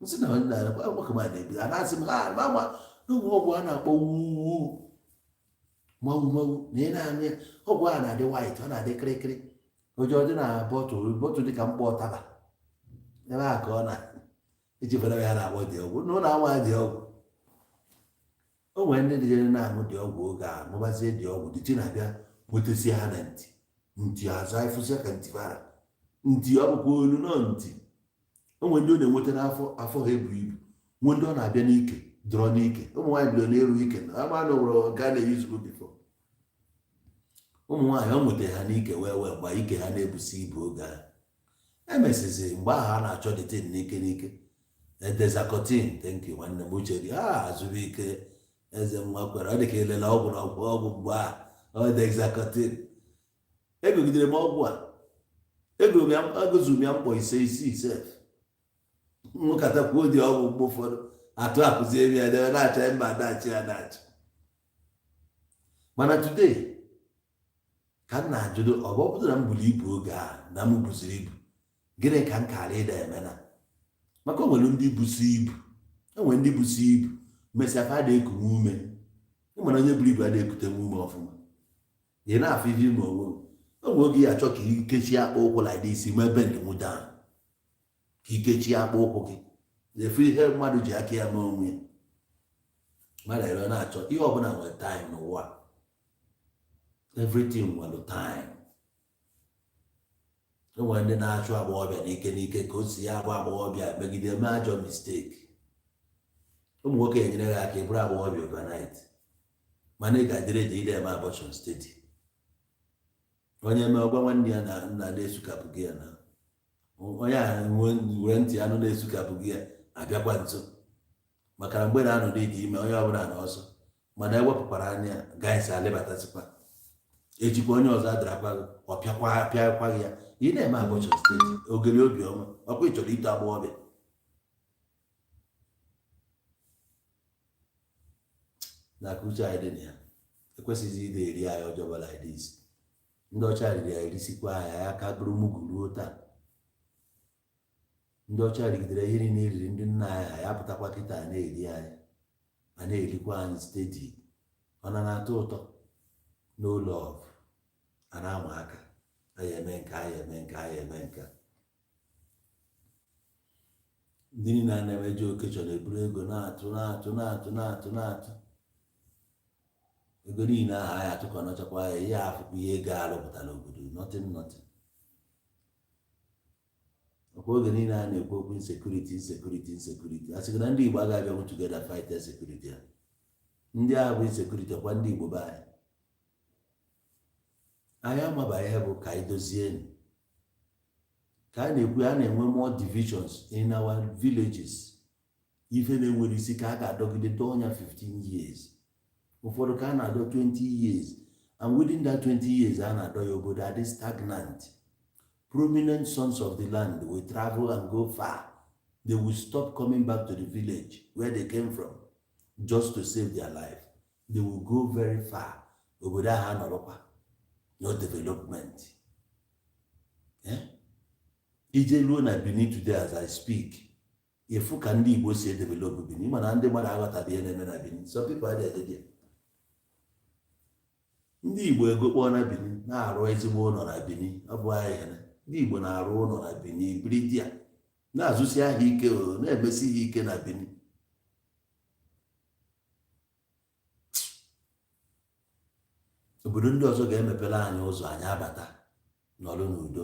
Nsị na onye na-agwa nwoke m a na-ebu a na-asị m ha ma n'ụmụ ọgwụ a na-akpọ wuwu mawu mawu na ị na-aṅụ ya, ọgwụ a na-adị white, ọ na-adị kịrịkịrị ụjọ dị na bottle bottle dị ka mkpọ ụtaba ebe a ka ọ na echefere ya na-akpọ dị ọgwụ na ụlọ anwa dị ọgwụ. O nwere ndị dịjere na-aṅụ dị ọgwụ oge a, ṅụbazie dị ọgwụ dịtị na-abịa nwetasie ha na ntị ntị azụ anyị ka ntị bara ntị. Ọ bụkwa olu nọ ntị. O nwere ndị ọ na-enweta n'afọ, afọ ha ebu ibu. Nwee ndị ọ na-abịa n'ike, dọrọ n'ike. Ụmụ nwaanyị bidoro na-eru ike na ama na nwere nke a na-eyuzugbo before. Ụmụ nwaanyị ọ nwetara ha n'ike wee wee mgbe ike ha na-ebusi ibu oge ahụ emesizi mgbe ahụ a na-achọ detin n'ike n'ike. Dezacotine, thank you, nwanne m uche gị ha azụbụike eze nwa kwere. Ọ dị ka elele ọgwụ na ọgwụ ọgwụ mgbe a ọ Dezacotine. Egogidere m ọgwụ a, egozuru m ya mkpọ 5, 6 sef. Nwekọtakwuo dị ọgwụ. Mgbe ụfọdụ atụ akụzie m ya debe na-achọ mba na-achị ya na-achị. Mana today ka m na-ajụdo, ọ bụ pụtara m buru ibu oge a na m buziri ibu, gịnị ka m kara ịda eme na maka o nwere ndị busi ibu, o nwere ndị busi ibu mesịa fa ada ekunwe ume. Ịmara onye buru ibu ada ekutenwe ume ọfụma. Ị na-afụ ife ime onwe o nwere oge ya achọ ka ikechie akpa ụkwụ like this, mee bend mụ down ka ikechie akpa ụkwụ gị. Efu ihe mmadụ ji aka ya mee onwe ya. Mmadụ ere na-achọ ihe ọbụla nwere time n'ụwa. Everything nwere time. E nwere ndị na-achụ agbọghọbịa n'ike n'ike ka o si ya agba agbọghọbịa megide mee ajọ mistake. Ụmụ nwoke enyere gị aka ịbụrụ agbọghọbịa overnight, mana ị ga-adịrị eji ide eme abortion steady. Onye mee ọgwa nwanne ya na nna na-esukapụ gị ya na onye a were ntị anụ na-esukapụ gị ya abịakwa nso, maka na mgbe na-anọ n'ịdị ime onye ọbụla na ọsọ. Mana ewepụkwara anya guys alịbatasịkwa ejikwa onye ọzọ adarakwa gị, ọ pịakwa pịakwa gị ya. Ị na-eme abortion steady. Ogele obiọma ọkwa ị chọrọ ito agbọghọbịa na aka uche anyị dị na ya ekwesịghị ide eri anyị ọjọọ like this. Ndị ọcha riri ya erisikwa anyị, anyị aka bụrụ mugu ruo taa. Ndị ọcha rigidere ihe niile eriri ndị nna anyị ha, ya pụtakwa kịta na-eri anyị ma na-erikwa anyị steady. Ọ na na-atọ ụtọ no love. A na-ama aka anyị eme nke anyị eme nke anyị eme nke ndị niile a na-emeje occasion eburu ego na-atụ na-atụ na-atụ na-atụ na-atụ ego niile ahụ anyị atụkọ nọchakwa ya ihe afụkwa ihe ego arụpụtara obodo, nothing, nothing. Ọkwa oge niile a na-ekwu okwu insecurity, insecurity, insecurity, a sị na ndị Igbo agaghị abịanwu together fight insecurity a. Ndị agha bụ insecurity kwa ndị Igbo be anyị. Anyị amaba ihe bụ ka anyị dozie ka a na-ekwu. A na-enwe more divisions in our villages. Ife na-enwere isi ka a ga-adọgide dọọ ya 15 years, ụfọdụ ka a na-adọ 20 years, and within that 20 years a na-adọ ya, obodo adị stagnant. Prominent sons of the land will travel and go far. They will stop coming back to the village where they came from just to save their life. They will go very far. Obodo ahụ anọrọkwa, no development. Eh? Ije ruo na Benin today as I speak, ịfụ ka ndị Igbo si edevelop Benin. Mana ndị mmadụ aghọtaghị ihe na-eme na Benin. Some people adịghị eje there. Ndị Igbo ego kpọọ na Benin. Na-arụ ezigbo ụlọ na Benin. Ọ bụ anyị ndị Igbo na-arụ ụlọ na Benin, biri di ya, na-azụsi ahịa ike, o na-emesi ihe ike na Benin. Obodo ndị ọzọ ga-emepere anyị ụzọ, anyị abata nọrọ n'udo.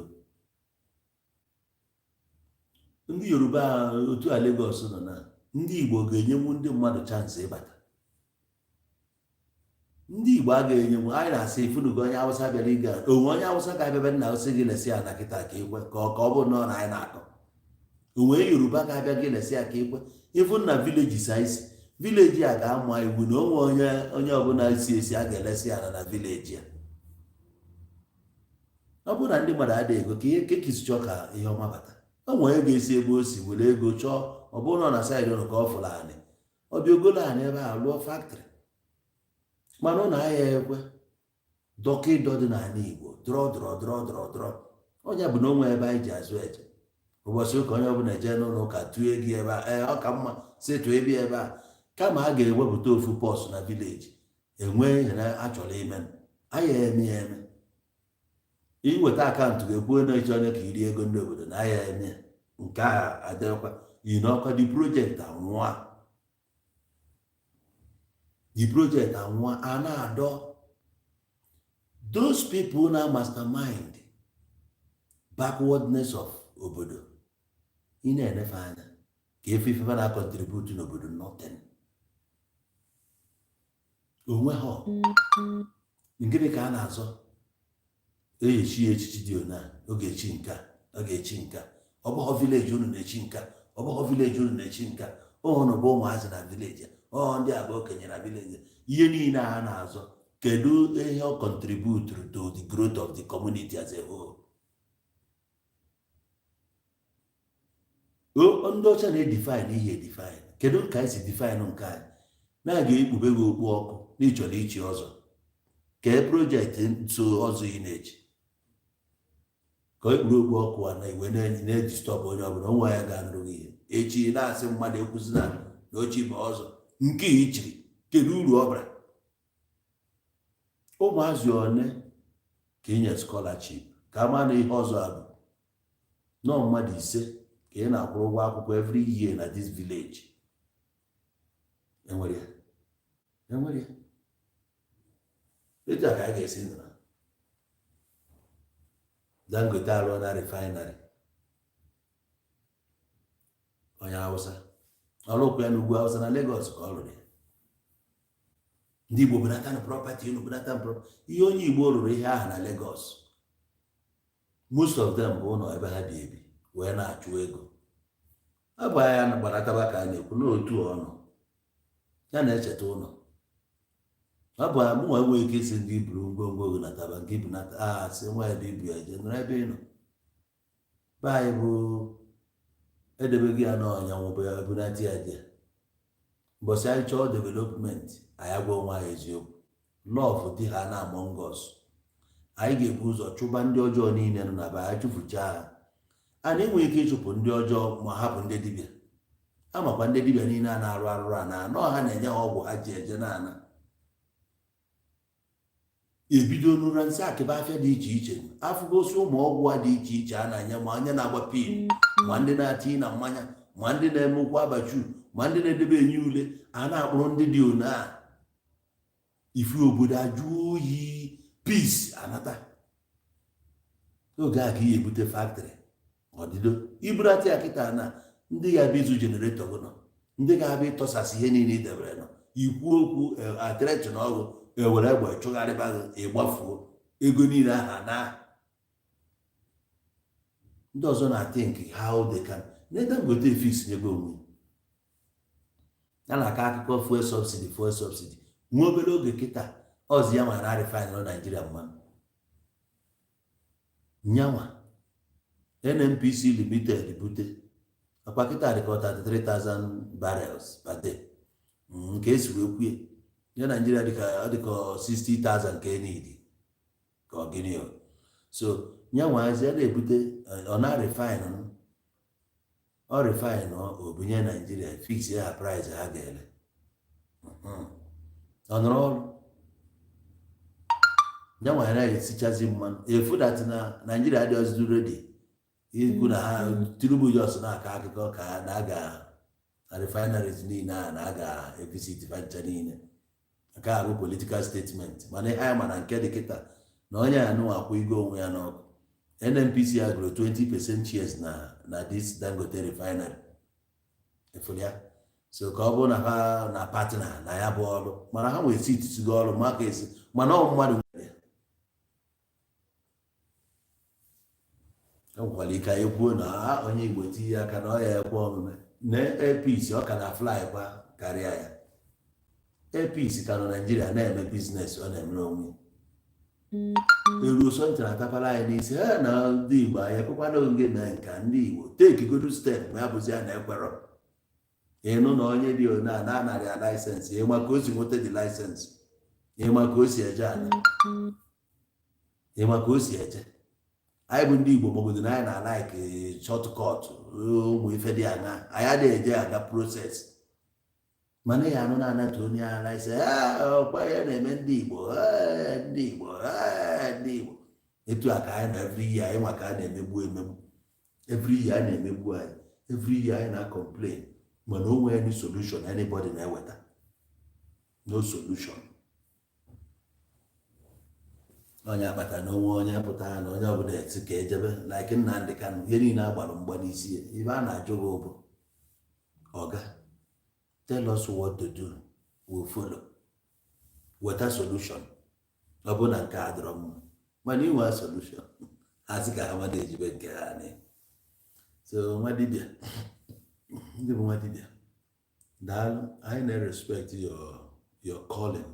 Ndị Yoruba, otu a Lagos nọ na ndị Igbo ga-enyenwu ndị mmadụ chance ịbata. Ndị Igbo a ga-enyenwu anyị na-asị ifunugo onye Awụsa bịara ịga onwe onye Awụsa ga-abịa be nna sị gị lesi ya na kịta ka ikwe ka ọ bụ nọọ na anyị na-akọ onwe. Yoruba ga-abịa gị lesi ya ka ikwe. Ifu na villages anyị si, village a ga-ama iwu na onwe onye ọbụla si esi a ga-elesi ya na village a. Ọ bụrụ na ndị mmadụ adịghị ego ka ihe kekisi chọọ ka ihe ọma bata, o nwere onye ga-esi ebe o si were ego chọọ. Ọ bụrụ na ọ na side ụnụ ka ọ fụrụ anị, ọ bịa ogolo anị ebe a lụọ factory. Mana ụnụ ahịa ekwe dọka ịdọ dị n'ala Igbo, drọ drọ drọ drọ drọ. Onye bụ na onwe ebe anyị ji azụ eje ụbọchị ụka, onye ọbụla eje n'ụlọ ụka tụọ ego ebe a. Ee, ọ ka mma si tụọ ebe ebe a kama a ga-ewepụta ofu purse na village enwee ihe na achọrọ ime. Anyị eme ya eme. Iweta account ga-ekwu na ịchọ onye ka iri ego ndị obodo na aya eme ya. Nke a adịrịkwa inọkwa. The project anwụọ, the project anwụọ. A na-adọ those people na mastermind backwardness of obodo. Ị na-enefe anya ka efe ifefe na contribute n'obodo, nothing. Onwe ha gịnị ka a na-azọ? Eyechi ya echichi dị ona oge echi nke a, ọ ga-echi nke a. Ọ bụghọ village unu na-echi nke a, ọ bụghọ village unu na-echi nke a. Ụnụ bụ ụmụazị na village, ọ ndị a bụ okenye na village. Ihe niile a na-azọ, kedu ihe ọ contribute to the growth of the community as a whole? Ndị ọcha na-edefine ihe edefine. Kedu ka anyị si define nke anyị na a ga-ekpube gị okpu ọkụ na ịchọrọ ichi ọzọ? Kee project nso ọzọ ị na-echi ka ọ ekpuru okpu ọkụ a na iwe na-edisturb onye ọbụla? Onwe ya ga-anụrụ gị ihe echi na-asị mmadụ ekwuzina na ochi bụ ọzọ nke i chiri. Kedu uru ọ bara? Ụmụazị one ka inye scholarship ka a maa na ihe ọzọ a bụ nọọ mmadụ 5 ka ị na-akwụrụ ụgwọ akwụkwọ every year na this village. Enwere ya, enwere ya. Etu a ka a ga-esi nọrọ. Dangote arụọ na refinery, onye Hausa ọlụkwụ ya n'ugwu Hausa na Lagos ka ọ rụrụ ya. Ndị Igbo bunata na property unu, bunata property. Ihe onye Igbo rụrụ ihe ahụ na Lagos, most of them bụ ụlọ ebe ha bi ebi wee na-achụ ego. Ọ bụ anya gbarataba ka a na-ekwu n'otu ọnụ ya na-echeta ụlọ. Ọ bụ mụnwa enweghị ike isi ndị iburu ngwongwo gị nataba nke ibunata a sị nwa ebe ibu ya jee nọrọ ebe ị nọ. Be anyị bụ edebeghị ya n'ọnya nwụbụ ya bunata ya dị mbọsị anyị chọọ development. Anyị agwa onwe anyị eziokwu, love dị ha na among us. Anyị ga-ebu ụzọ chụba ndị ọjọọ niile nọ na be anyị, chụfuchaa ha. A na-enwe ike ịchụpụ ndị ọjọọ ma hapụ ndị dibịa. Amakwa ndị dibịa niile a na-arụ arụrụ a na anọ ha na-enye ha ọgwụ ha ji eje na-ana ebido nụra nsị akịba afịa dị iche iche, afụgosi ụmụ ọgwụ a dị iche iche a na-enye, ma onye na-agba pin, ma ndị na-ati na mmanya, ma ndị na-eme ụkwụ abachu, ma ndị na-edebe enye ule a na-akpụrụ ndị dị one a. Ifu obodo ajụ oyi, peace anata. Oge a ka ihe ebute factory ọdịdo ibunata ya kịta na ndị ga-abịa ịzụ generator gị nọ, ndị ga-abịa ịtọsasị ihe niile i debere nọ. Ikwu okwu atịretị na ọgụ ewere egbe chụgharịba gị, ịgbafuo ego niile aha na ndị ọzọ na-think how they can na Dangote fix nyego onwe ya na-akọ akụkọ fuel subsidy, fuel subsidy. Nwa obere oge kịta ọzọ ya nwa na refine na Naijiria mmanụ nyanwa NNPC Limited bute akwa kịta dịka 33,000 barrels per day nke esi wee kwue nye Naijiria dịka ọ dịka 60,000 ka enidi ka ọ gịnị o. So nyanwazi ya na-ebute, ọ na refine, ọ refine o bunye Naijiria, fix ya price ha ga-ele. Ọ nọrọ ọrụ. Ya nwere na-esichazi mmanụ efu that na Naijiria adịghịzi ready ikwu na ha. Tinubu just na-akọ akụkọ ka na aga na refineries niile a na aga evisit fancha niile. Nke a bụ political statement, mana ihe anyị ma na nke dị kịta na onye a nụ akwụ igo onwe ya n'ọkụ. NNPC agụrụ 20% shares na this Dangote refinery efulia. So ka ọ bụrụ na ha na partner na ya bụ ọrụ, mana ha nwere seat sigo ọrụ maka esi, mana ọ mmadụ nwere e nwekwara ike anyị kwuo na ha onye Igbo tinye aka na ọ ya ekwe omume na APC ọ ka na fly kwa karịa ya. APC ka nọ Naijiria na-eme business, ọ na-emere onwe ya. Eruo sọntị na-atapara anyị n'isi ha na ndị Igbo anyị ekwekwana gị na nka ndị Igbo take godu step ma ya bụzi ya na ekwerọ ịnụ na onye dị one a na-anarị ya license. Ịma ka o si nweta dị license, ịma ka o si eje ala, ịma ka o si eje. Anyị bụ ndị Igbo magodo na anyị na-alike shortcut, ụmụ ife dị aṅa. Anyị adịghị eje aga process, mana ya anụ na-anata onye agha license. Ọkwa ya na-eme ndị Igbo, ndị Igbo, ndị Igbo etu a ka anyị na every year anyị nwa ka a na-emegbu emegbu. Every year a na-emegbu anyị, every year anyị na-complain, mana o nwere any solution anybody na-eweta? No solution. Onye akpata na onwe onye pụtara na onye ọbụla eti ka ejebe like Nnamdị Kanụ, ihe niile agbara mgba n'isi ya. Ibe a na-ajụ gị bụ, "Oga, tell us what to do, we'll follow." Weta solution. Ọ bụ na nke a dọrọ mma, mana inwe solution ha sị ka ha mmadụ ejibe nke ha ni. So nwa dibịa, ndị bụ nwa dibịa, daalụ. Anyị na-respect your calling,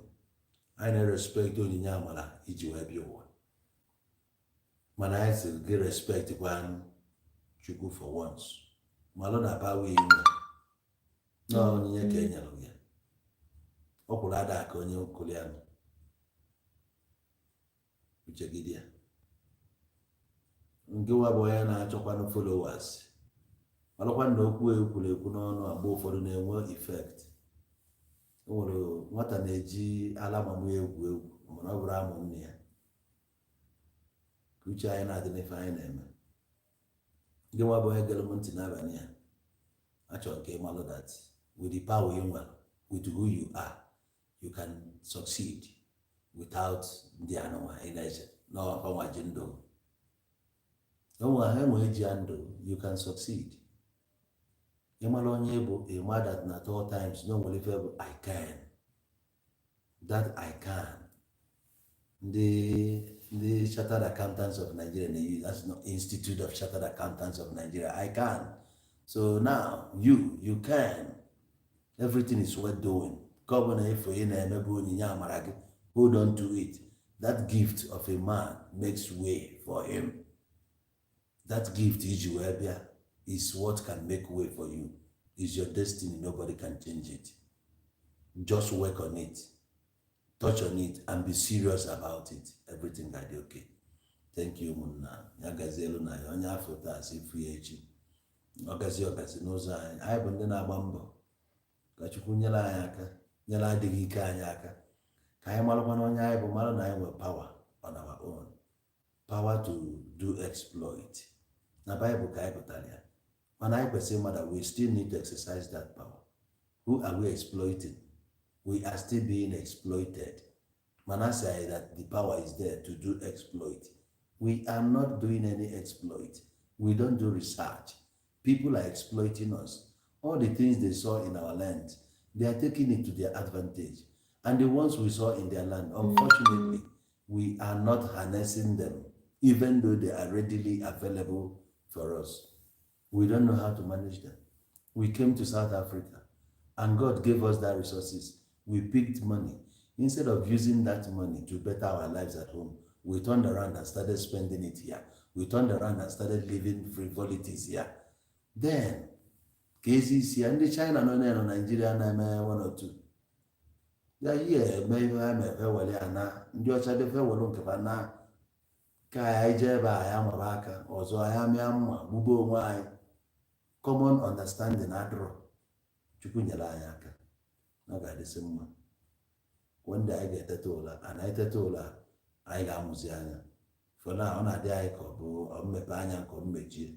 anyị na-respect onyinye amara iji wee bịa ụwa, mana anyị sị gị respect kwa Chukwu for once. Malụ na power inwe na onyinye ka e nyere gị, ọ kwụrụ ada ka onye kụrụ ya nụ. Uche gị dị ya. Nke nwa bụ onye na-achọkwanụ followers, malụkwa na okwu ekwuru ekwu n'ọnụ agba ụfọdụ na-enwe effect. O nwere nwata na-eji ala mamụ egwu egwu, mana ọ bụrụ amụ nne ya. Ka uche anyị na-adị n'ife anyị na-eme. Gị nwa bụ onye gere m ntị n'abalị a, achọrọ nke ịmalụ that with the power you nwere, with who you are, you can succeed without ndị anụnwa ị na-eche n'ọkwa ji ndụ enwe ha enwe ji ya ndụ. You can succeed. Ịmara onye bụ ịma that na at all times no nwere ife bụ "I can". That "I can", ndị Chartered Accountants of Nigeria na-use, that's not Institute of Chartered Accountants of Nigeria, "I can". So now you can. Everything is worth doing. Ka ọ bụ na efu ị na-eme bụ onyinye amara gị, hold on to it. That gift of a man makes way for him. That gift iji wee bịa is what can make way for you, is your destiny. Nobody can change it. Just work on it, touch on it and be serious about it. Everything ga-adị okay. Thank you, ụmụnna. Ya gazielu na ya onye afọ taa si fu ya echi. Ọgazi ọgazi n'ụzọ anyị. Anyị bụ ndị na-agba mbọ ka Chukwu nyere anyị aka, nyere adịghị ike anyị aka, ka anyị marakwa na onye anyị bụ, mara na anyị nwere power on our own, power to do exploit. Na Baịbụl ka anyị pụtara ya, mana anyị kwesịrị ịma that we still need to exercise that power. Who are we exploiting? We are still being exploited, mana asị anyị that the power is there to do exploit. We are not doing any exploit. We don't do research. People are exploiting us. All the things they saw in our land, they are taking it to their advantage, and the ones we saw in their land, unfortunately, we are not harnessing them, even though they are readily available for us. We don't know how to manage them. We came to South Africa and God gave us that resources. We picked money. Instead of using that money to better our lives at home, we turned around and started spending it here. We turned around and started living frivolities here. Then ka ezi isi ya, ndị China nọ na Nigeria na-eme one or two ya ihe eme ihe ha mere were ya na ndị ọcha bịa were nke fa na ka anyị jee ebe a anyị amaba aka ọzọ, anyị amịa mma gbugbo onwe anyị. Common understanding adịrọ. Chukwu nyere anyị aka na ọ ga-adịsị mma. One day anyị ga-eteta ụla, and anyị teta ụla. Anyị ga-amụzi anya. For now, ọ na-adị anyị ka ọ bụ mmepe anya nke ọ mmechie.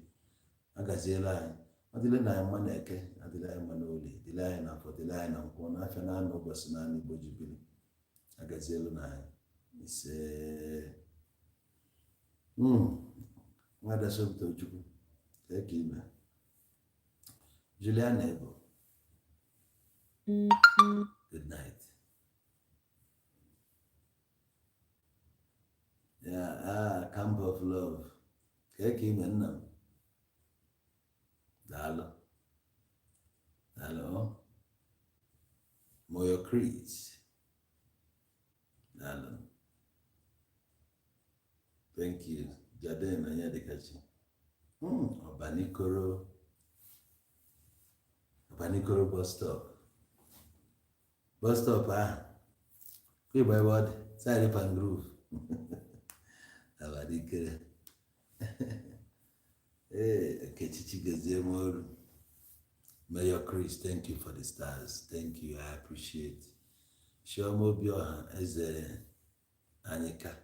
Agaziela anyị. Ọ dịle na anyị mma na Eke, adịla anyị mma n'Olie, dịle anyị na Afọ, dịle anyị na Nkwọ, n'afịa na-anọ ụbọchị naanị Igbo ji biri. Agazielu na anyị. Ise. Nwada Somtochukwu, ka ime. Juliana Ebo, good night. Yeah, ah, Camp of Love, ka ime nna m. Daalụ. Daalụ. Moyo Chris. Daalụ. Thank you. Jaden Onyedikachi. Ọbanikoro. Ọbanikoro bus stop. Bus stop ahụ. Ịgba ebe ọ dị. Side Pangrove. Ọbanikoro. Ee, Nkechi Chigozie Nworu. Mayor Chris, thank you for the stars. Thank you, I appreciate. Chioma Obioha, Eze Anyika.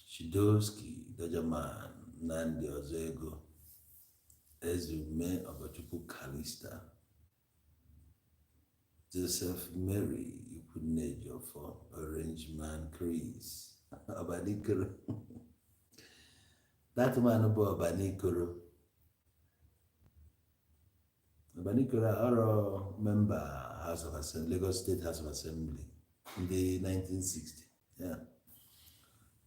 Shidoski, Dojaman, Nnamdi Ozoego, Ezume Ogochukwu Kalista, Joseph Mary Ikwunne Ejiofor, Orange Man Chris, Ọbanikoro. That man bụ Ọbanikoro. Ọbanikoro ọrụ member House of Assembly, Lagos State House of Assembly ndị 1960. Yeah.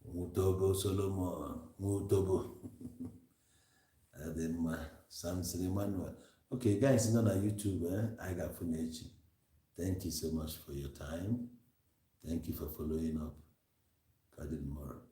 Nwutobo Solomon, Nwutobo. Adị mma. Samson Emmanuel. Okay, guys, nọ na YouTube, eh? Anyị ga-afụ n'echi. Thank you so much for your time. Thank you for following up. Ka dị tomorrow.